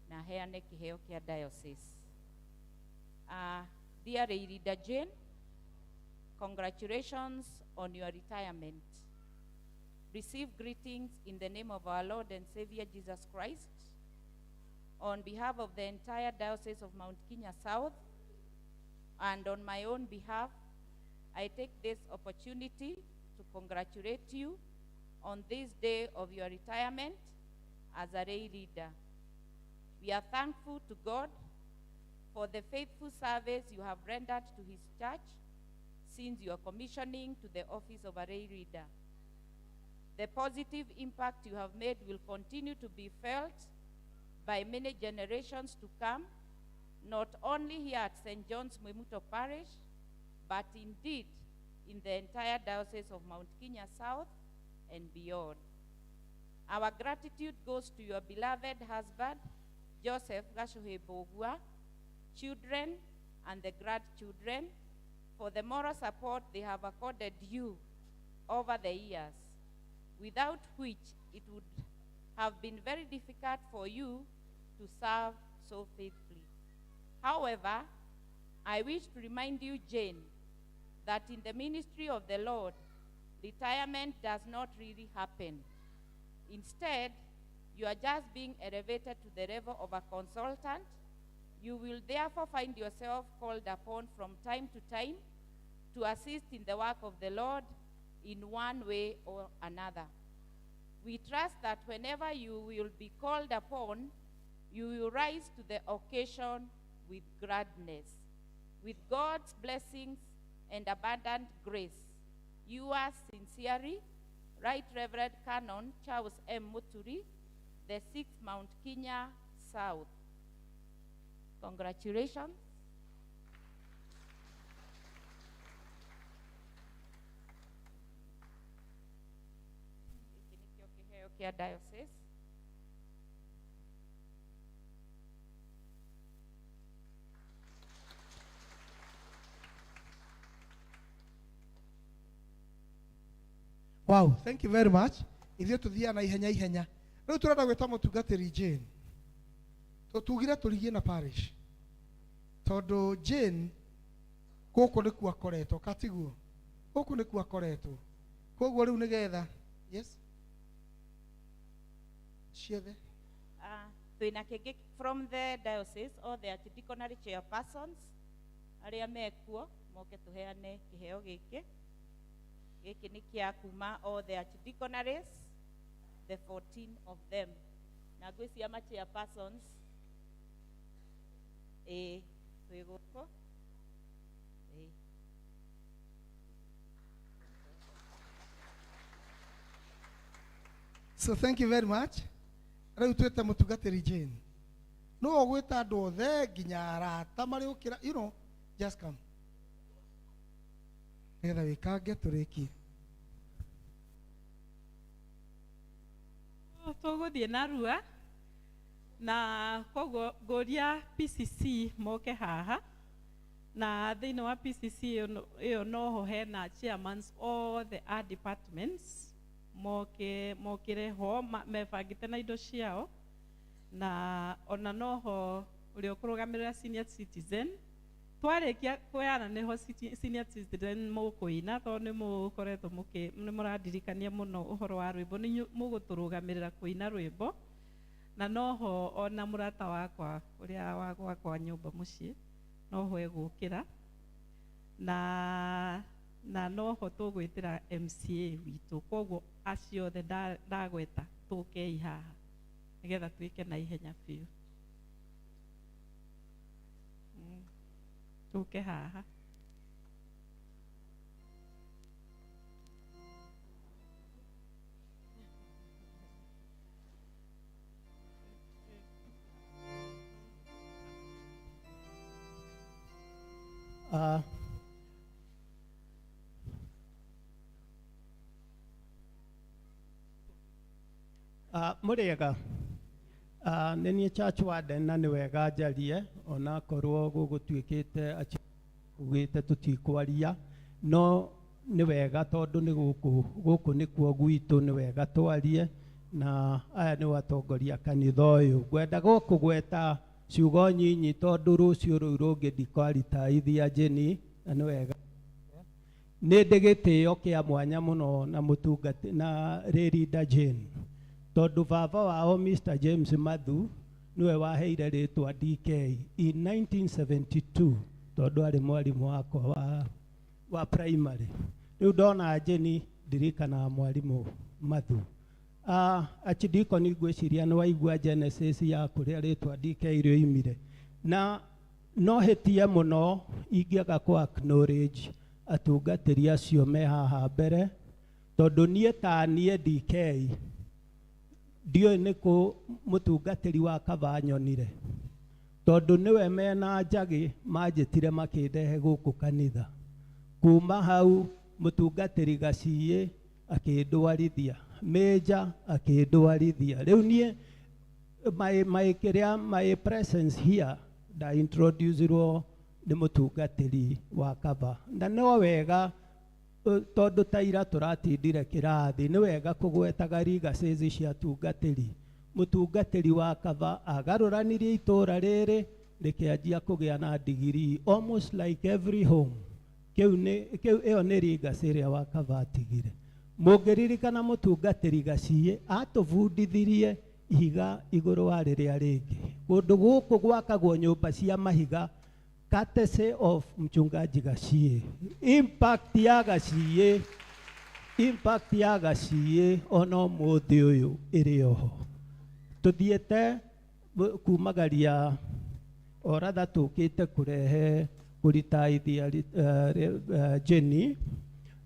na heane kĩheo kĩa diocese. Dear lay leader Jane, congratulations on your retirement. Receive greetings in the name of our Lord and Savior Jesus Christ. On behalf of the entire Diocese of Mount Kenya South and on my own behalf, I take this opportunity to congratulate you on this day of your retirement as a lay leader. We are thankful to God for the faithful service you have rendered to his church since your commissioning to the office of a lay leader. The positive impact you have made will continue to be felt by many generations to come, not only here at St. John's Mwimuto Parish, but indeed in the entire Diocese of Mount Kenya South and beyond. Our gratitude goes to your beloved husband, Joseph Gachuhi Mbugua, children, and the grandchildren for the moral support they have accorded you over the years, without which it would have been very difficult for you to serve so faithfully. However, I wish to remind you, Jane, that in the ministry of the Lord, retirement does not really happen. Instead, you are just being elevated to the level of a consultant. You will therefore find yourself called upon from time to time to assist in the work of the Lord in one way or another. We trust that whenever you will be called upon, you will rise to the occasion with gladness, with God's blessings and abundant grace. Yours sincerely, Right Reverend Canon Charles M. Muturi, the 6th Mount Kenya South. Congratulations. Gĩkĩ nĩkĩo kĩheo kĩa diocese. Wow, thank you very much. Ithuĩ tũthiaga na ihenya ihenya. Rĩu tũrenda gwĩta mũtungatĩri Jane. Tũtugire tũrigie na parish. Tondũ Jane gũkũ nĩkuo akoretwo, katiguo? Gũkũ nĩkuo akoretwo. Koguo rĩu nĩgetha, yes? Ciothe. Twĩna kĩngĩ from the diocese all the archdeaconry chairpersons arĩa mekuo moke tũheane kĩheo gĩkĩ. Gĩkĩ nĩ kĩa kuma all the archdeaconaries, the 14 of them. Na ngwĩciria ma chairpersons ĩĩ twĩ gũkũ. Ĩĩ. So thank you very much. Rĩu twĩte mũtungatĩri Jane. No ũgwĩta andũ othe nginya arata marĩũkĩra, you know, just come. Nĩgetha wĩkange tũrĩkie. Tũgũthiĩ narua na koguo ngũria PCC moke haha na thĩinĩ wa PCC ĩyo noho hena chairmans othe a departments moke mokĩre ho mebangĩte na indo ciao na ona noho ũrĩa ũkũrũgamĩrĩra senior citizen twarĩkia kũheana nĩho senior citizen mũkũina tondũ nĩ mũkoretwo mũkĩ nĩ mũrandirikania mũno ũhoro wa rwĩmbo nĩ inyuĩ mũgũtũrũgamĩrĩra kũina rwĩmbo na noho ona mũrata wakwa ũrĩa wa gwakwa nyũmba mũciĩ noho egũkĩra na noho tũgwĩtĩra MCA witũ koguo acio othe ndagweta tũkei haha nĩgetha twĩke na ihenya biũ. Tũke haha. Mũrĩega. Nĩ niĩ church warden na nĩ wega njarie onakorwo gũgũtuĩkĩte ugĩte tũtikwaria no nĩ wega tondũ nĩ gũkũ gũkũ nĩkuo gwitũ nĩ wega twarie na aya nĩ atongoria kanitha ũyũ. Ngwenda gũkũgweta ciugo nyinyi tondũ rũciũ rũu rũngĩ ndikwaritaithia Jane na nĩ wega. Nĩ ndĩ gĩtĩo kĩa mwanya mũno na mũtungati na Rĩrinda Jane tondũ baba wao Mr. James Mathu nĩwe waheire rĩtwa DK in 1972 tondũ arĩ mwarimũ wakwa wa primary. Rĩu ndona Jane ndirikanaga mwarimũ Mathu. Archdeacon ngwĩciria nĩ waigua genesis ya kũrĩa rĩtwa DK rĩoimire na no hĩtie mũno ingĩaga kũ acknowledge atungatĩri acio me haha mbere tondũ niĩ ta niĩ DK ndiũĩ nĩ kũ mũtungatĩri wa kaba nyonire tondũ nĩwe mena njagĩ manjĩtire makĩndehe gũkũ kanitha. Kuma hau mũtungatĩri Gaciĩ akĩndwarithia, Major akĩndwarithia. Rĩu niĩ my kĩrĩa my presence here nda introducirwo nĩ mũtungatĩri wa kaba na no wega tondũ ta ira tũratindire kĩrathi nĩ wega kũgwetaga legacies cia atungatĩri. Mũtungatĩri wa kaba agarũranirie itũra rĩrĩ rĩkĩanjia kũgĩa na degree almost like every home. Kĩu nĩ kĩu ĩyo nĩ legacy ĩrĩa wa kaba atigire. Mũngĩririkana mũtungatĩri Gaciĩ atũbundithirie ihiga igũrũ wa rĩrĩa rĩngĩ. Kũndũ gũkũ gwakagwo nyũmba cia mahiga courtesy of mchungaji Gaciĩ. Impact ya Gaciĩ Impact ya gaciĩ ona ũmũthĩ ũyũ ĩrĩ oho. Tũthiĩte kumagaria oratha tũkĩte kũrehe kũritaithia Jenny,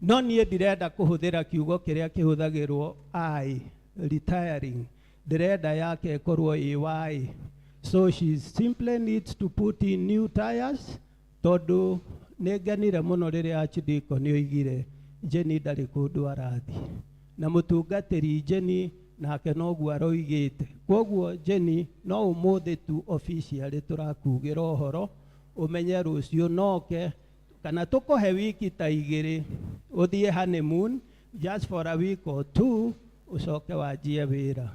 no niĩ ndirenda kũhũthĩra kiugo kĩrĩa kĩhũthagĩrwo I retiring, ndĩrenda yake ĩkorwo ĩ Y. So she simply needs to put in new tires, tondũ nĩ ngenire mũno rĩrĩa Archdeacon oigire Jenny ndarĩ kũndũ arathiĩ, na mũtungatĩri Jenny nake noguo aroigĩte. Kwoguo Jenny no ũmũthĩ tu officially tũrakugĩra ũhoro, ũmenye rũciũ noke kana tũkũhe wiki ta igĩrĩ ũthiĩ honeymoon just for a week or two, ũcoke wanjie wĩra.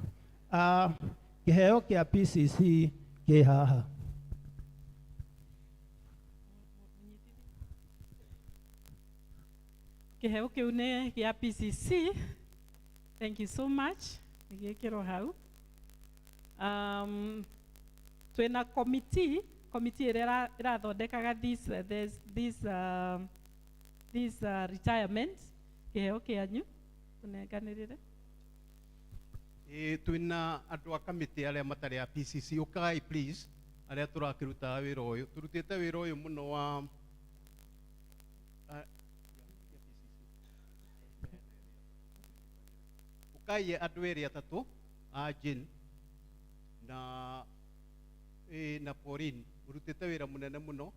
Kĩheo kĩa PCC kĩ haha. Kĩheo kĩu nĩ gĩa PCC. Thank you so much. Gĩkĩrwo hau. Twĩna committee ĩrĩa ĩrathondekaga this retirement. Kĩheo kĩanyu tũnenganĩrĩre. Twĩna andũ a kamĩtĩ arĩa matarĩ a PCC, ũkai please, arĩa tũrakĩrutaga wĩra ũyũ. Tũrutĩte wĩra ũyũ mũno wa ũkai andũ erĩ atatũ a Jane na na Pauline, mũrutĩte wĩra mũnene mũno.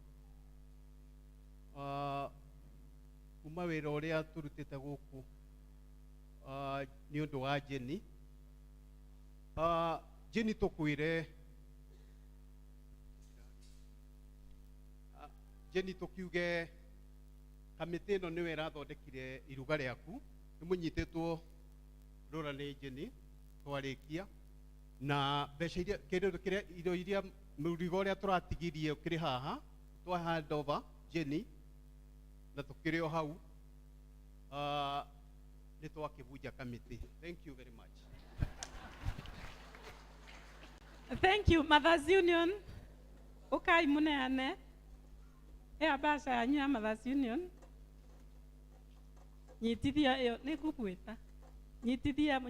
Kuma wĩra ũrĩa tũrutĩte gũkũ nĩ ũndũ wa Jenny. Jenny tũkwĩre, Jenny tũkiuge kamĩtĩ ĩno nĩwe ĩrathondekire iruga rĩaku, nĩ mũnyitĩtwo rũra nĩ Jenny twarĩkia, na mbeca iria kĩndũ kĩrĩa indo iria mũrigo ũrĩa tũratigirie ũkĩrĩ haha twa hand over Jenny na tũkĩrĩ o hau, nĩ twakĩbunja kamĩtĩ. Thank you very much. Thank you, Mothers Union. Ukai muneane. Ea basha yanyu ya Mothers Union. Nyitithia iyo nĩ ngũkwĩta. Nyitithia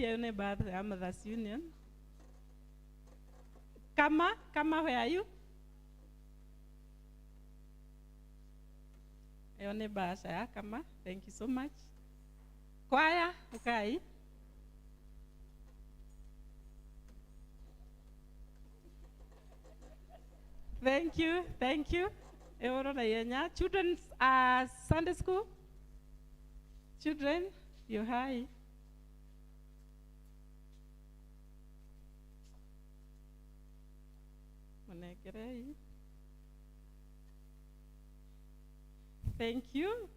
iyo nĩ basha ya Mothers Union. Kama where are you? Iyo nĩ basha ya Kama. Thank you so much. Kwaya, ukai. Thank you, thank you. Children's Sunday school. Children, you hi. Thank you.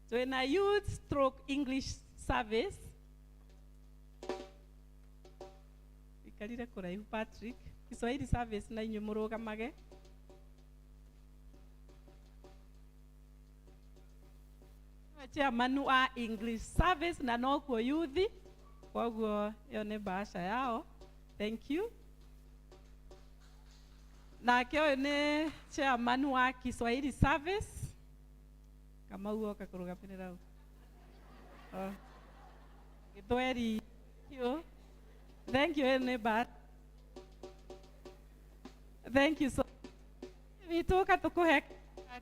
So in a youth stroke English service. Ikarire kuraihu Patrick. Kiswahili service na inyu murugamage. Chairman wa English service na nokuo youth, koguo iyo nĩ bahasha yao. Thank you. Nake ũyũ nĩ chairman wa Kiswahili service. Kamau oka kũrũgamĩrĩra ũ. Gĩthweri. Thank you. Thank you nĩ bahasha. Thank you so witũ ũka tũkũhe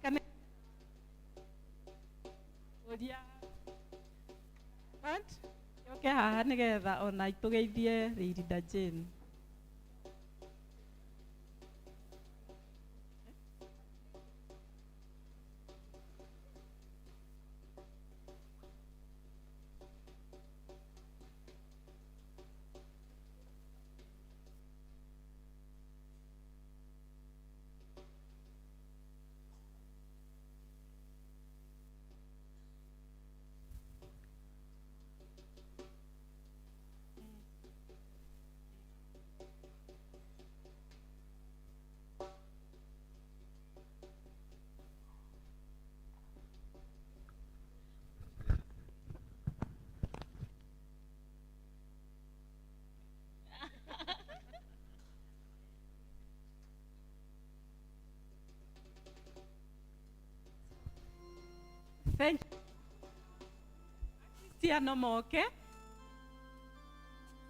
kana ũria yoke haha nĩgetha ona itũgeithie Lady Jane. Thank you. Akristiano moke.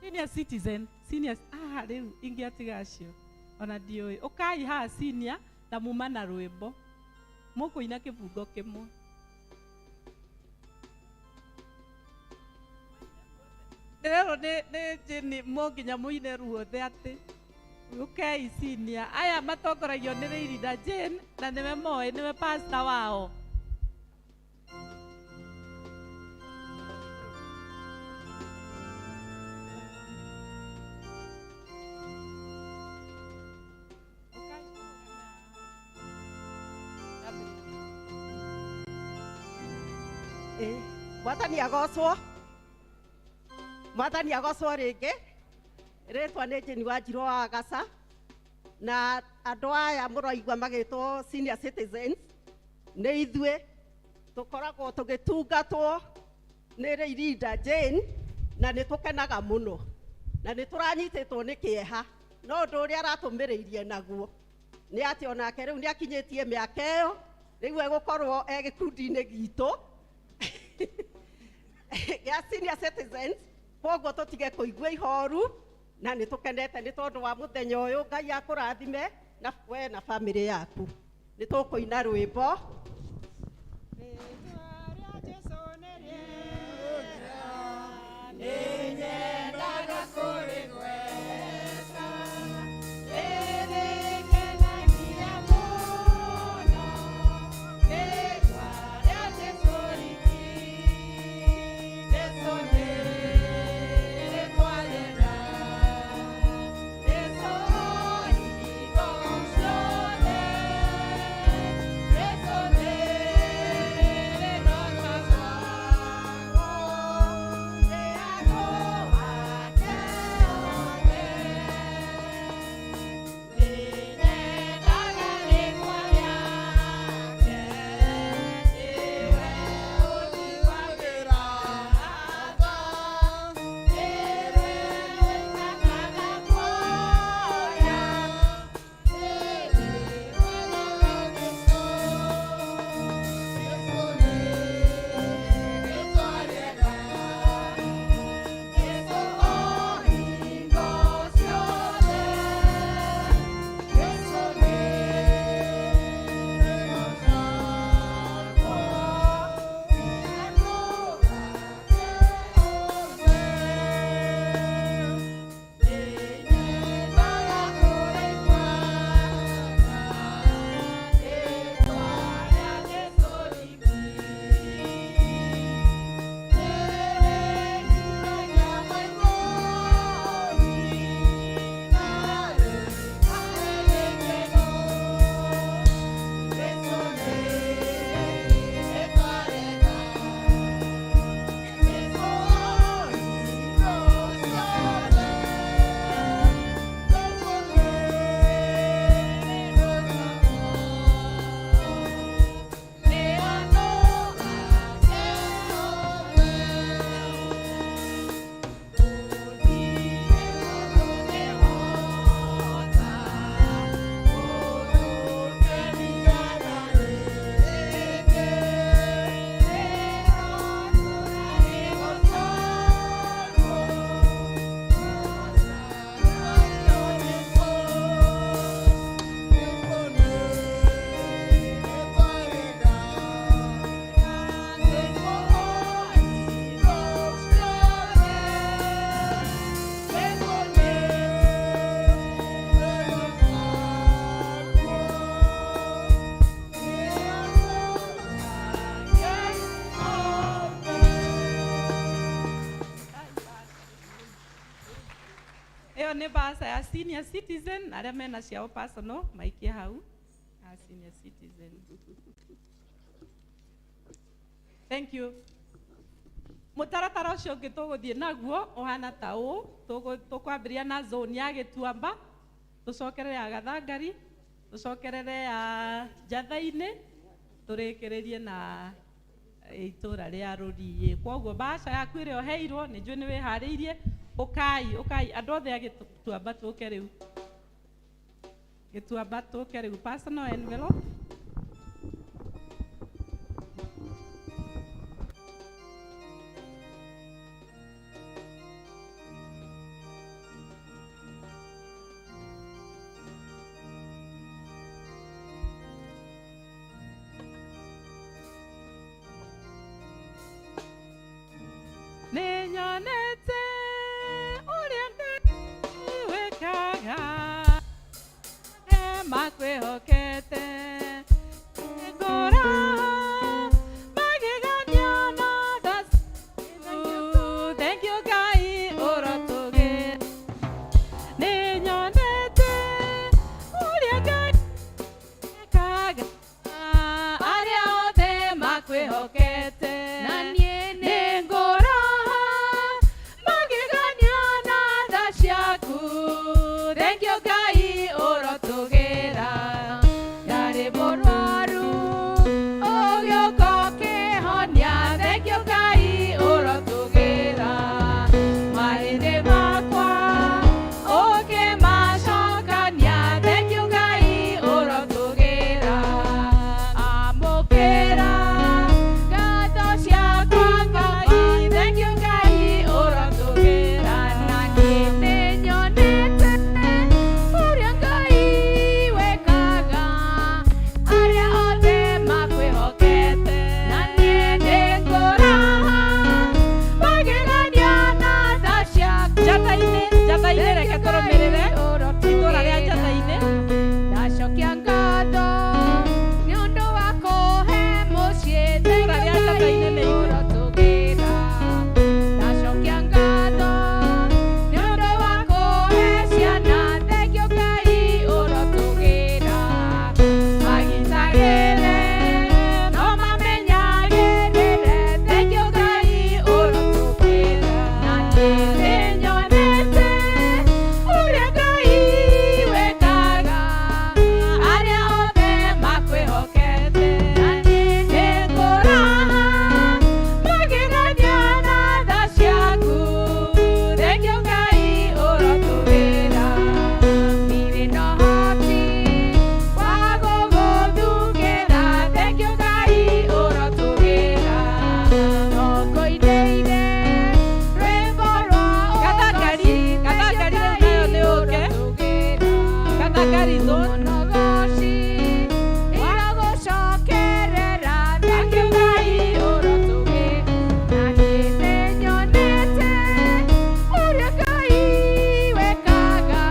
Senior citizen, senior rĩu ingĩatiga acio ona ndiũĩ. Ũkai haha senior na muma na rwĩmbo. Mũkũina kĩbungo kĩmwe. Ndĩrerwo nĩ Jane mo nginya mũine ruothe atĩ ũkei senior. Aya matongoragio nĩ Leirida Jane na nĩwe moĩ, nĩwe pastor wao. Mwathani agocwo, Mwathani agocwo rĩngĩ. Rĩtwa nĩ Jane Wanjirũ wa Agaca, na andũ aya mũraigua magĩtwo senior citizens nĩ ithuĩ tũkoragwo tũgĩtungatwo nĩ Leirida Jane, na nĩ tũkenaga mũno na nĩ tũranyitĩtwo nĩ kĩeha, no ũndũ ũrĩa aratũmĩrĩirie naguo nĩ atĩ onake rĩu nĩ akinyĩtie mĩaka ĩyo, rĩu egũkorwo e gĩkundi-inĩ gitũ gĩa senior citizens. Koguo tũtige kũigua ihoru na nĩ tũkenete nĩ tondũ wa mũthenya ũyũ. Ngai akũrathime na we na famĩlĩ yaku. Nĩ tũkũina rwĩmbo. Nĩnyendaga kũrĩgweta, rĩrĩkenagia mũno, rĩĩtwa rĩa Jesũ riki. Jesũ nĩ rĩĩtwa rĩega, Jesũ hingo ciothe, Jesũ nĩ rĩroka rwakwa, nĩ andũ ake othe. Nĩnyendaga rĩĩtwa rĩake, nĩwe ũnjiguagĩra tha, nĩwe ũikaraga guoya, Ĩyo nĩ basa ya senior citizen, arĩa mena ciao personal maikie hau a senior citizen. Thank you. Mũtaratara ũcio ũngĩ tũgũthiĩ naguo ũhana ta ũũ, tũkwambĩrĩria na zone ya Gĩtuamba, tũcokerere ya Gathangari, tũcokerere ya Njatha-inĩ, tũrĩkĩrĩrie na itũra rĩa Rũriĩ. Koguo mbaca yaku ĩrĩa ũheirwo nĩ njũĩ nĩ wĩharĩirie, ũkai ũkai andũ othe a Gĩtuamba tũke rĩu. Gĩtuamba tũke rĩu, personal envelope. Nĩnyonete ũrĩa Ngai wĩkaga makwĩhokete ngũra magegania na tha ciaku. Thank you Ngai ũrotũgĩra. Nĩnyonete ũrĩa Ngai wĩkaga arĩa othe makwĩhokete. Na niĩ nĩngũra magegania na tha ciaku. Thank you Ngai ũrotũgĩra. Ndarĩ mũrwaru ũgĩũka ũkĩhonia. Thank you Ngai ũrotũgĩra. Mahĩndĩ makwa ũkĩmacokania. Thank you Ngai ũrotũgĩra. Amũkĩra ngatho ciakwa Ngai. Thank you Ngai ũrotũgĩra. Na niĩ nĩnyonete ũrĩa Ngai wĩkaga arĩa othe makwĩhokete. Na niĩ nĩngũraha magegania na tha ciaku. Njata-inĩ, Njata-inĩ reke tũrũmĩrĩre itũra rĩa Njata-inĩ. Ndacokia ngatho nĩ ũndũ wa kũhe mũciĩ. Itũra rĩa Njata-inĩ nĩ ithuĩ. Ũrotũgĩra. Ndacokia ngatho nĩ ũndũ wa kũhe ciana. Thank you Ngai ũrotũgĩra. Magitagĩre no mamenyagĩrĩre. Thank you Ngai ũrotũgĩra. Na niĩ nĩnyonete ũrĩa Ngai wĩkaga arĩa othe makwĩhokete. Na niĩ nĩngũraha magegania na tha ciaku. Thank you Ngai ũrotũgĩra. Ndirĩ na ũhoti wa gũgũthukĩra. Thank you Ngai ũrotũgĩra. No ngũinĩire rwĩmbo rwa Gathangari, Gathangari rĩu nayo nĩ ũke. Gathangari zone. Mũnogoci irogũcokerera. Thank you Ngai ũrotũgĩra. Na niĩ nĩnyonete ũrĩa Ngai wĩkaga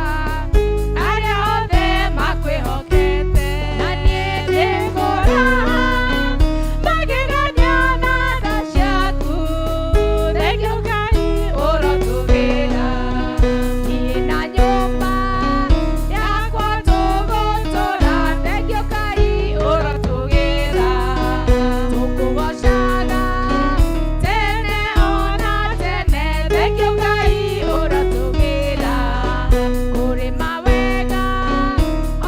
arĩa othe makwĩhokete. Na niĩ nĩngũraha magegania na tha ciaku. Thank you Ngai ũrotũgĩra. Niĩ na nyũmba yakwa tũgũtũra. Thank you Ngai ũrotũgĩra. Tũkũgocaga tene ona tene. Thank you Ngai ũrotũgĩra. Kũrĩ mawega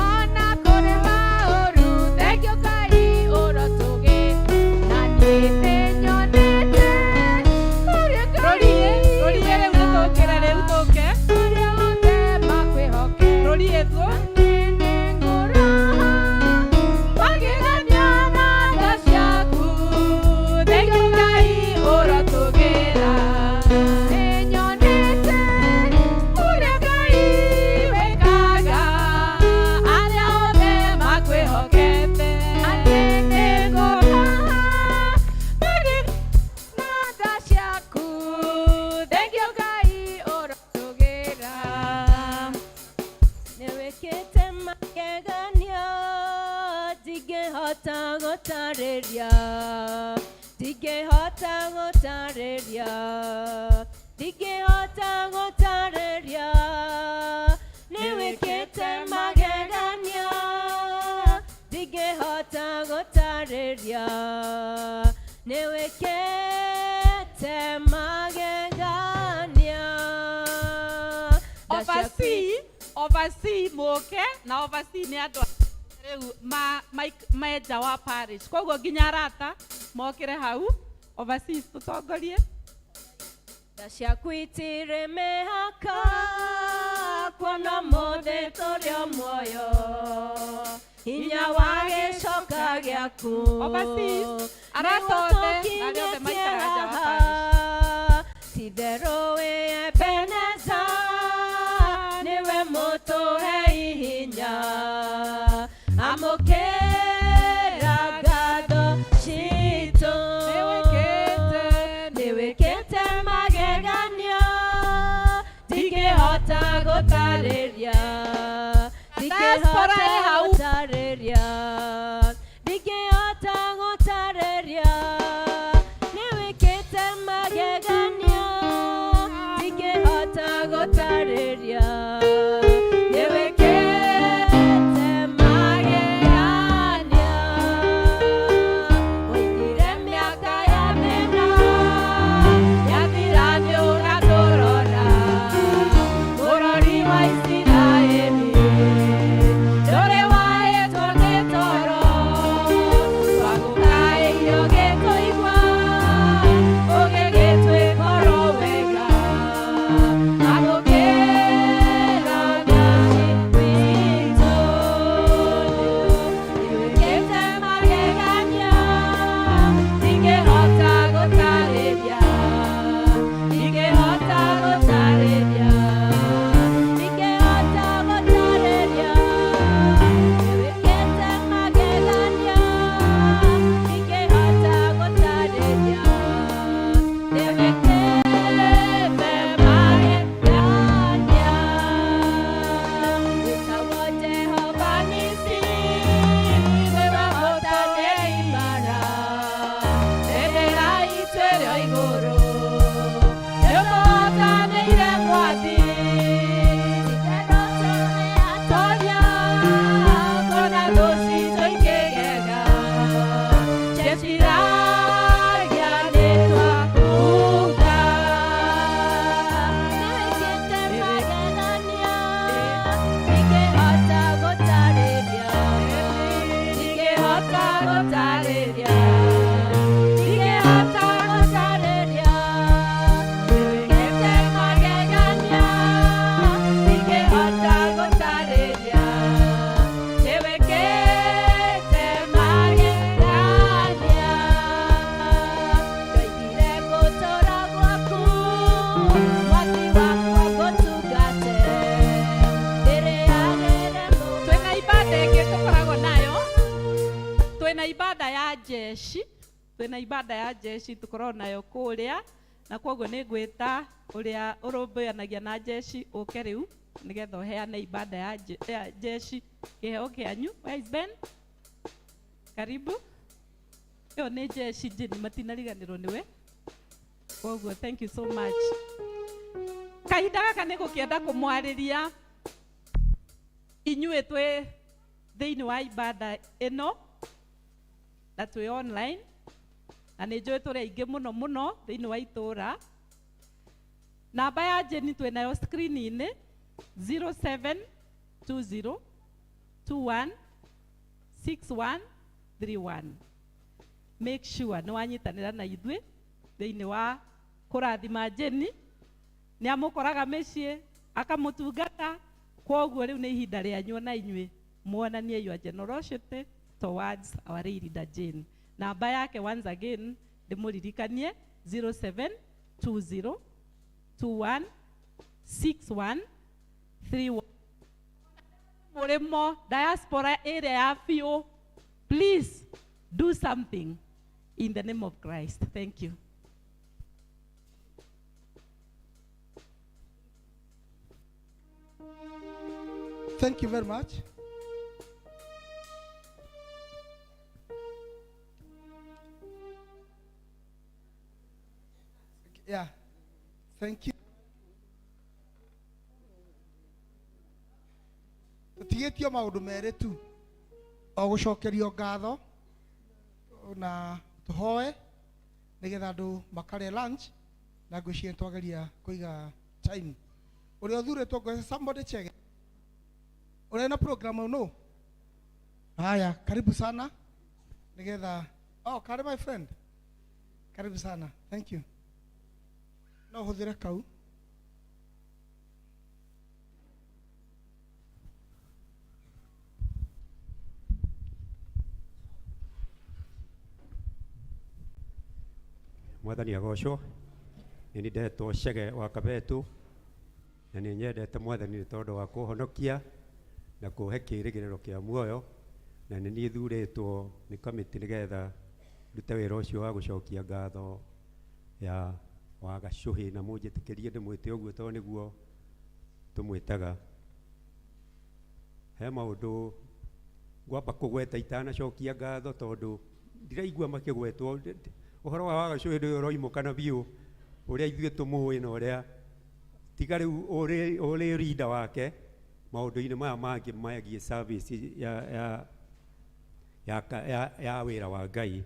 ona kũrĩ maũru. Thank you Ngai ũrotũgĩra. Na niĩ nĩnyonete ũrĩa Ngai Rũriĩ, rũriĩ rĩu nĩ tũkĩre rĩu tũke. arĩa othe makwĩhokete. Rũriĩ thuo. Magegania na tha ciaku. Thank you Ngai ũrotũgĩra. Nĩnyonete ũrĩa Ngai wĩkaga Arĩa othe makwĩhokete. Na niĩ nĩngũraha magegania na tha ciaku. Thank you Ngai ũrotũgĩra. Nĩwĩkĩte magegania ndingĩhota gũtarĩria ndingĩhota gũtarĩria ndingĩhota gũtarĩria nĩwĩkĩte magegania ndingĩhota gũtarĩria nĩwĩkĩte magegania Oversee, oversee mũke na oversee nĩ andũ rĩu me nja wa parish koguo nginya arata mokĩre hau overseas tũtongorie. Tha ciaku itirĩ mĩhaka kuona mũthĩ tũrĩ o muoyo hinya wa gĩcoka gĩaku Overseas, arata othe na arĩa othe maikaraga nja wa parish. Ti-itherũ wĩ Ebeneza nĩwe mũtũhe ihinya amũkĩra ngatho citũ nĩwĩkĩte. Diaspora ĩ hau. Gũtarĩria, ndingĩhota gũtarĩria, nĩwĩkĩte magegania, ndingĩhota gũtarĩria, nĩwĩkĩte magegania. Waigire mĩaka ya thĩna, yathira nĩũratũrora, mũrori wa Isiraeli, ndũrĩ wahĩtwo nĩ toro, twagũkaĩire ũgĩtũigua, ũgĩgĩtwĩkoro wega, amũkĩra Ngai witũ. Nĩwĩkĩte magegania, ndingĩhota gũtarĩria, ndingĩhota gũtarĩria, ndingĩhota gũtarĩria, nĩwĩkĩte magegania, ndingĩhota gũtarĩria, nĩwĩkĩte magegania. Wĩtagwo Jehova Nisi, nĩwe hotanĩri imara, bendera itũ ĩrĩ o igũrũ, nĩũtũhotanĩire Mwathi. Itherũ tũrĩ kuona thũ citũ ikĩgega, Jeciragia nĩtwakuga. Nĩwĩkĩte magegania, ndingĩhota gũtarĩria, ndingĩhota gũtarĩria, ndingĩhota gũtarĩria, nĩwĩkĩte magegania, ndingĩhota gũtarĩria, nĩwĩkĩte magegania. Ndoigire gũtũũra gwaku, Mwathi wakwa ngũtungate, ndĩrĩagĩre Twĩna ibada ĩngĩ tũkoragwo nayo, twĩna ibada ya jeshi, twĩna ibada ya jeshi tũkoragwo nayo kũrĩa, na koguo nĩ ngwĩta ũrĩa ũrũmbũyanagia na jeshi ũke rĩu nĩgetha ũheane ibada ya ya jeshi kĩheo kĩanyu. Where is Ben? Karibu. Ĩyo nĩ jeshi Jane, matinariganĩrwo nĩwe, koguo thank you so much. Kahinda gaka nĩ gũkĩenda kũmwarĩria inyuĩ twĩ thĩinĩ wa ibada ĩno na twĩ online, na nĩ njũĩ tũrĩ aingĩ mũno mũno thĩinĩ wa itũũra. Namba ya Jane twĩ nayo screen-inĩ, 0720 21 6131. Make sure nĩ wanyitanĩra na ithuĩ thĩinĩ wa kũrathima Jane. Nĩ amũkoraga mĩciĩ akamũtungata, koguo rĩu nĩ ihinda rĩanyu ona inyuĩ muonanie your generosity towards our leader Jane. Namba yake once again ndĩmũririkanie, 0720 21 6131. Mũrĩmo diaspora ĩrĩa ya biũ, please do something in the name of Christ. Thank you. Thank you very much. Yeah, thank you. Tũtigĩtio maũndũ merĩ tu, o gũcokerio ngatho na tũhoe nĩgetha andũ makarĩe lunch, na ngwĩciria nĩtwageria kũiga time. Ũrĩa ũthurĩtwo ngwĩciria somebody chege ũrĩa na program no. Haya, karibu sana nĩgetha, oh, kari my friend, karibu sana, thank you. No ũhũthĩre kau. Mwathani agocwo. Nĩ niĩ ndetwo Chege wa Kabetu, na nĩ nyendete Mwathani nĩ tondũ wa kũhonokia na kũhe kĩĩrĩgĩrĩro kĩa muoyo, na nĩ niĩ thurĩtwo nĩ kamĩtĩ nĩgetha ndute wĩra ũcio wa gũcokia ngatho ya wa Gacũhĩ, na mũnjĩtĩkĩrie ndĩmwĩte ũguo tondũ nĩguo tũmwĩtaga. He maũndũ ngwamba kũgweta itanacokia ngatho tondũ ndiraigua makĩgwetwo. Ũhoro wa Wagacũhĩ ndũyũ ũroimũkana biũ ũrĩa ithuĩ tũmũĩ na ũrĩa tiga rĩu ũrĩ leader wake maũndũ-inĩ maya mangĩ megiĩ service ya wĩra wa Ngai.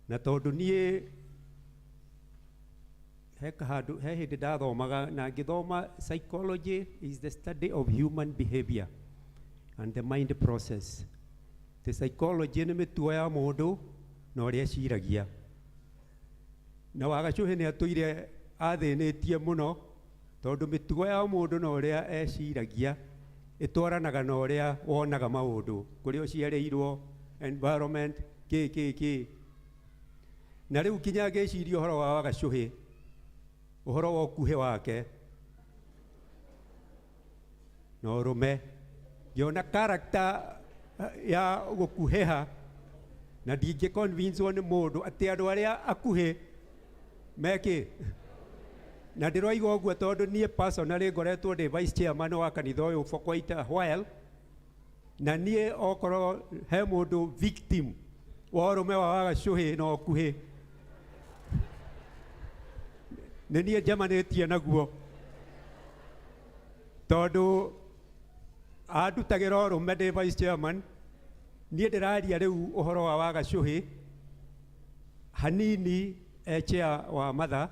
Na tondũ niĩ he kahandũ he hĩndĩ ndathomaga na ngĩthoma psychology is the study of human behavior and the mind process. The psychology nĩ mĩtugo ya mũndũ na ũrĩa eciragia. Na Wagacũhĩ nĩ atũire athĩnĩtie mũno tondũ mĩtugo ya mũndũ na ũrĩa eciragia ĩtwaranaga na ũrĩa wonaga maũndũ, kũrĩa ũciarĩirwo, environment, kĩ kĩ kĩ. Na rĩu kinya ngĩciria ũhoro wa Wagacũhĩ, ũhoro wa ũkuhĩ wake na ũrũme, ngĩona character ya gũkuhĩha, na ndingĩ convince nĩ mũndũ atĩ andũ arĩa akuhĩ mekĩ. Na ndĩroiga ũguo tondũ niĩ personally ngoretwo ndĩ vice chairman wa kanitha ũyũ for quite a while, na niĩ okorwo he mũndũ victim wa ũrũme wa Wagacũhĩ na ũkuhĩ, nĩ niĩ njemanĩtie naguo, tondũ andutagĩra ũrũme ndĩ vice chairman. Niĩ ndĩraria rĩu ũhoro wa Wagacũhĩ hanini e chair wa Mother,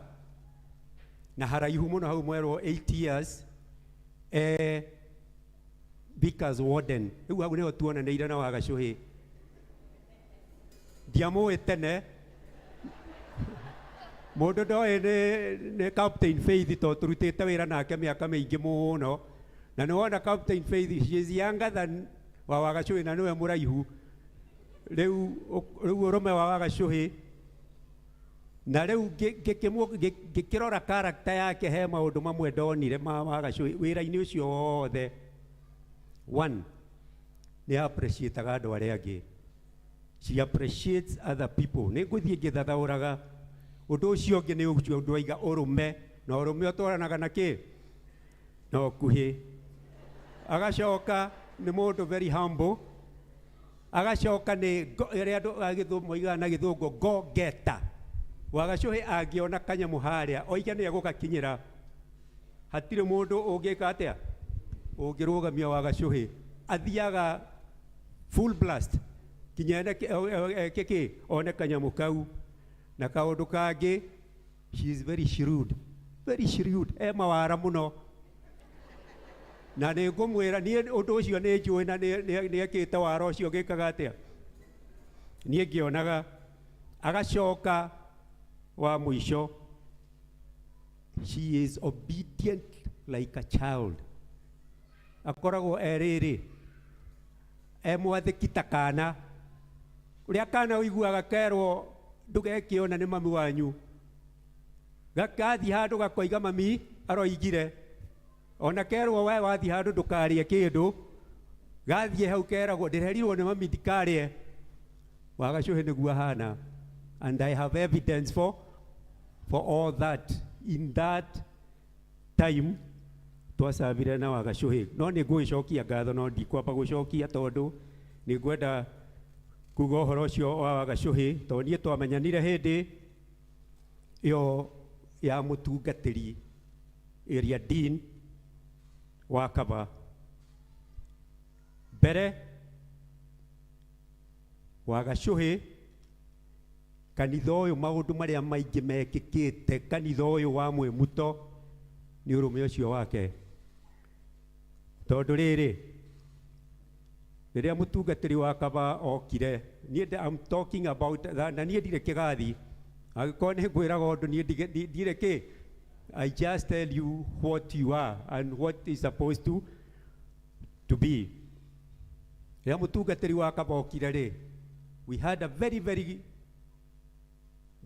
na haraihu mũno hau mwerwo 8 years e Vickers Warden. Rĩu hau nĩho tuonanĩire na Wagacũhĩ. Ndiamũĩ tene, mũndũ ndoĩ nĩ Captain Faith tondũ tũrutĩte wĩra nake mĩaka mĩingĩ mũno, na nĩ wona Captain Faith, she is younger than wa Wagacũhĩ na nĩwe mũraihu. Rĩu ũrũme wa Wagacũhĩ, na rĩu ngĩkĩrora character yake, he maũndũ mamwe ndonire ma Wagacũhĩ wĩra-inĩ ũcio wothe. One, nĩ appreciate-aga andũ arĩa angĩ. She appreciates other people. Nĩ ngũthiĩ ngĩthathaũraga. Ũndũ ũcio ũngĩ nĩ ũcio ndwaiga ũrũme, na ũrũme ũtwaranaga na kĩ? Na ũkuhĩ. Agacoka nĩ mũndũ very humble. Agacoka nĩ ĩrĩa andũ a gĩthũngũ moigaga na gĩthũngũ go getter. Wagacũhĩ angĩona kanyamũ harĩa oige nĩ egũgakinyĩra, hatirĩ mũndũ ũngĩka atĩa ũngĩrũgamia Wagacũhĩ. Athiaga full blast kinya eke kĩ, one kanyamũ kau. Na kaũndũ kangĩ, she is very shrewd, very shrewd, e mawara mũno. Na nĩ ngũmwĩra niĩ ũndũ ũcio nĩ njũĩ, na nĩ ekĩte wara ũcio ngĩkaga atĩa niĩ ngĩonaga. Agacoka wa mũico, she is obedient like a child. Akoragwo e rĩrĩ e mwathĩki ta kana ũrĩa kana ũiguaga kerwo ndũgeke ona nĩ mami wanyu, gathiĩ handũ gakoiga mami aroigire. Ona kerwo we wathiĩ handũ ndũkarĩe kĩndũ, gathiĩ hau keragwo ndĩrerirwo nĩ mami ndikarĩe. Wagacũhĩ nĩguo ahana, and I have evidence for all that. In that time twacabire na Wagacũhĩ, no nĩ ngũgĩcokia ngatho, no ndikwamba gũcokia tondũ nĩ ngwenda kuga ũhoro ũcio wa Wagacũhĩ, tondũ niĩ twamenyanire hĩndĩ ĩyo ya mũtungatĩri area dean wa Kaba. Mbere Wagacũhĩ kanitha ũyũ, maũndũ marĩa maingĩ mekĩkĩte kanitha ũyũ wa Mwĩmuto nĩ ũrũme ũcio wake, tondũ rĩrĩ rĩrĩa mũtungatĩri wa Kaba okire, niĩ I'm talking about that, na niĩ ndirĩ kĩgathi, angĩkorwo nĩ ngwĩraga ũndũ niĩ ndirĩ kĩ, I just tell you what you are and what is supposed to be. Rĩrĩa mũtungatĩri wa Kaba okire rĩ, we had a very very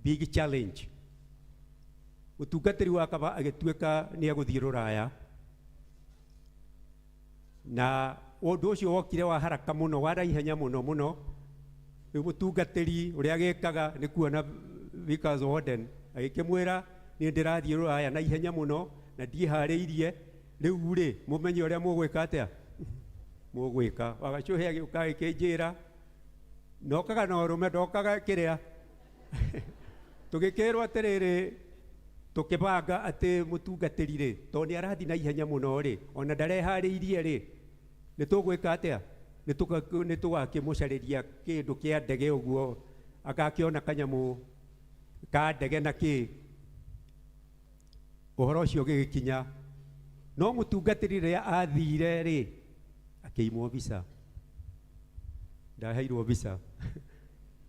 big challenge. Mũtungatĩri wa Kaba agĩtuĩka nĩ egũthiĩ rũraya, na ũndũ ũcio wokire wa haraka mũno, wa naihenya mũno mũno. Rĩu mũtungatĩri ũrĩa agĩkaga nĩ kuona Vickers Warden, agĩkĩmwĩra niĩ ndĩrathiĩ rũraya na ihenya mũno na ndiĩharĩirie, rĩu rĩ mũmenye ũrĩa mũgwĩka atĩa. Mũgwĩka Wagacuhi agĩũka agĩkĩnjĩra nokaga na ũrũme ndokaga kĩrĩa. Tũgĩkĩrwo atĩrĩrĩ, tũkĩbanga atĩ mũtungatĩri rĩ, tondũ nĩ arathiĩ na ihenya mũno rĩ, ona ndareharĩirie rĩ, nĩ tũgwĩka atĩa? Nĩ tũgakĩmũcarĩria kĩndũ kĩa ndege ũguo agakĩona kanyamũ ka ndege na kĩ. Ũhoro ũcio ũgĩgĩkinya, no mũtungatĩri rĩrĩa athire rĩ, akĩimwo visa. Ndaheirwo visa.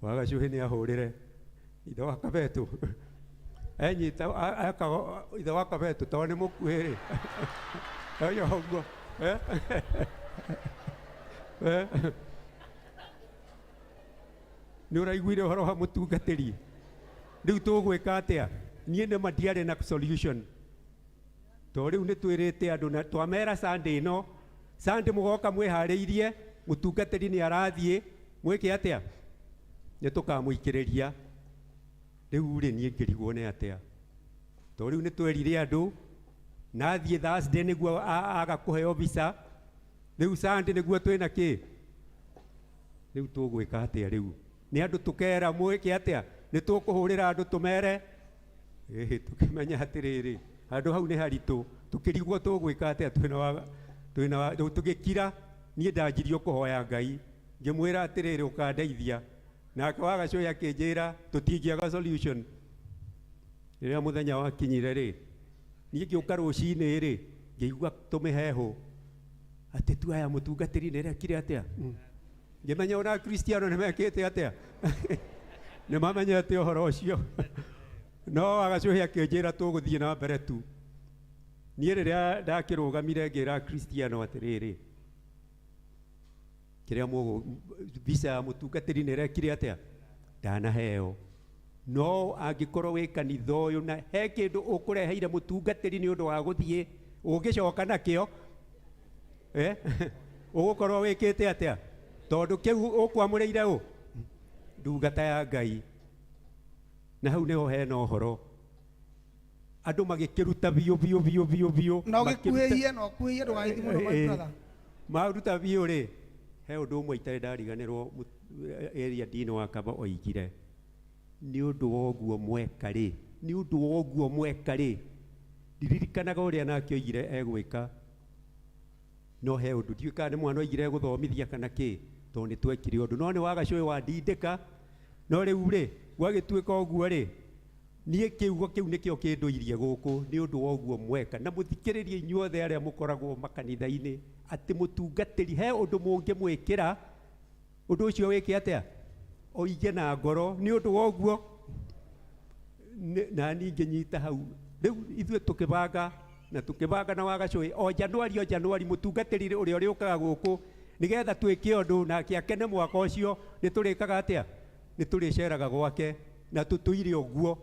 Wagacuhi nĩ ahũrĩre ithe wa Kabetu enyita ithe wa Kabetu tondũ nĩ mũkuhĩ rĩ, oyo ũguo. Nĩ ũraiguire ũhoro wa mũtungatĩri? Rĩu tũgwĩka atĩa? Niĩ nĩma ndiarĩ na solution, tondũ rĩu nĩ twĩrĩte andũ na twamera Sunday ĩno, Sunday mũgoka mwĩharĩirie, mũtungatĩri nĩ arathiĩ, mwĩke atĩa? Nĩ tũkamũikĩrĩria. Rĩu rĩ, niĩ ngĩrigwo nĩ atĩa, tondũ rĩu nĩ twerire andũ na athiĩ Thursday nĩguo aga kũheo visa. Rĩu Sunday nĩguo twĩna kĩ? Rĩu tũgwĩka atĩa? Rĩu nĩ andũ tũkera mwĩke atĩa? Nĩ tũkũhũrĩra andũ tũmere ĩhĩ, tũkĩmenya atĩrĩrĩ, handũ hau nĩ haritũ. Tũkĩrigwo tũgwĩka atĩa, twĩna wa rĩu tũgĩkira. Niĩ ndanjirio kũhoya Ngai, ngĩmwĩra atĩrĩrĩ, ũkandeithia. Nake Wagacuhi akĩnjĩra tũtingĩaga solution. Rĩrĩa mũthenya wakinyire rĩ, niĩ ngĩũka rũcinĩ rĩ, ngĩigua tũmĩhehu atĩ tu aya mũtungatĩri nĩ rekire atĩa. Ngĩmenya ona Kristiano nĩ mekĩte atĩa, nĩ mamenyete ũhoro ũcio. No Wagacuhi akĩnjĩra tũgũthiĩ na mbere tu. Niĩ rĩrĩa ndakĩrũgamire, ngĩra Kristiano atĩrĩrĩ, kĩrĩa mũgũ visa ya mũtungatĩri nĩ ĩrekire atĩa, ndanaheo, no angĩkorwo wĩ kanitha ũyũ na he kĩndũ ũkũreheire mũtungatĩri nĩ ũndũ wa gũthiĩ, ũngĩcoka nakĩo, ũgũkorwo wĩkĩte atĩa? Tondũ kĩu ũkwamũrĩire ũ ndungata ya Ngai. Na hau nĩho hena ũhoro, andũ magĩkĩruta biũ biũ biũ biũ biũ. Na ũgĩkuhĩhie, na ũkuhĩhie, ndũgagĩthiĩ mũno, my brother. Maruta biũ rĩ, he ũndũ ũmwe itarĩ ndariganĩrwo area dean wa Kaba oigire, nĩ ũndũ wa ũguo mweka rĩ, nĩ ũndũ wa ũguo mweka rĩ, ndiririkanaga ũrĩa nake oigire egwĩka, no he ũndũ ndiũĩ kana nĩ mwana oigire egũthomithia kana kĩ, tondũ nĩ twekire ũndũ, no nĩ Wagacũĩ wandindĩka. No rĩu rĩ, gwagĩtuĩka ũguo rĩ, niĩ kĩugo kĩu nĩkĩo kĩndũirie gũkũ, nĩ ũndũ wa ũguo mweka. Na mũthikĩrĩrie inyuothe arĩa mũkoragwo makanitha-inĩ, atĩ mũtungatĩri he ũndũ mũngĩmwĩkĩra, ũndũ ũcio wĩke atĩa? Oige na ngoro nĩ ũndũ wa ũguo. Na niĩ ngĩnyita hau. Rĩu ithuĩ tũkĩbanga na tũkĩbanga na Wagacũĩ o Januari, o Januari, mũtungatĩri ũrĩa ũrĩũkaga gũkũ, nĩgetha twĩke ũndũ nake akene mwaka ũcio, nĩ tũrĩkaga atĩa? Nĩ tũrĩceraga gwake na tũtũire ũguo.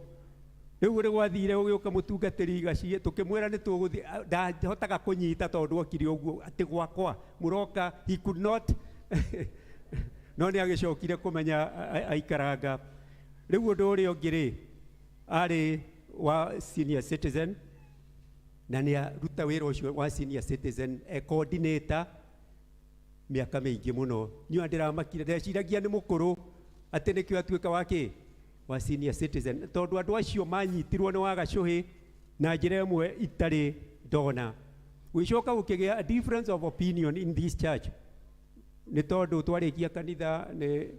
Rĩu ũrĩ gwathire ũgĩũka mũtungatĩri gaciĩ, tũkĩmwĩra nĩ tũgũthiĩ, ndahotaga kũnyita tondũ okire ũguo atĩ gwakwa mũroka, he could not, no nĩ agĩcokire kũmenya aikaranga. Rĩu ũndũ ũrĩa ũngĩ rĩ, arĩ wa senior citizen na nĩ aruta wĩra ũcio wa senior citizen e coordinator mĩaka mĩingĩ mũno. Niĩ ndĩramakire, ndeciragia nĩ mũkũrũ atĩ nĩkĩo atuĩka wa kĩ wa senior citizen, tondũ andũ acio manyitirwo nĩ Wagacuhi na njĩra ĩmwe itarĩ ndona. Gũgĩcoka gũkĩgĩa a difference of opinion in this church, nĩ tondũ twarĩkia kanitha nĩ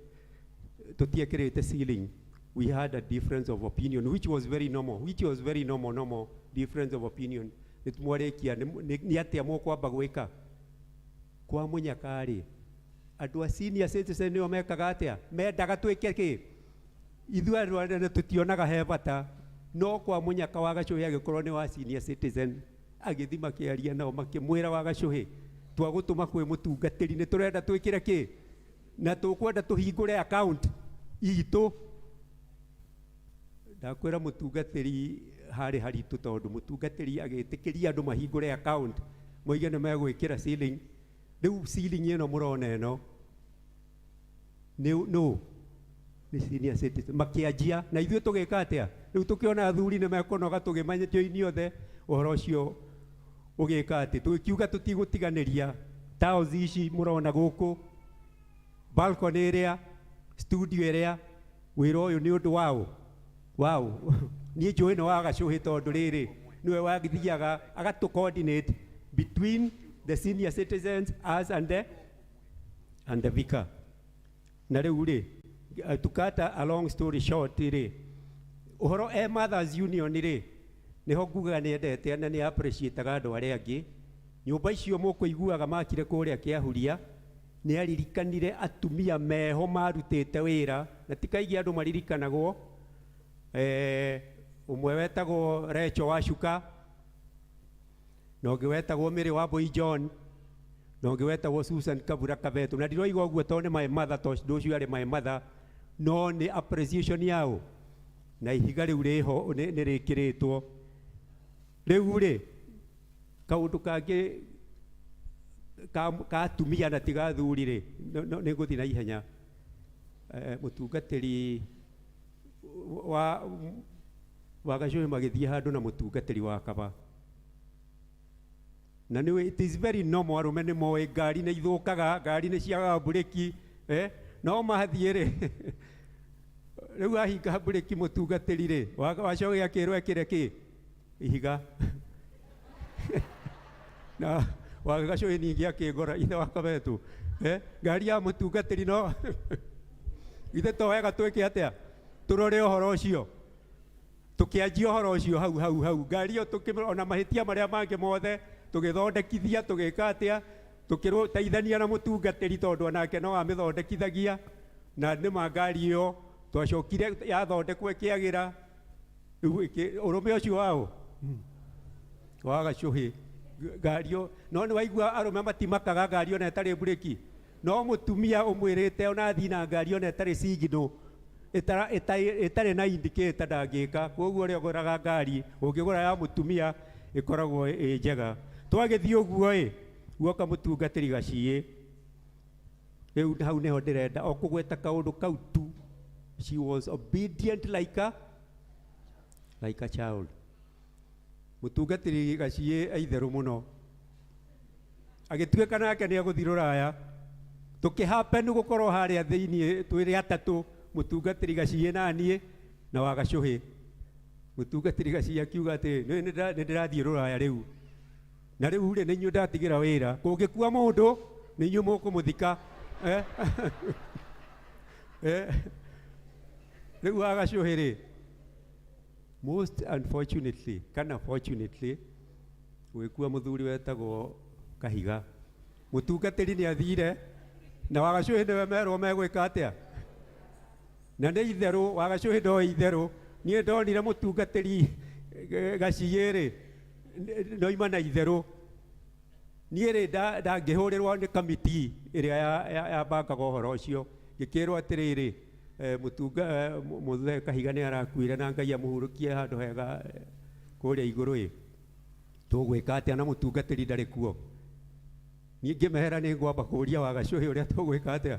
tũtiekĩrĩte ceiling. We had a difference of opinion which was very normal, which was very normal difference of opinion. Nĩ mwarĩkia, nĩ atĩa mũkwamba gwĩka kwa mũnyaka rĩ? Andũ a senior citizen nĩo mekaga atĩa? Mendaga twĩke kĩ? Ithuĩ andũ anene tũtionaga he bata, no kwa mũnyaka Wagacuhi agĩkorwo nĩ wa senior citizen, agĩthiĩ makĩaria nao, makĩmwĩra, Wagacuhi, twagũtũma kwĩ mũtungatĩri, nĩ tũrenda twĩkĩre kĩ na tũkwenda tũhingũre account itũ. Ndakwĩra mũtungatĩri harĩ haritũ, tondũ mũtungatĩri agĩtĩkĩria andũ mahingũre account, moige nĩ megwĩkĩra ceiling. Rĩu ceiling ĩno mũrona ĩno nĩ no nĩ senior citizen makĩanjia, na ithuĩ tũgĩka atĩa? Rĩu tũkĩona athuri nĩ mekũnoga, tũgĩmanyĩtio inyuothe ũhoro ũcio ũgĩka atĩ tũgĩkiuga tũtigũtiganĩria. Tiles ici mũrona gũkũ, balcony ĩrĩa, studio ĩrĩa, wĩra ũyũ nĩ ũndũ wao wao. Niĩ njũĩ nĩ wa Gacũhĩ tondũ rĩrĩ nĩwe wathiaga agatũ coordinate between the senior citizens, us and the vicar. Na rĩu rĩ, to cut a long story short rĩ, ũhoro e Mothers Union rĩ, nĩho ngugaga nĩ endete na nĩ appreciateaga andũ arĩa angĩ. Nyũmba icio mũkũiguaga makire kũrĩa Kĩahuria, nĩ aririkanire atumia meho marutĩte wĩra, na ti kaingĩ andũ maririkanagwo. Ũmwe wetagwo Recho Wacuka, na ũngĩ wetagwo Mary Wambui John, na ũngĩ wetagwo Susan Kabura Kabetu. Na ndiroiga ũguo tondũ nĩ my mother, tondũ ũcio arĩ my mother, no nĩ appreciation yao, na ihiga rĩu rĩho nĩ rĩkĩrĩtwo rĩu rĩ. Kaũndũ kangĩ ka atumia na tiga athuri rĩ, nĩ ngũthiĩ na ihenya. Mũtungatĩri wa Gacũhĩ magĩthiĩ handũ na mũtungatĩri wa Kaba, na nĩ it is very normal, arũme nĩ moĩ ngari nĩ ithũkaga, ngari nĩ ciagaga mburĩki, no mathiĩ rĩ, rĩu ahinga mburĩki mũtungatĩri rĩ, wacoke akĩrwo ekĩre kĩ ihiga, na wa Gacũhĩ ningĩ akĩngora ithe wa Kabetu, ngari ya mũtungatĩri. No ithe to wega twĩke atĩa, tũrore ũhoro ũcio, tũkĩanjia ũhoro ũcio hau hau hau ngari ĩyo, ona mahĩtia marĩa mangĩ mothe tũgĩthondekithia, tũgĩka atĩa, tũkĩteithania na mũtungatĩri tondũ onake no amĩthondekithagia. Na nĩma ngari ĩyo twacokire yathondekwo ĩkĩagĩra. Rĩu ũrũme ũcio wao wa Gacũhĩ, ngari ĩyo, no nĩ waigua arũme matimakaga ngari ona ĩtarĩ mburĩki, no mũtumia ũmwĩrĩte ona athiĩ na ngari ona ĩtarĩ signal, ĩtarĩ na indicator, ndangĩka. Koguo ũrĩa ũgũraga ngari, ũngĩgũra ya mũtumia ĩkoragwo ĩ njega. Twagĩthiĩ ũguo ĩ, guoka mũtungatĩri Gaciĩ. Rĩu hau nĩho ndĩrenda o kũgweta kaũndũ kau tu. She was obedient like a child. Mũtungatĩri Gaciĩ aitherũ mũno, agĩtuĩka nake nĩ egũthiĩ rũraya, tũkĩhappen gũkorwo harĩa thĩiniĩ twĩrĩ atatũ, mũtungatĩri Gaciĩ na niĩ na wa Gacũhĩ. Mũtungatĩri Gaciĩ akiuga atĩ nĩ ndĩrathiĩ rũraya rĩu, na rĩu rĩ, nĩ inyuĩ ndatigĩra wĩra, kũngĩkua mũndũ nĩ inyuĩ mũkũmũthika. Eh? Eh. Rĩu wa Gacũhĩ rĩ, most unfortunately kana fortunately, gwĩkua mũthuri wetagwo Kahiga. Mũtungatĩri nĩ athire na wa Gacũhĩ nĩwe merwo megwĩka atĩa, na nĩ itherũ wa Gacũhĩ ndoĩ itherũ. Niĩ ndonire mũtungatĩri Gaciĩ rĩ, ndoima na itherũ. Niĩ rĩ, ndangĩhũrĩrwo nĩ kamiti ĩrĩa yabangaga ũhoro ũcio, ngĩkĩrwo atĩrĩrĩ, mũtunga mũthee Kahiga nĩ arakuire, na Ngai amũhurũkie handũ hega kũrĩa igũrũ. Ĩ tũgwĩka atĩa na mũtungatĩri ndarĩ kuo? Niĩ ngĩmehera nĩ ngwamba kũũria wa Gacũhĩ ũrĩa tũgwĩka atĩa.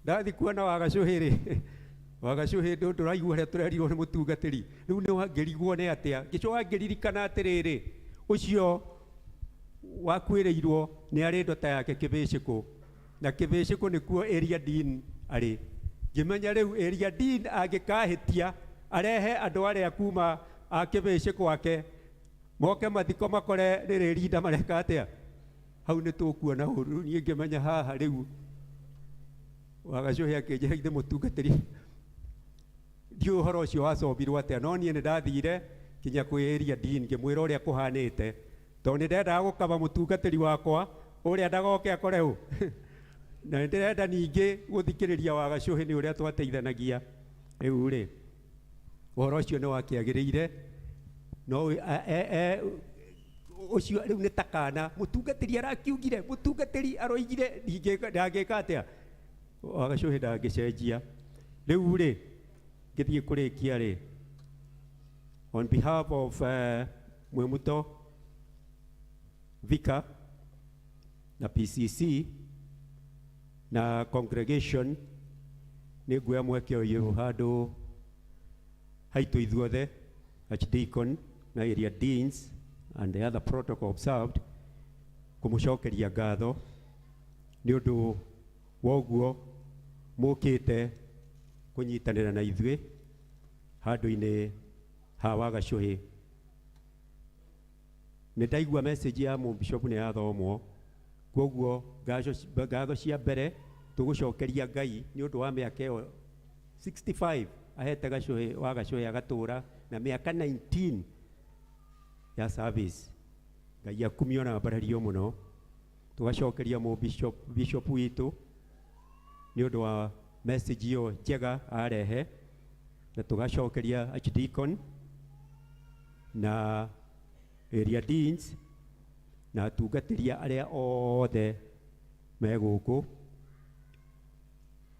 Ndathi kuona wa Gacũhĩ rĩ, wa Gacũhĩ, ndũraigua ũrĩa tũrerirwo nĩ mũtungatĩri? Rĩu nĩ ngĩrigwo nĩ atĩa. Ngĩcoka ngĩririkana atĩrĩrĩ, ũcio wakuĩrĩirwo nĩ arĩ ndota yake Kĩbĩcĩkũ, na Kĩbĩcĩkũ nĩkuo area dean arĩ. Ngĩmenya rĩu area dean angĩkahĩtia arehe andũ arĩa kuma a Kĩbĩcĩkũ ake moke mathiko makore rĩrĩ rinda mareka atĩa, hau nĩ tũkuona ũru. Niĩ ngĩmenya haha rĩu wa Gacũhĩ akĩnjĩra ithe mũtungatĩri, ndiũĩ ũhoro ũcio wacombirwo atĩa, no niĩ nĩ ndathire kinya kwĩ area dean, ngĩmwĩra ũrĩa kũhanĩte, tondũ nĩ ndendaga gũkaba mũtungatĩri wakwa ũrĩa ndagoke akore ũ, na nĩ ndĩrenda ningĩ gũthikĩrĩria wa Gacũhĩ nĩ ũrĩa twateithanagia. Rĩu rĩ, ũhoro ũcio nĩ wakĩagĩrĩire, no ũcio rĩu nĩ ta kana mũtungatĩri arakiugire, mũtungatĩri aroigire ndangĩka atĩa, wa Gacũhĩ ndangĩcenjia. Rĩu rĩ, ngĩthiĩ kũrĩkia rĩ, on behalf of Mwimuto Vicar na PCC na congregation, nĩ nguoya mweke ũyũ handũ haitũ ithuothe, archdeacon na area deans and the other protocol observed, Kũmũcokeria ngatho nĩ ũndũ wa ũguo mũkĩte kũnyitanĩra na ithuĩ handũ-inĩ ha Wagacuhĩ. Nĩ ndaigua message ya mũbishop nĩ yathomwo, koguo ngatho cia mbere tũgũcokeria Ngai nĩ ũndũ wa mĩaka ĩyo 65 ahete Gacuhĩ wa Gacuhĩ agatũra na mĩaka 19 ya service. Ngai akumio na ambarario mũno. Tũgacokeria mũ bishop witũ nĩ ũndũ wa message ĩyo njega arehe, na tũgacokeria archdeacon na area deans na atungatĩri arĩa othe me gũkũ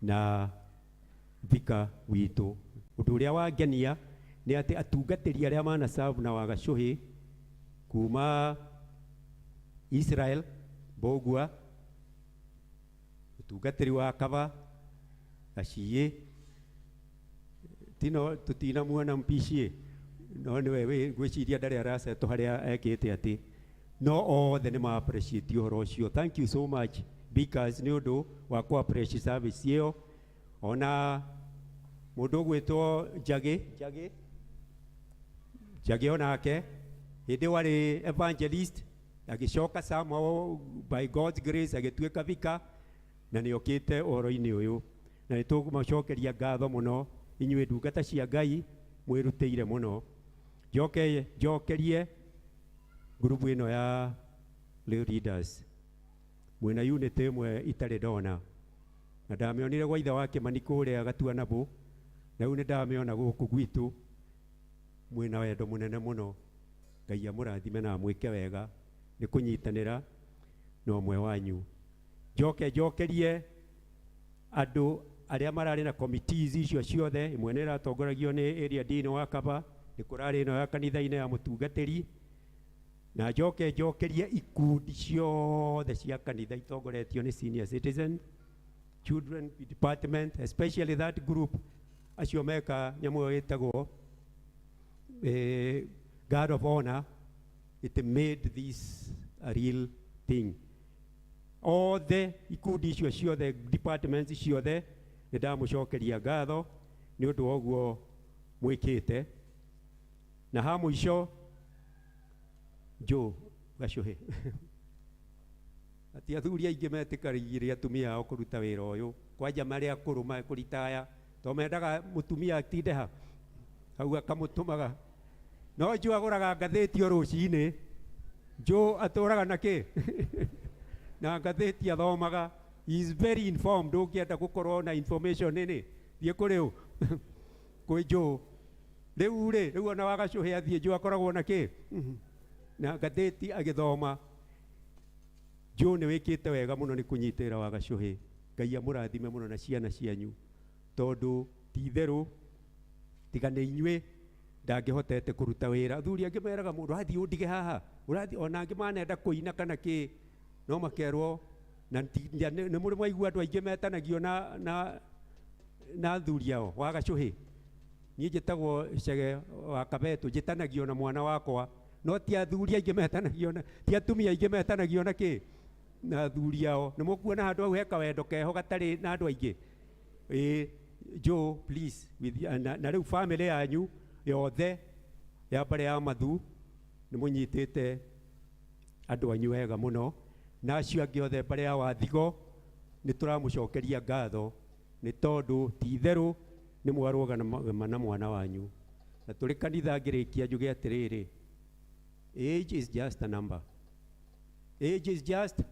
na vika witũ. Ũndũ ũrĩa wangenia nĩ atĩ atungatĩri arĩa mana serve na Wagacuhĩ kuma Israel Mbũgua, mũtungatĩri wa Kava Gaciĩ, tino tutinamuona mpicie no nĩwe ngwĩciria ndarĩ aracetwo harĩa ekĩte atĩ no othe nĩ ma appreciate ũhoro ũcio. Thank you so much because nĩ ũndũ wa kũ appreciate service ĩyo. Ona mũndũ ũgwĩtwo Njagĩ Njagĩ Njagĩ onake hĩndĩ ĩyo arĩ evangelist, agĩcoka somehow by God's grace agĩtuĩka vika na nĩ okĩte ũhoro-inĩ ũyũ, na nĩ tũkũmacokeria ngatho mũno inyuĩ ndungata cia Ngai mwĩrutĩire mũno. Njoke njokerie ngurubu ĩno ya lay leaders mwĩna unit ĩmwe itarĩ ndona, na ndamĩonire gwa ithe wa Kĩmani kũrĩa Gatuanabũ, na rĩu nĩ ndamĩona gũkũ gwitũ. Mwĩna wendo mũnene mũno. Ngai amũrathime na amwĩke wega nĩ kũnyitanĩra na ũmwe wanyu. Njoke njokerie andũ arĩa mararĩ na committees icio ciothe, ĩmwe nĩ ĩratongoragio nĩ area dean wa Kaba, nĩ kũrarĩ ĩno ya kanitha-inĩ ya mũtungatĩri, na njoke njokerie ikundi ciothe cia kanitha itongoretio nĩ senior citizen, children department, especially that group acio meka nyamũ ĩyo ĩtagwo guard of honor. It made this a real thing. Othe ikundi icio ciothe, departments ciothe, nĩ ndamũcokeria ngatho nĩ ũndũ wa ũguo mwĩkĩte. Na ha mũico Joe Gacuhĩ, ati athuri aingĩ metĩkagĩria atumia ao kũruta wĩra ũyũ, kwanja marĩa akũrũ kũritaya, to mendaga mũtumia atinde ha hau akamũtũmaga. No Joe agũraga ngathĩti o rũcinĩ. Joe atũraga na kĩ na ngathĩti athomaga. He is very informed. Ũngĩenda gũkorwo na information nĩ thiĩ kũrĩ ũ kwĩ Joe. Rĩu rĩ, rĩu ona Wagacuhĩ athiĩ, Joe akoragwo na kĩ na ngathĩti agĩthoma. Joe nĩ wĩkĩte wega mũno nĩ kũnyitĩrĩra Wagacuhĩ. Ngai amũrathime mũno na ciana cianyu, tondũ ti itherũ tiga nĩ inyuĩ ndangĩhotete kũruta wĩra. Athuri angĩ meraga mũndũ athiĩ ũndige haha ũrathiĩ, ona angĩ manenda kũina kana kĩ, no makerwo na nĩ mũrĩ mwaigua andũ aingĩ metanagio na athuri ao Wagacuhĩ. Niĩ njĩtagwo Chege wa Kabetũ, njĩtanagio na mwana wakwa, no ti athuri aingĩ metanagio na, ti atumia aingĩ metanagio na kĩ na athuri ao. Nĩ mũkuona handũ hau he kawendo keho gatarĩ na andũ aingĩ. Ĩĩ Joe, please, with, na rĩu family yanyu yothe ya mbarĩ ya Mathu nĩ mũnyitĩte andũ anyu wega mũno, na acio angĩ othe mbarĩ ya Wathigo nĩ tũramũcokeria ngatho nĩ tondũ ti itherũ nĩ mwarũgama na mwana wanyu. Na tũrĩ kanitha ngĩrĩkia njuge atĩrĩrĩ, age is just a number. Age is just.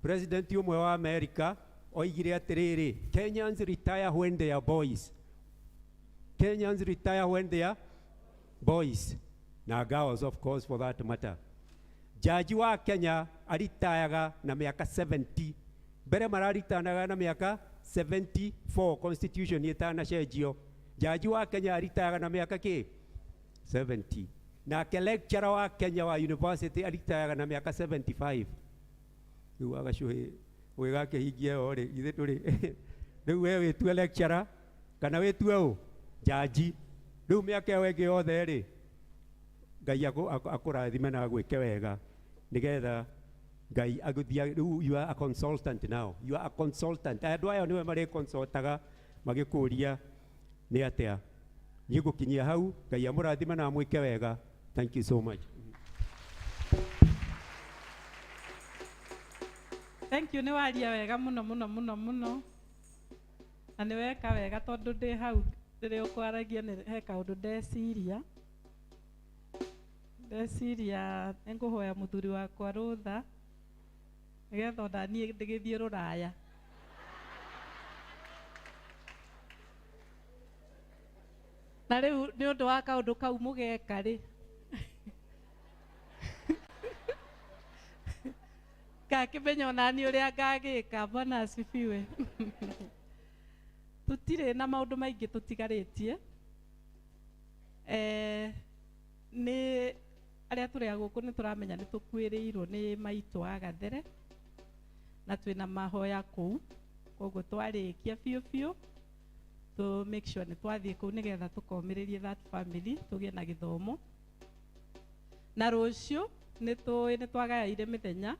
President ũmwe wa America oigire atĩrĩrĩ, Kenyans retire when they are boys. Kenyans retire when they are boys. Na girls, of course, for that matter. Jaji wa Kenya aritayaga na mĩaka 70. Mbere mararitanaga na mĩaka 74, constitution ĩtanacenjio. Jaji wa Kenya aritayaga na mĩaka kĩ 70. Nake lecturer wa Kenya wa university aritayaga na mĩaka 75. Rĩu Wagacuhĩ ũgĩgakĩhingia ĩyo rĩ, ithe ndũrĩ rĩu we wĩtue lecturer kana wĩtue ũ jaji. Rĩu mĩaka ĩyo ĩngĩ yothe rĩ, Ngai akũrathime na agwĩke wega. Nĩgetha Ngai agũthia rĩu. You are a consultant now, you are a consultant. Andũ aya nĩwe marĩ-consultaga magĩkũria nĩ atĩa. Niĩ ngũkinyia hau. Ngai amũrathime na amwĩke wega. Thank you so much. Thank you, nĩ waria wega mũno mũno mũno mũno, na nĩ weka wega, tondũ ndĩ hau rĩrĩa ũkwaragia nĩ he kaũndũ ndeciria nĩ ngũhoya mũthuri wakwa rũtha nĩgetha ona niĩ ndĩgĩthiĩ rũraya. Na rĩu nĩ ũndũ wa kaũndũ kau mũgeka rĩ, ngakĩmenya onani ũrĩa ngagĩka. Bwana asifiwe. Tũtirĩ na maũndũ maingĩ tũtigarĩtie. Nĩ arĩa tũrĩ a gũkũ nĩ tũramenya nĩ tũkuĩrĩirwo nĩ maitũ wa Gathere, na twĩna mahoya kũu. Koguo twarĩkia biũ biũ, to make sure nĩ twathiĩ kũu nĩgetha tũkomĩrĩrie that family, tũgĩe na gĩthomo. Na rũciũ nĩ tũĩ nĩ twagayaire mĩthenya.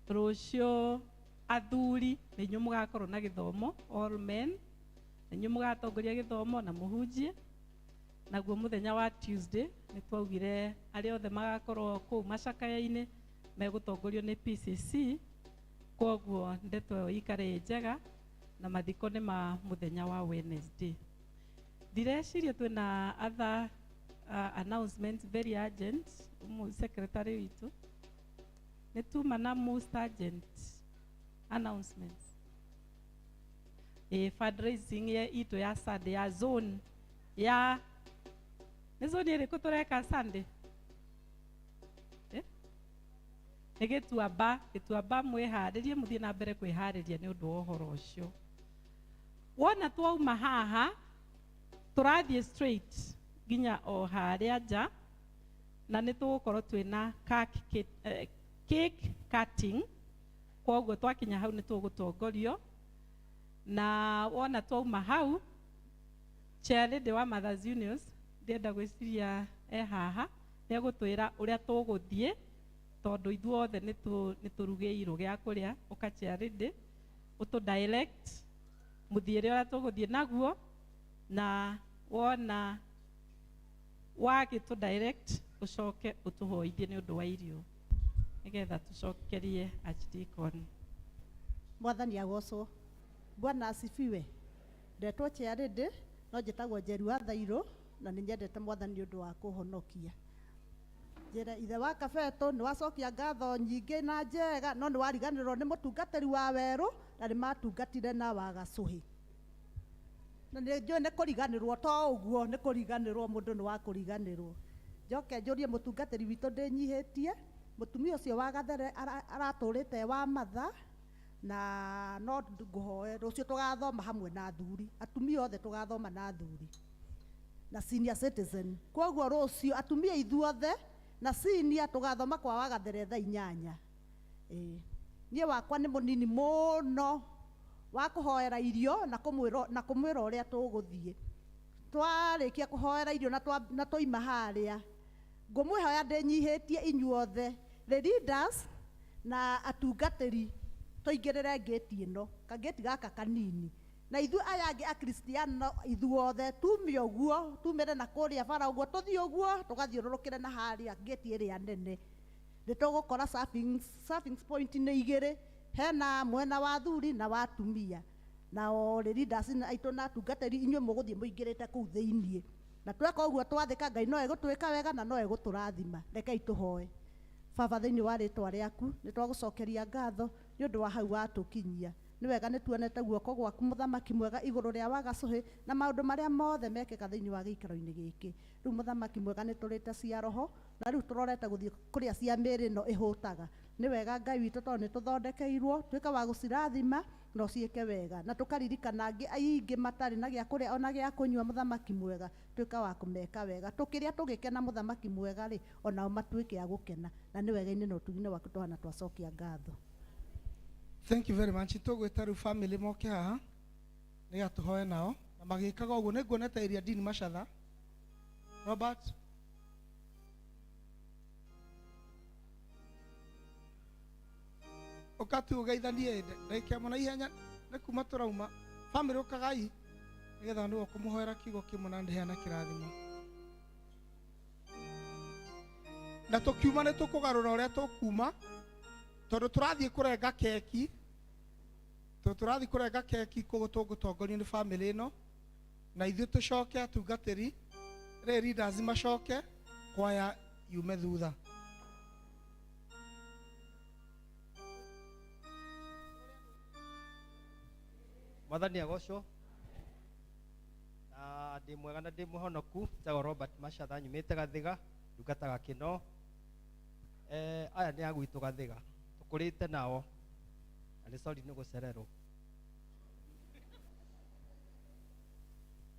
Rũciũ athuri nĩ inyuĩ mũgakorwo na gĩthomo, all men nĩ inyuĩ mũgatongoria gĩthomo na mũhunjie. Naguo mũthenya wa Tuesday nĩ twaugire arĩa othe magakorwo kũu macakaya-inĩ megũtongorio nĩ PCC. Koguo ndeto ĩyo ikare ĩ njega, na mathiko nĩ ma mũthenya wa Wednesday. Ndireciria twĩna other announcements very urgent. Secretary witũ nĩ tuma na most urgent announcements. Fundraising ya itũ ya Sunday ya zone ya nĩ zone ĩrĩkũ tũreka Sunday? Nĩ Gĩtuamba. Gĩtuamba, mwĩharĩrie, mũthiĩ na mbere kwĩharĩria nĩ ũndũ wa ũhoro ũcio. Wona twauma haha tũrathiĩ straight nginya o harĩa nja, na nĩ tũgũkorwo twĩna cake cutting. Koguo twakinya hau nĩ tũgũtongorio, na wona twauma hau, chair lady wa Mothers Unions ndĩrenda gwĩciria e haha, nĩ egũtwĩra ũrĩa tũgũthiĩ, tondũ ithuothe nĩ tũrugĩirwo gĩa kũrĩa. Ũka chair lady, ũtũ direct mũthiĩre ũrĩa tũgũthiĩ naguo, na wona wagĩtũ direct ũcoke ũtũhoithie nĩ ũndũ wa irio nĩgetha tũcokerie Archdeacon. Mwathani agocwo. Bwana asifiwe. Ndetwo chairlady, no njĩtagwo Njeru wa Thairũ, na nĩ nyendete Mwathani nĩ ũndũ wa kũhonokia. Njĩra ithe wa Kabeto, nĩ wacokia ngatho nyingĩ na njega, no nĩ wariganĩrwo nĩ mũtungatĩri wa werũ na nĩ matungatire na wa Gacũhĩ. Na nĩ njũĩ nĩ kũriganĩrwo, to ũguo nĩ kũriganĩrwo, mũndũ nĩ wa kũriganĩrwo. Njoke njũrie mũtungatĩri witũ ndĩnyihĩtie, mũtumia ũcio wa Gathere aratũrĩte wa matha, na no ngũhoe rũciũ tũgathoma hamwe na athuri, atumia othe tũgathoma na athuri na senior citizen. Koguo rũciũ atumia ithuothe na senior tũgathoma kwa wa Gathere thaa 8. Ĩĩ, niĩ wakwa nĩ mũnini mũno wa kũhoera irio na kũmwĩra ũrĩa tũgũthiĩ. Twarĩkia kũhoera irio na twaima harĩa, ngũmwĩhoya ndĩnyihĩtie inyuothe the leaders na atungatĩri tũingĩrĩre ngĩti ĩno, kangĩti gaka kanini, na ithuĩ aya angĩ akristiano ithuothe tume ũguo, tumĩre na kũrĩa bara ũguo, tũthiĩ ũguo tũgathiũrũrũkĩre na harĩa ngĩti ĩrĩa nene. Nĩ tũgũkora serving point nĩ igĩrĩ, hena mwena wa athuri na wa atumia, na o leaders aitũ na atungatĩri inyuĩ mũgũthiĩ mũingĩrĩte kũu thĩiniĩ. Na tweka ũguo twathĩka, Ngai no egũtwĩka wega na no egũtũrathima. Rekei tũhoe. Baba, thĩinĩ wa rĩtwa rĩaku nĩ twagũcokeria ngatho nĩ ũndũ wa hau watũkinyia. Nĩ wega nĩ tuonete guoko gwaku mũthamaki mwega igũrũ rĩa Wagacũhĩ na maũndũ marĩa mothe mekĩka thĩinĩ wa gĩikaro-inĩ gĩkĩ. Rĩu mũthamaki mwega nĩ tũrĩte cia roho, na rĩu tũrorete gũthiĩ kũrĩa cia mĩĩrĩ ĩno ĩhũtaga. Nĩ wega Ngai witũ, tondũ nĩ tũthondekeirwo, tuĩke wa gũcirathima na ũciĩke wega, na tũkaririkana angĩ aingĩ matarĩ na gĩa kũrĩa ona gĩa kũnyua. Mũthamaki mwega, tuĩka wa kũmeka wega, tũkĩrĩa tũgĩkena mũthamaki mwega rĩ, onao matuĩke a gũkena. Na nĩ wega-inĩ na ũtugi-inĩ waku tũhana twacokia ngatho. Thank you very much. Tũgwĩta rĩu family moke haha nĩgetha tũhoe nao, na magĩkaga ũguo nĩ nguonete area Dean Machatha Robert. Ũka tu ũgeithanie ndagĩka ĩmwe na ihenya nĩ kuma tũrauma. Bamĩrĩ ũkagai nĩgetha nĩwe ũkũmũhoera kiugo kĩmwe na ndĩheana kĩrathimo. Na tũkiuma nĩ tũkũgarũra ũrĩa tũkuma tondũ tũrathiĩ kũrenga keki, tondũ tũrathiĩ kũrenga keki koguo tũgũtongorio nĩ bamĩrĩ ĩno na ithuĩ tũcoke atungatĩri rĩ leaders macoke kwaya yume thutha. Mwathani agocwo. Na ndĩ mwega na ndĩ mũhonoku. Njagwo Robert Machatha, nyumĩte Gathiga, ndungataga Kĩno. Aya nĩ a gwitũ Gathiga, tũkũrĩte nao na nĩ sorry nĩ gũcererwo.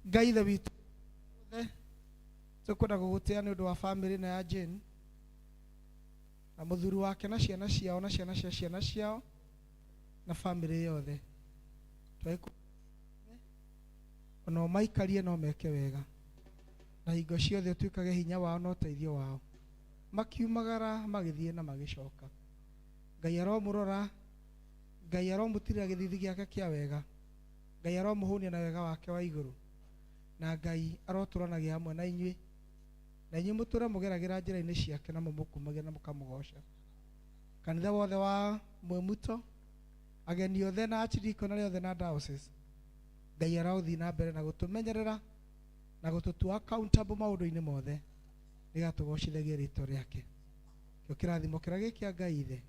Ngai ithe witũ othe tũkwenda gũgũtĩa nĩ ũndũ wa bamĩrĩ ĩno ya Jane na mũthuri wake na ciana ciao na ciana cia ciana ciao na bamĩrĩ yothe. Ona ũmaikarie no meke wega na hingo ciothe ũtuĩkage hinya wao na ũteithio wao makiumagara magĩthiĩ na magĩcoka. Ngai aromũrora, Ngai aromũtirĩra gĩthithi gĩake kĩa wega, Ngai aromũhũnia na wega wake wa igũrũ, na Ngai arotũranagia hamwe na inyuĩ, na inyuĩ mũtũre mũgeragĩra njĩra-inĩ ciake na mũmũkumagia na mũkamũgoca. Kanitha wothe wa Mwĩmuto, ageni othe na archdeacon arĩa othe na diocese, Ngai arothiĩ na mbere na gũtũmenyerera na gũtũtua accountable maũndũ-inĩ mothe nĩgetha tũgocithagie rĩtwa rĩake. Kĩo kĩrathimo kĩrĩa gĩ kĩa Ngai Ithe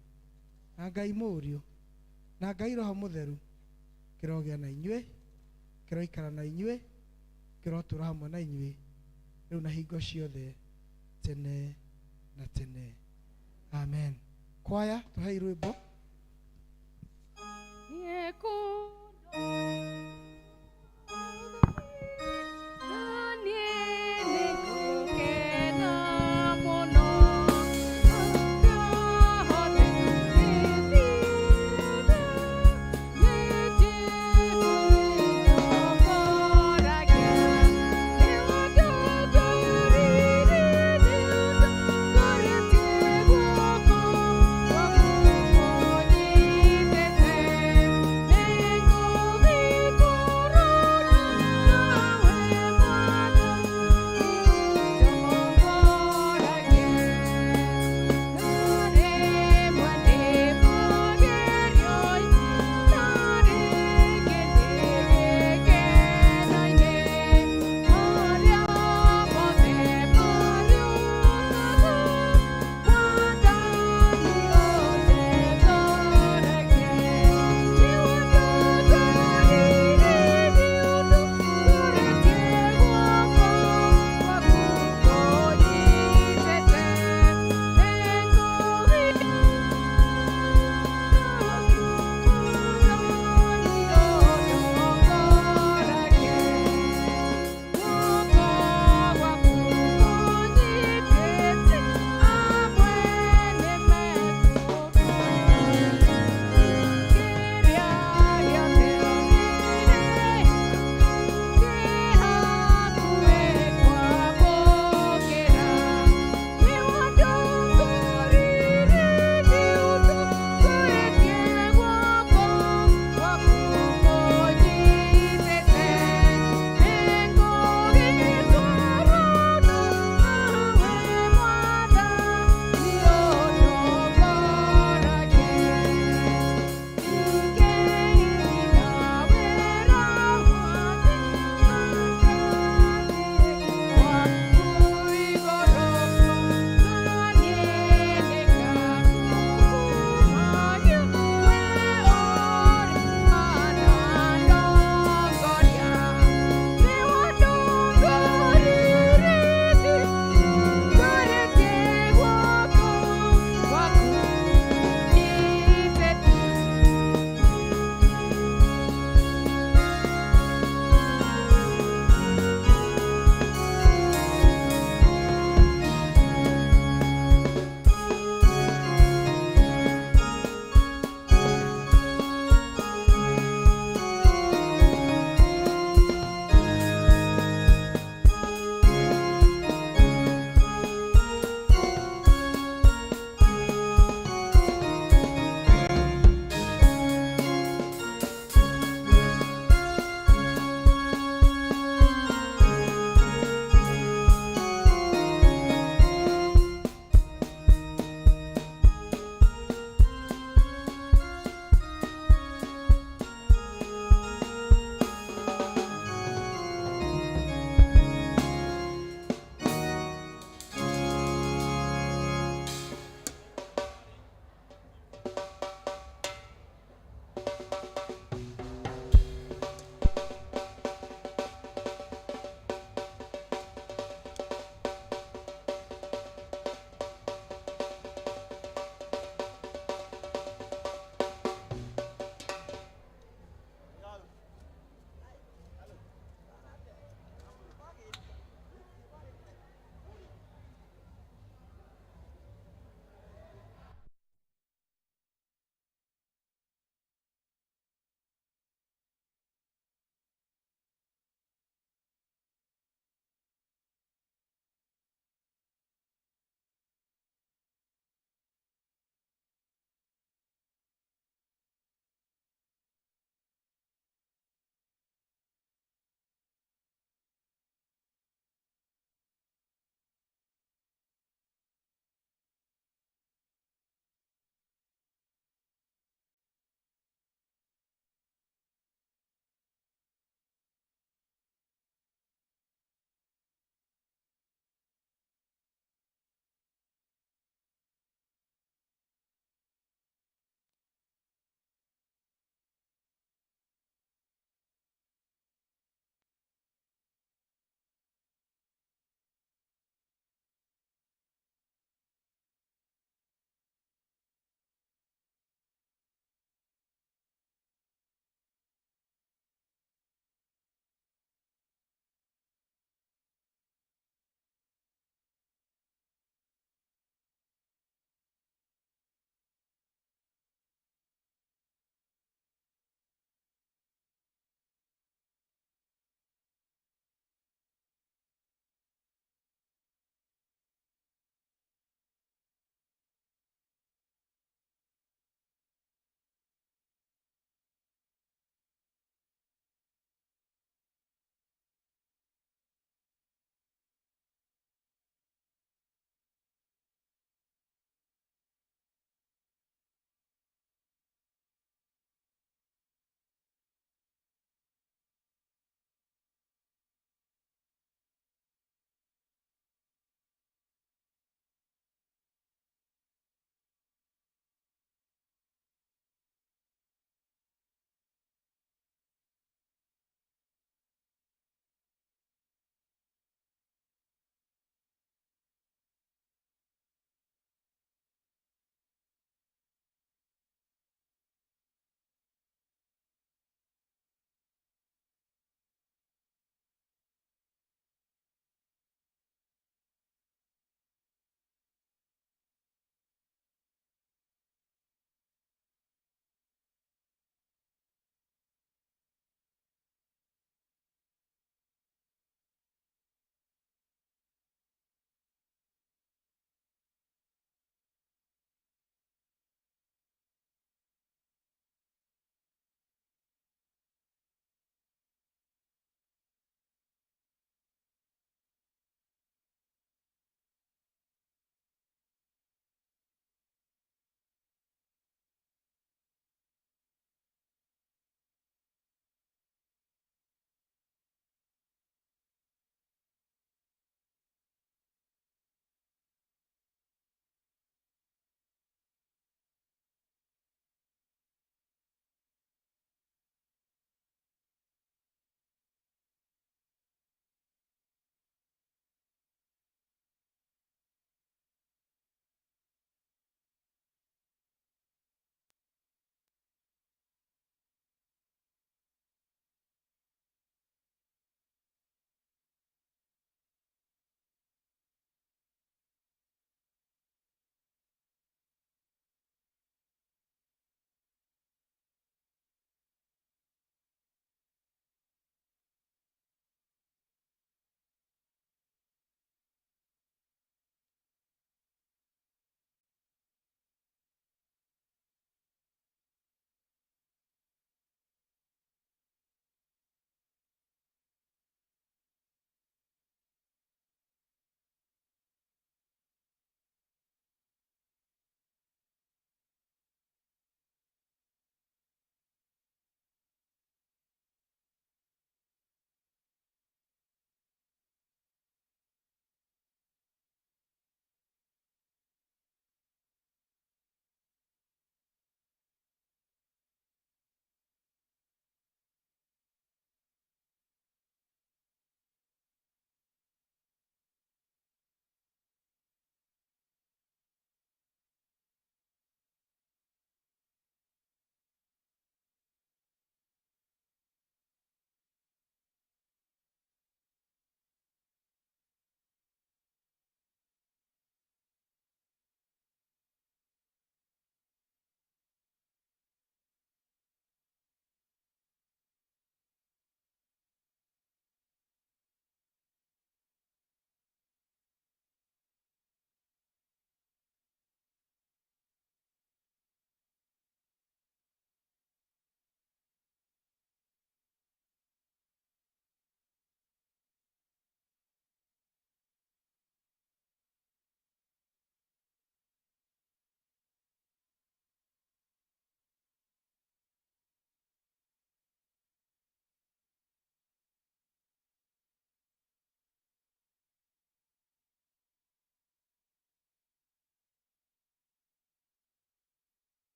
na Ngai Mũriũ na Ngai Roho Mũtheru kĩrogĩa na inyuĩ, kĩroikara na inyuĩ, kĩrotũra hamwe na inyuĩ rĩu na hingo ciothe tene na tene. Amen. Kwaya, tũhei rwĩmbo. Niĩ kũndũ